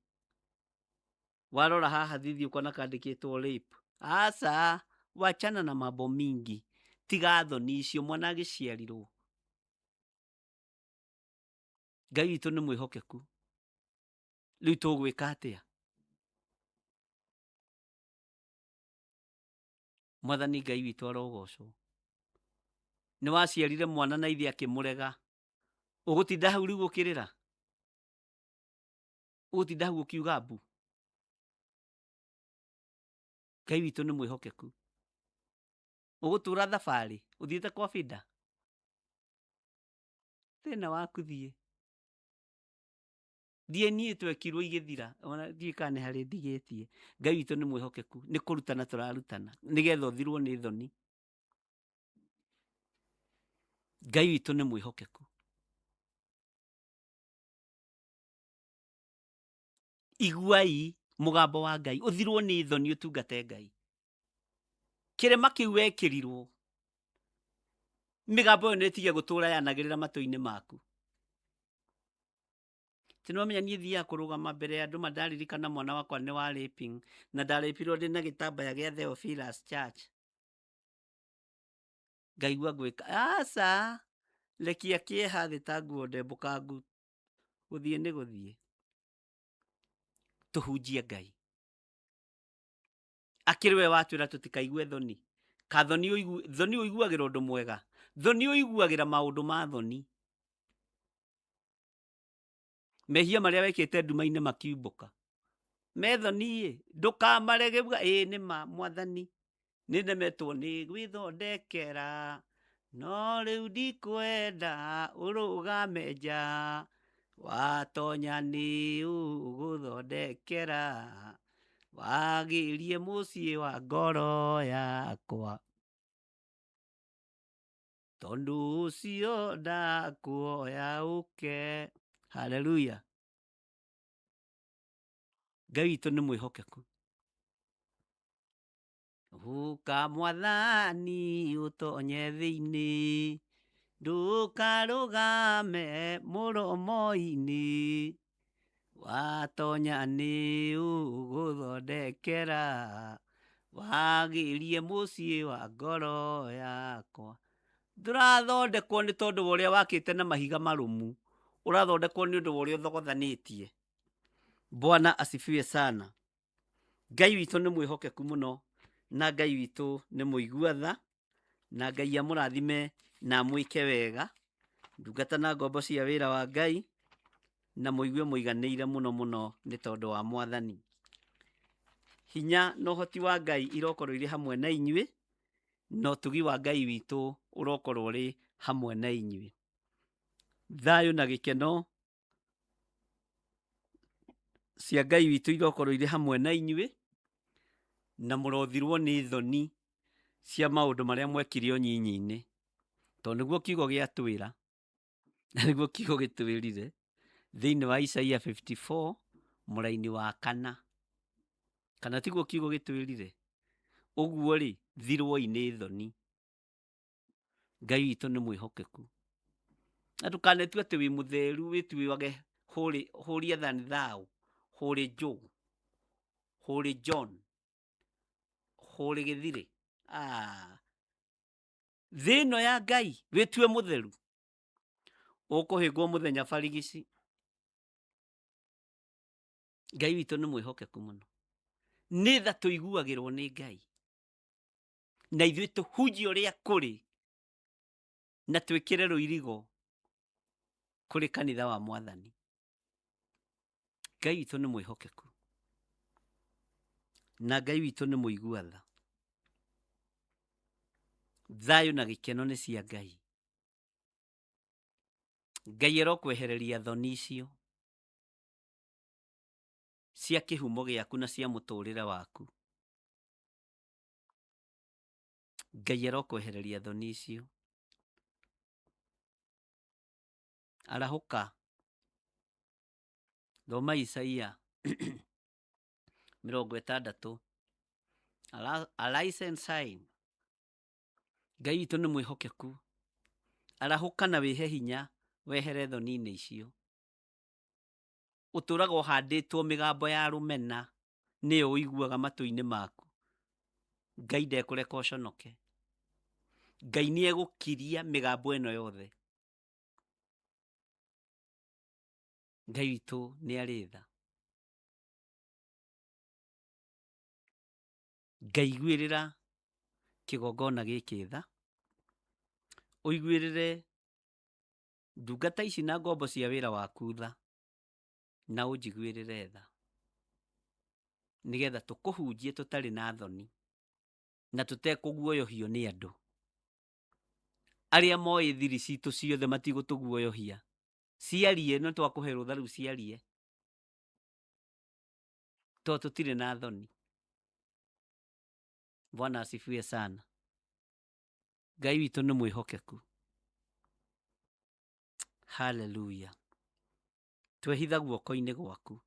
Warora haha thithi ũkona kandĩkĩtwo rape. Aca, wachana na mambo mingi. Tiga thoni icio mwana agĩciarirwo. Ngai witũ nĩ mwĩhokeku. Rĩu tũgwĩka atĩa? Mwathani Ngai witũ arogocwo. Nĩ waciarire mwana na ithe akĩmũrega. Ũgũtinda hau rĩu ũkĩrĩra? Ũgũtinda hau ũkiuga mbu? Ngai witũ nĩ mwĩhokeku. Ũgũtũra thabarĩ ũthiĩte kwa Fida? Thĩna waku thiĩ. DNA twekirwo igĩthira ona ndiũĩ kana nĩ harĩ ndigĩtie. Ngai witũ nĩ mwĩhokeku, nĩ kũrutana tũrarutana nĩgetha ũthirwo nĩ thoni. Ngai witũ nĩ mwĩhokeku. Iguai mũgambo wa Ngai, ũthirwo nĩ thoni ũtungate Ngai. Kĩrema kĩu wekĩrirwo, mĩgambo ĩyo nĩ ĩtige gũtũra yanagĩrĩra matũ-inĩ maku. Ti nĩwamenya niĩ thiaga kũrũgama mbere ya andũ ma ndaririkana mwana wakwa nĩ wa raping na ndarĩpirwo ndĩ na gĩtambaya gĩa Theophilus Church. Ngaigua ngwĩka aca, rekia kĩeha thĩ ta nguo ndembũkangu, gũthiĩ nĩ gũthiĩ. Tũhunjie Ngai. Akĩrĩ we watwĩra tũtikaigue thoni. Ka thoni ũigu, thoni ũiguagĩra ũndũ mwega. Thoni ũiguagĩra maũndũ ma thoni. Mehia marĩa wekĩte nduma-inĩ makiumbũka. Me thoni-ĩ, ndũkamarege uga ĩĩ nĩ ma mwathani nĩ ndemetwo nĩ gwĩthondekera no rĩu ndikwenda ũrũgame nja watonya nĩ ũgũthondekera wagĩrie mũciĩ wa ngoro yakwa. Tondũ ũcio ndakuoya ũke. Haleluya. Ngai witũ nĩ mwĩhokeku. Ũka mwathani ũtonye thĩinĩ, ndũkarũgame mũromo-inĩ, watonya nĩ ũgũthondekera, wagĩrie mũciĩ wa ngoro yakwa. Ndũrathondekwo nĩ tondũ wa ũrĩa wakĩte na mahiga marũmu, ũrathondekwo nĩ ũndũ wa ũrĩa ũthogothanĩtie. Bwana asifiwe sana. Ngai witũ nĩ mwĩhokeku mũno na Ngai witũ nĩ mũigua tha na Ngai amũrathime na amwĩke wega ndungata na ngombo cia wĩra wa Ngai na mũigue mũiganĩire mũno mũno nĩ tondũ wa mwathani. Hinya na ũhoti wa Ngai irokorwo irĩ hamwe na inyuĩ na ũtugi wa Ngai witũ ũrokorwo ũrĩ hamwe na inyuĩ. Thayũ na gĩkeno cia Ngai witũ irokorwo irĩ hamwe na inyuĩ na mũrothirwo nĩ thoni cia maũndũ marĩa mwekire ũnyinyi-inĩ, tondũ nĩguo kiugo gĩatwĩra na nĩguo kiugo gĩtwĩrire thĩinĩ wa Isaia 54 mũraini wa kana, kana tiguo kiugo gĩtwĩrire? Ũguo rĩ, thirwoi nĩ thoni. Ngai witũ nĩ mwĩhokeku. Na ndũkanetue atĩ wĩ mũtheru wĩtuage holier than thou, holy Joe, holy John, holy Gĩthirĩ. Ah. Thĩ ĩno ya Ngai wĩtue mũtheru, ũkũhĩngwo mũthenya barigici. Ngai witũ nĩ mwĩhokeku mũno. Nĩ tha tũiguagĩrwo nĩ Ngai, na ithuĩ tũhunjie ũrĩa kũrĩ, na twĩkĩre rũirigo kũrĩ kanitha wa Mwathani. Ngai witũ nĩ mwĩhokeku, na Ngai witũ nĩ mũigua tha. Thayũ na gĩkeno nĩ cia Ngai. Ngai arokwehereria thoni icio cia kĩhumo gĩaku na cia mũtũrĩre waku. Ngai arokwehereria thoni icio. Arahũka. Thoma Isaia 60. Arise and shine. Ngai witũ nĩ mwĩhokeku. Arahũka na wĩhe hinya wehere thoni-inĩ icio. Ũtũraga ũhandĩtwo mĩgambo ya rũmena nĩyo ũiguaga matũ-inĩ maku. Ngai ndekũreka ũconoke. Ngai nĩ egũkiria mĩgambo ĩno yothe. Ngai witũ nĩ arĩ tha. Ngai iguĩrĩra kĩgongona gĩkĩ tha, ũiguĩrĩre ndungata ici na ngombo cia wĩra waku tha, na ũnjiguĩrĩre tha, nĩgetha tũkũhunjie tũtarĩ na thoni na tũtekũguoyohio nĩ andũ. Arĩa moĩ thiri citũ ciothe matigũtũguoyohia. Ciarie, no twakũhe rũtha rĩu ciarie, tondũ tũtirĩ na thoni. Bwana asifiwe sana. Ngai witũ nĩ mwĩhokeku. Haleluya. Twehitha guoko-inĩ gwaku.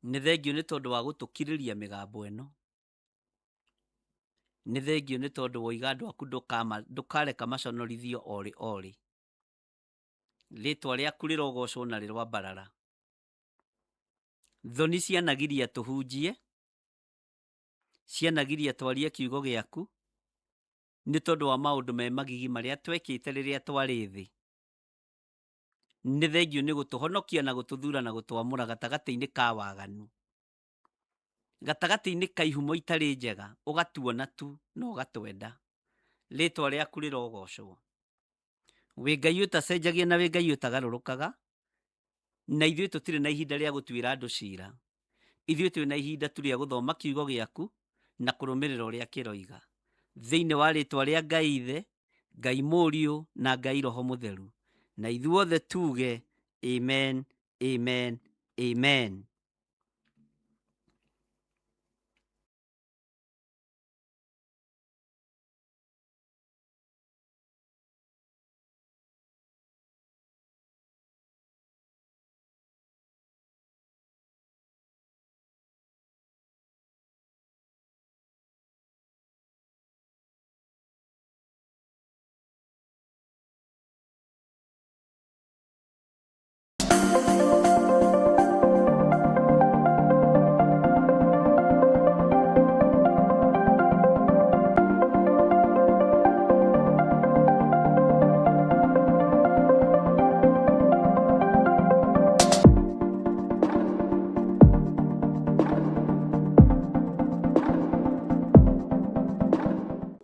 Nĩ thengio nĩ tondũ wa gũtũkirĩria mĩgambo ĩno. Nĩ thengio nĩ tondũ woiga andũ aku ndũkareka maconorithio orĩ orĩ. Rĩtwa rĩaku rĩrogocwo na rĩroambarara. Thoni cianagiria tũhunjie, cianagiria twarie kiugo gĩaku, nĩ tondũ wa maũndũ me magigi marĩa twekĩte rĩrĩa twarĩ thĩ. Nĩ thengio nĩ gũtũhonokia na gũtũthura na gũtwamũra gatagatĩ-inĩ ka waganu. Gatagatĩ-inĩ ka ihumo itarĩ njega, ũgatuona tu na ũgatwenda. Rĩtwa rĩaku rĩrogocwo. Wĩ Ngai ũtacenjagia na wĩ Ngai ũtagarũrũkaga, na ithuĩ tũtirĩ na ihinda rĩa gũtuĩra andũ cira. Ithuĩ twĩ na ihinda tu rĩa gũthoma kiugo gĩaku na kũrũmĩrĩra ũrĩa kĩroiga. Thĩinĩ wa rĩtwa rĩa Ngai Ithe, Ngai Mũriũ na Ngai Roho Mũtheru. Na ithuothe tuge amen, amen, amen.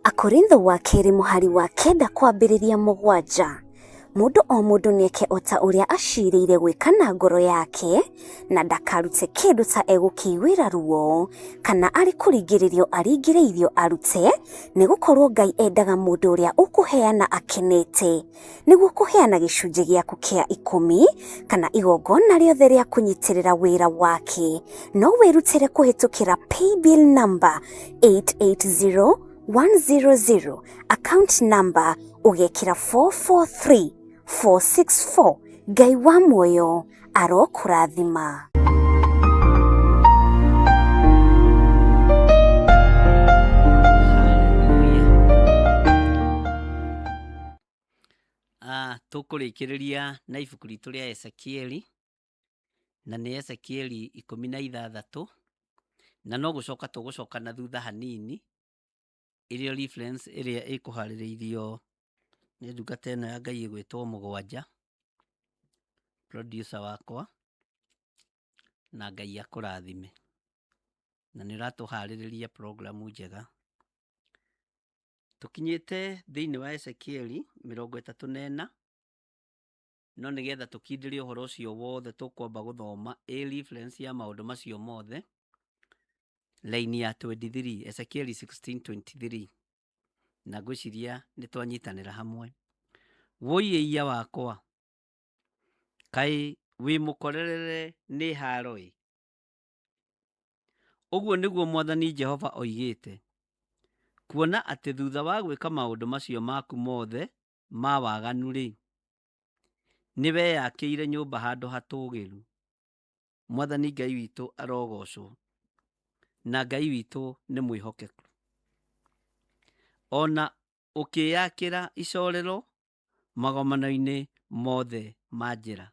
Akorintho wa kerĩ mũhari wa 9 kwambĩrĩria 7. Mũndũ o mũndũ nĩeke o ta ũrĩa acirĩire gwĩka na ngoro yake, na ndakarute kĩndũ ta egũkĩiguĩra ruo, kana arĩ kũringĩrĩrio aringĩrĩirio arute, nĩgũkorwo Ngai endaga mũndũ ũrĩa ũkũheana akenete. Nĩguo kũheana gĩcunjĩ gĩaku kĩa 10 kana igongona rĩothe rĩa kũnyitĩrĩra wĩra wake, no wĩrutĩre kũhĩtũkĩra paybill number 880100, account number ũgekĩra 443464. Ngai wa muoyo arokũrathima. Tũkũrĩkĩrĩria na ibuku ritũ rĩa Ezekieli, na nĩ Ezekieli 16, na no gũcoka tũgũcoka na thutha hanini, ĩrĩa reference ĩrĩa ĩkũharĩrĩirio nĩ ndungata ĩno ya Ngai ĩgwĩtwo Mũgwanja, producer wakwa, na Ngai akũrathime. Na nĩ ũratũharĩrĩria programu njega. Tũkinyĩte thĩinĩ wa Ezekieli 34, no nĩgetha tũkindĩrie ũhoro ũcio wothe tũkwamba gũthoma a reference ya maũndũ macio mothe, line ya 23, Ezekieli 16:23. Na ngwĩciria nĩ twanyitanĩra hamwe. Wũi ĩiya wakwa, kaĩ wĩ mũkorerere nĩ haro-ĩ! Ũguo nĩguo Mwathani Jehova oigĩte, kuona atĩ thutha wa gwĩka maũndũ macio maku mothe ma waganu-rĩ, nĩweyakĩire nyũmba handũ hatũũgĩru. Mwathani Ngai witũ arogocwo, na Ngai witũ nĩ mwĩhokeku. Ona ũkĩĩakĩra icorero magomano-inĩ mothe ma njĩra.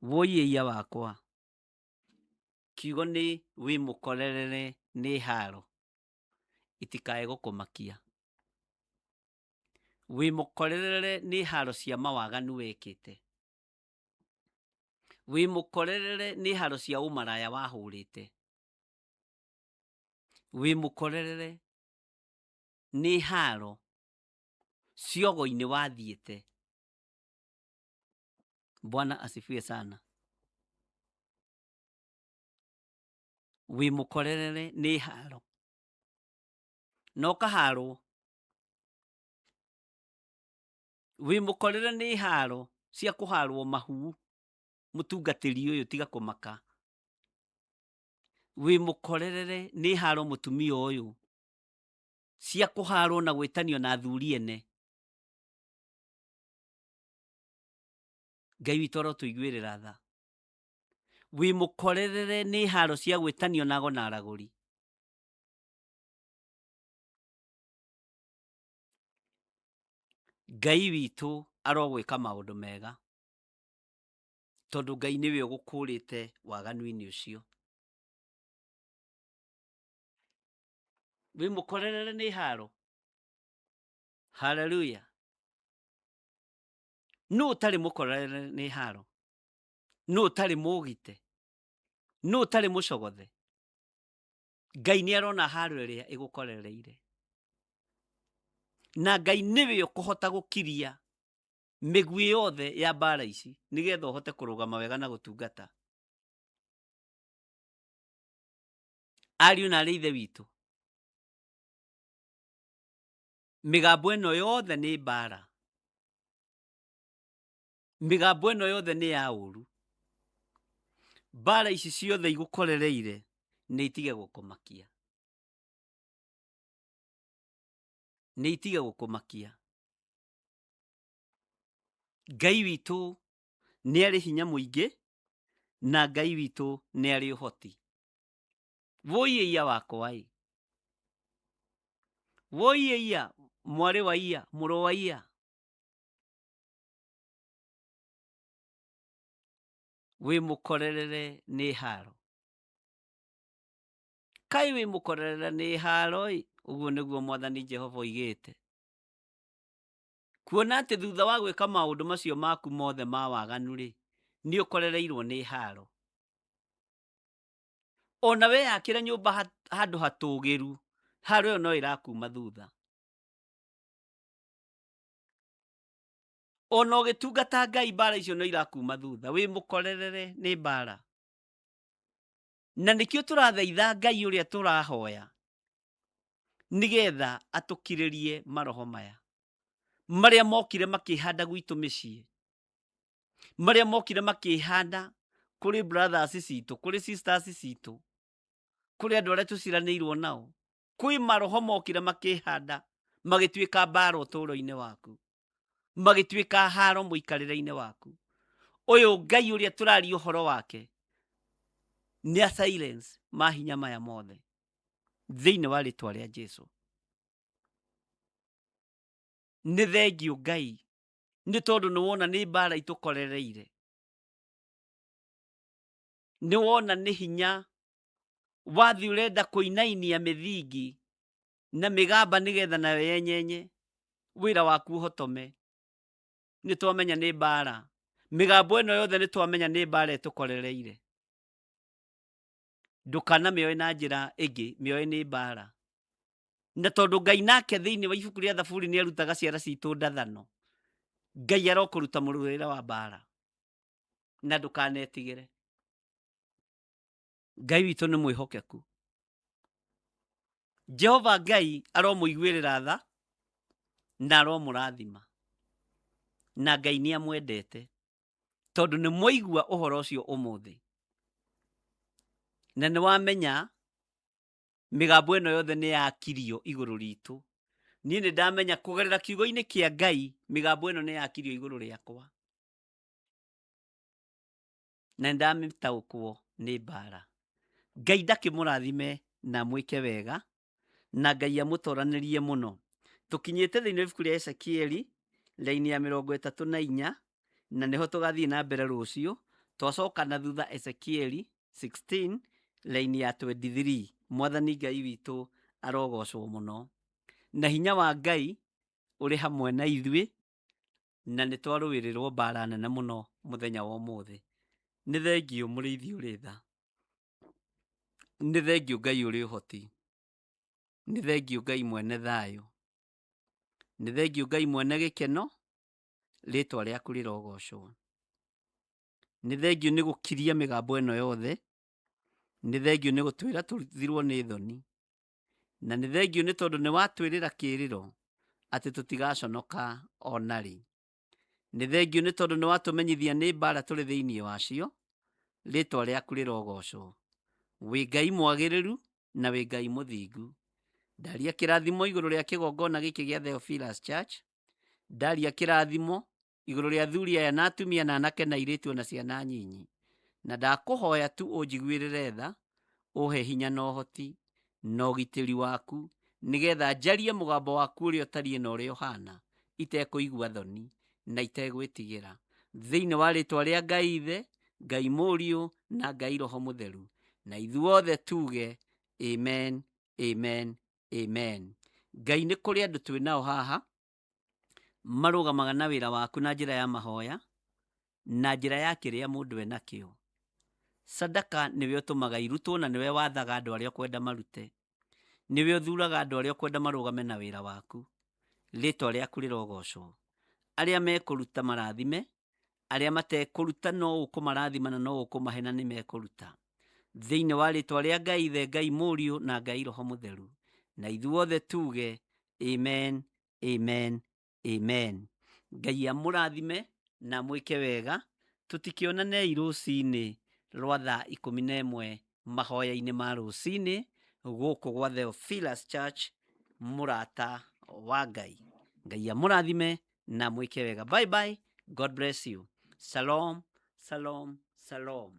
Wũi ĩiya wakwa, kiugo nĩ wĩ mũkorerere nĩ haro, itikae gũkũmakia. Wĩ mũkorerere nĩ haro cia mawaganu wekĩte. Wĩ mũkorerere nĩ haro cia ũmaraya wahũrĩte. Wĩ mũkorerere nĩ haro ciogo-inĩ wathiĩte. Bwana asifiwe sana. Wĩ mũkorerere nĩ haro na ũkaharwo. Wĩ mũkorere nĩ haro cia kũharwo mahu, mũtungatĩri ũyũ tiga kũmaka. Wĩ mũkorerere nĩ haro mũtumia ũyũ cia kũharwo na gwĩtanio na athuri ene. Ngai witũ arotũiguĩrĩra tha. Wĩ mũkorerere nĩ haro cia gwĩtanio na ago na aragũri. Ngai witũ arogwĩka maũndũ mega, tondũ Ngai nĩwe ũgũkũrĩte waganu-inĩ ũcio. Wĩ mũkorerere nĩ haro. Haleluya. Nũ ũtarĩ mũkorerere nĩ haro? Nũ ũtarĩ mũgite? Nũ ũtarĩ mũcogothe? Ngai nĩ arona haro ĩrĩa ĩgũkorereire. Na Ngai nĩwe ũkũhota gũkiria mĩguĩ yothe ya mbara ici nĩgetha ũhote kũrũgama wega na gũtungata. Ariũ na arĩ ithe witũ, mĩgambo ĩno yothe nĩ mbara. Mĩgambo ĩno yothe nĩ ya ũru. Mbara ici ciothe igũkorereire nĩ itige gũkũmakia. Nĩ itige gũkũmakia. Ngai witũ nĩ arĩ hinya mũingĩ na Ngai witũ nĩ arĩ ũhoti. Wũi ĩiya wakwa ĩ. Wũi ĩiya mwarĩ wa iya, mũrũ wa iya. Wĩ mũkorerere nĩ haro. Kaĩ wĩ mũkorerere nĩ haro ĩ, ũguo nĩguo Mwathani Jehova oigĩte. Kuona atĩ thutha wa gwĩka maũndũ macio maku mothe ma waganu rĩ, nĩ ũkorereirwo nĩ haro. Ona weyakĩra nyũmba handũ hatũũgĩru, haro ĩyo no ĩrakuma thutha. Ona ũgĩtungata Ngai mbara icio no irakuma thutha. Wĩ mũkorerere nĩ mbara. Na nĩkĩo tũrathaitha Ngai ũrĩa tũrahoya nĩgetha atũkirĩrie maroho maya marĩa mokire makĩhanda gwitũ mĩciĩ, marĩa mokire makĩhanda kũrĩ brothers citũ, kũrĩ sisters citũ, kũrĩ andũ arĩa tũciranĩirwo nao. Kwĩ maroho mokire makĩhanda magĩtuĩka mbara ũtũũro-inĩ waku, magĩtuĩka haro mũikarĩre-inĩ waku. Ũyũ Ngai ũrĩa tũraria ũhoro wake nĩ a silence mahinya maya mothe thĩinĩ wa rĩtwa rĩa Jesu. Nĩ thengio Ngai nĩ tondũ nĩ wona nĩ mbara itũkorereire, nĩ wona nĩ hinya wathi ũrenda kũinainia mĩthingi na mĩgamba nĩgetha nayo yenyenye wĩra waku ũhotome. Nĩ twamenya nĩ mbara, mĩgambo ĩno yothe nĩ twamenya nĩ mbara ĩtũkorereire. Ndũkanamĩoe na njĩra ĩngĩ, mĩoe nĩ mbara. Na tondũ Ngai nake thĩinĩ wa ibuku rĩa Thaburi nĩ arutaga ciara citũ ndathano, Ngai arokũruta mũrũĩre wa mbara, na ndũkanetigĩre. Ngai witũ nĩ mwĩhokeku. Jehova Ngai aromũiguĩrĩra tha na aromũrathima, na Ngai nĩ amwendete tondũ nĩ mwaigua ũhoro ũcio ũmũthĩ na nĩ wamenya mĩgambo ĩno yothe nĩ yakirio igũrũ ritũ. Niĩ nĩ ndamenya kũgerera kiugo-inĩ kĩa Ngai mĩgambo ĩno nĩ yakirio igũrũ rĩakwa na nĩ ndamĩtaũkwo nĩ mbara. Ngai ndakĩmũrathime na mwĩke wega na Ngai amũtoranĩrie mũno. Tũkinyĩte thĩinĩ wa ibuku rĩa Ezekieli raini ya 34 na nĩho tũgathiĩ na mbere rũciũ. Twacoka na thutha Ezekieli 16 raini ya 23. Mwathani Ngai witũ arogocwo mũno, na hinya wa Ngai ũrĩ hamwe na ithuĩ, na nĩ twarũĩrĩrwo mbara nene mũno mũthenya wa ũmũthĩ. Nĩ thengiũ mũrĩithi ũrĩ tha, nĩ thengiũ Ngai ũrĩ ũhoti, nĩ thengiũ Ngai mwene thayũ, nĩ thengiũ Ngai mwene gĩkeno, rĩtwa rĩaku rĩrogocwo. Nĩ thengiũ nĩ gũkiria mĩgambo ĩno yothe, nĩ thengiũ nĩ gũtwĩra tũthirwo nĩ thoni, na nĩ thengiũ nĩ tondũ nĩ watwĩrĩra kĩĩrĩro atĩ tũtigaconoka ona rĩ. Nĩ thengiũ nĩ tondũ nĩ watũmenyithia nĩ mbara tũrĩ thĩinĩ wacio, rĩtwa rĩaku rĩrogocwo. Wĩ Ngai mwagĩrĩru na wĩ Ngai mũthingu. Ndaria kĩrathimo igũrũ rĩa kĩgongona gĩkĩ gĩa Theophilus Church, ndaria kĩrathimo igũrũ rĩa athuri aya na atumia na anake na airĩtu ona ciana nyinyi, na ndakũhoya tu ũnjiguĩrĩre tha, ũhe hinya na ũhoti na ũgitĩri waku, nĩgetha njarie mũgambo waku ũrĩa ũtariĩ na ũrĩa ũhana, itekũigua thoni na itegwĩtigĩra. Thĩinĩ wa rĩtwa rĩa Ngai Ithe, Ngai Mũriũ na Ngai Roho Mũtheru, na ithuothe tuge amen, amen, amen. Ngai nĩ kũrĩ andũ twĩ nao haha marũgamaga na wĩra waku na njĩra ya mahoya na njĩra ya kĩrĩa mũndũ enakĩo. Sadaka nĩwe ũtũmaga irutwo na nĩwe wathaga andũ arĩa ũkwenda marute, nĩwe ũthuraga andũ arĩa ũkwenda marũgame na wĩra waku. Rĩtwa rĩaku rĩrogocwo. Arĩa mekũruta marathime, arĩa matekũruta no ũkũmarathima na no ũkũmahe na nĩ mekũruta. Thĩinĩ wa rĩtwa rĩa Ngai Ithe, Ngai Mũriũ na Ngai Roho Mũtheru, na ithuothe tuge amen, amen, amen. Ngai amũrathime na mwĩke wega. Tũtikĩonanei rũcinĩ rwa thaa 11 mahoya-inĩ ma rũcinĩ gũkũ gwa Theophilus Church, mũrata wa Ngai. Ngai amũrathime na mwĩke wega. Bye bye. God bless you. Shalom, shalom, shalom.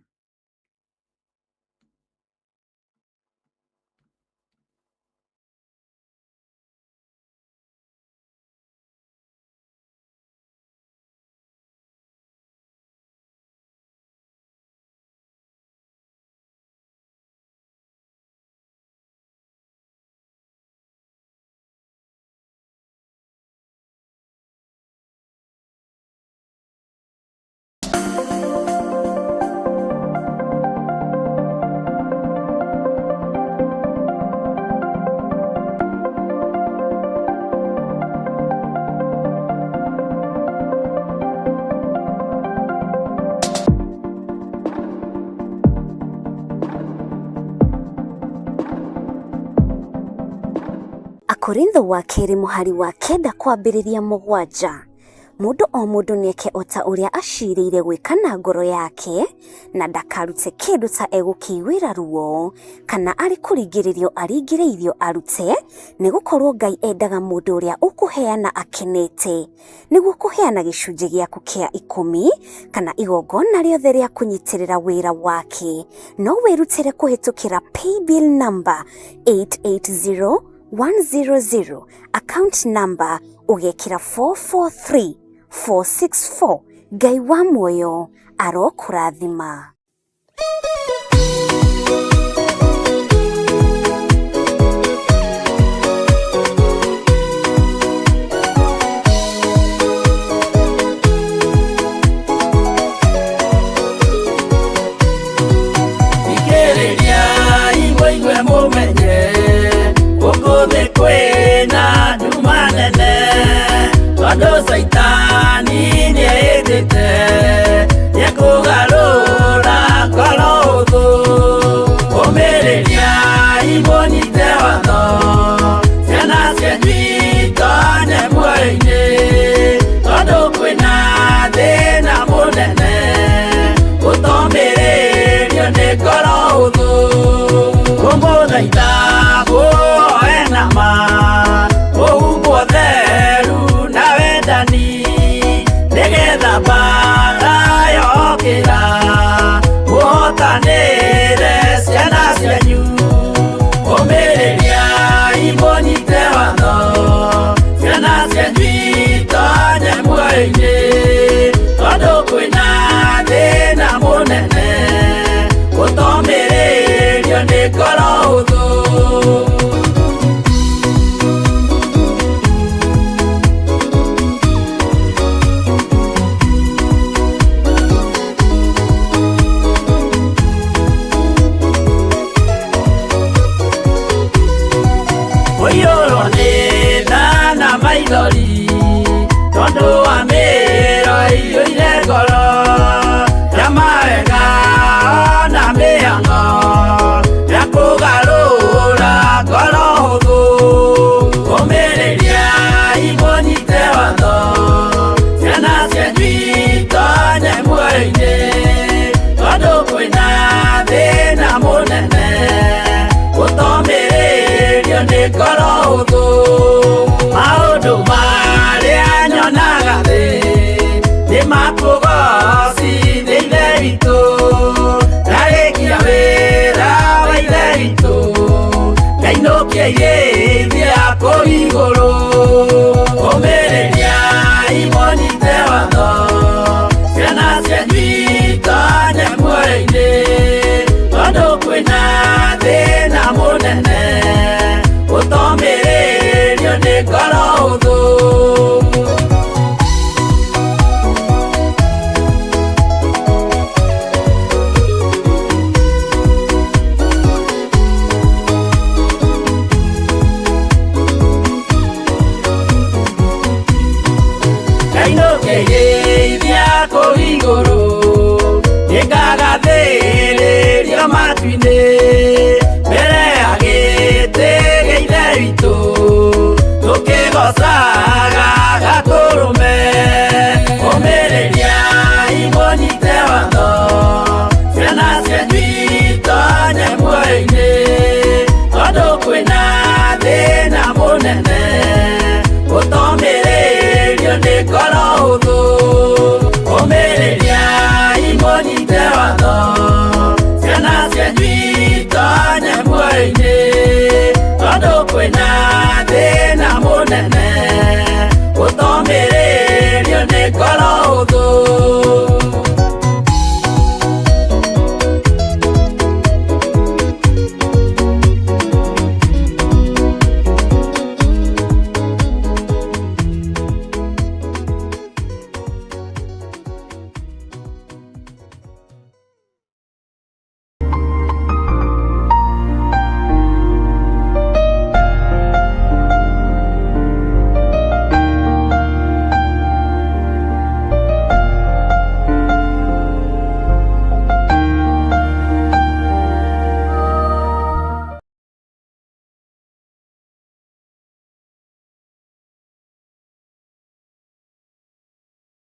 Akorintho wa kerĩ mũhari wa 9 kwambĩrĩria 7. Mũndũ o mũndũ nĩeke o ta ũrĩa acirĩire gwĩka na ngoro yake, na ndakarute kĩndũ ta egũkĩiguĩra ruo, kana arĩ kũringĩrĩrio aringĩrĩirio arute, nĩgũkorwo Ngai endaga mũndũ ũrĩa ũkũheana akenete. Nĩguo kũheana gĩcunjĩ gĩaku kĩa 10 kana igongona rĩothe rĩa kũnyitĩrĩra wĩra wake, no wĩrutĩre kũhĩtũkĩra paybill number 880100, account number ũgekĩra 443464. Ngai wa muoyo arokũrathima. Thikĩrĩria. Nĩaiguĩte nĩekũgarũra ngoro hũthũ. Ũmĩrĩriai mũnyite watho, ciana cianyu itonye muoyo-inĩ, tondũ kwĩna thĩna mũnene gũtomĩrĩrio nĩ ngoro hũthũ. Ngũmũthaitha muoe na ma mũhumbwo theru na wendani, nĩgetha mbaara yokĩra mũhotanĩre ciana cianyu. Ũmĩrĩriai mũnyite watho, ciana cianyu itonye muoyo-inĩ, tondũ kwĩna thĩna mũnene gũtomĩrĩrio nĩ ngoro hũthũ. Ũiyũrwo nĩ tha na maithori, tondũ wa mĩro ĩiyũire ngoro ya mawega na mĩhang'o ya kũgarũra ngoro hũthũ. Ũmĩrĩriai mũnyite watho, ciana cianyu itonye muoyo-inĩ, tondũ kwĩna thĩna mũnene gũtomĩrĩrio nĩ ngoro hũthũ. Maũndũ marĩa nyonaga thĩ nĩ makũgocithia Ithe witũ, ndarĩkia wĩra wa Ithe witũ, ngainũkia irĩithia kũu igũrũ. Ũmĩrĩriai mũnyite watho, ciana cianyu itonye muoyo-inĩ, tondũ kwĩna thĩna mũnene gũtomĩrĩrio nĩ ngoro hũthũ. Ngainũkĩrĩithia kũu igũrũ, nĩngagathĩrĩrio matu-inĩ, mbere ya gĩtĩ gĩa Ithe witũ, tũkĩgoocaga Gatũrũme. Ũmĩrĩriai mũnyite watho, ciana cianyu itonye muoyo-inĩ, tondũ kwĩna thĩna mũnene gũtomĩrĩrio nĩ ngoro hũthũ.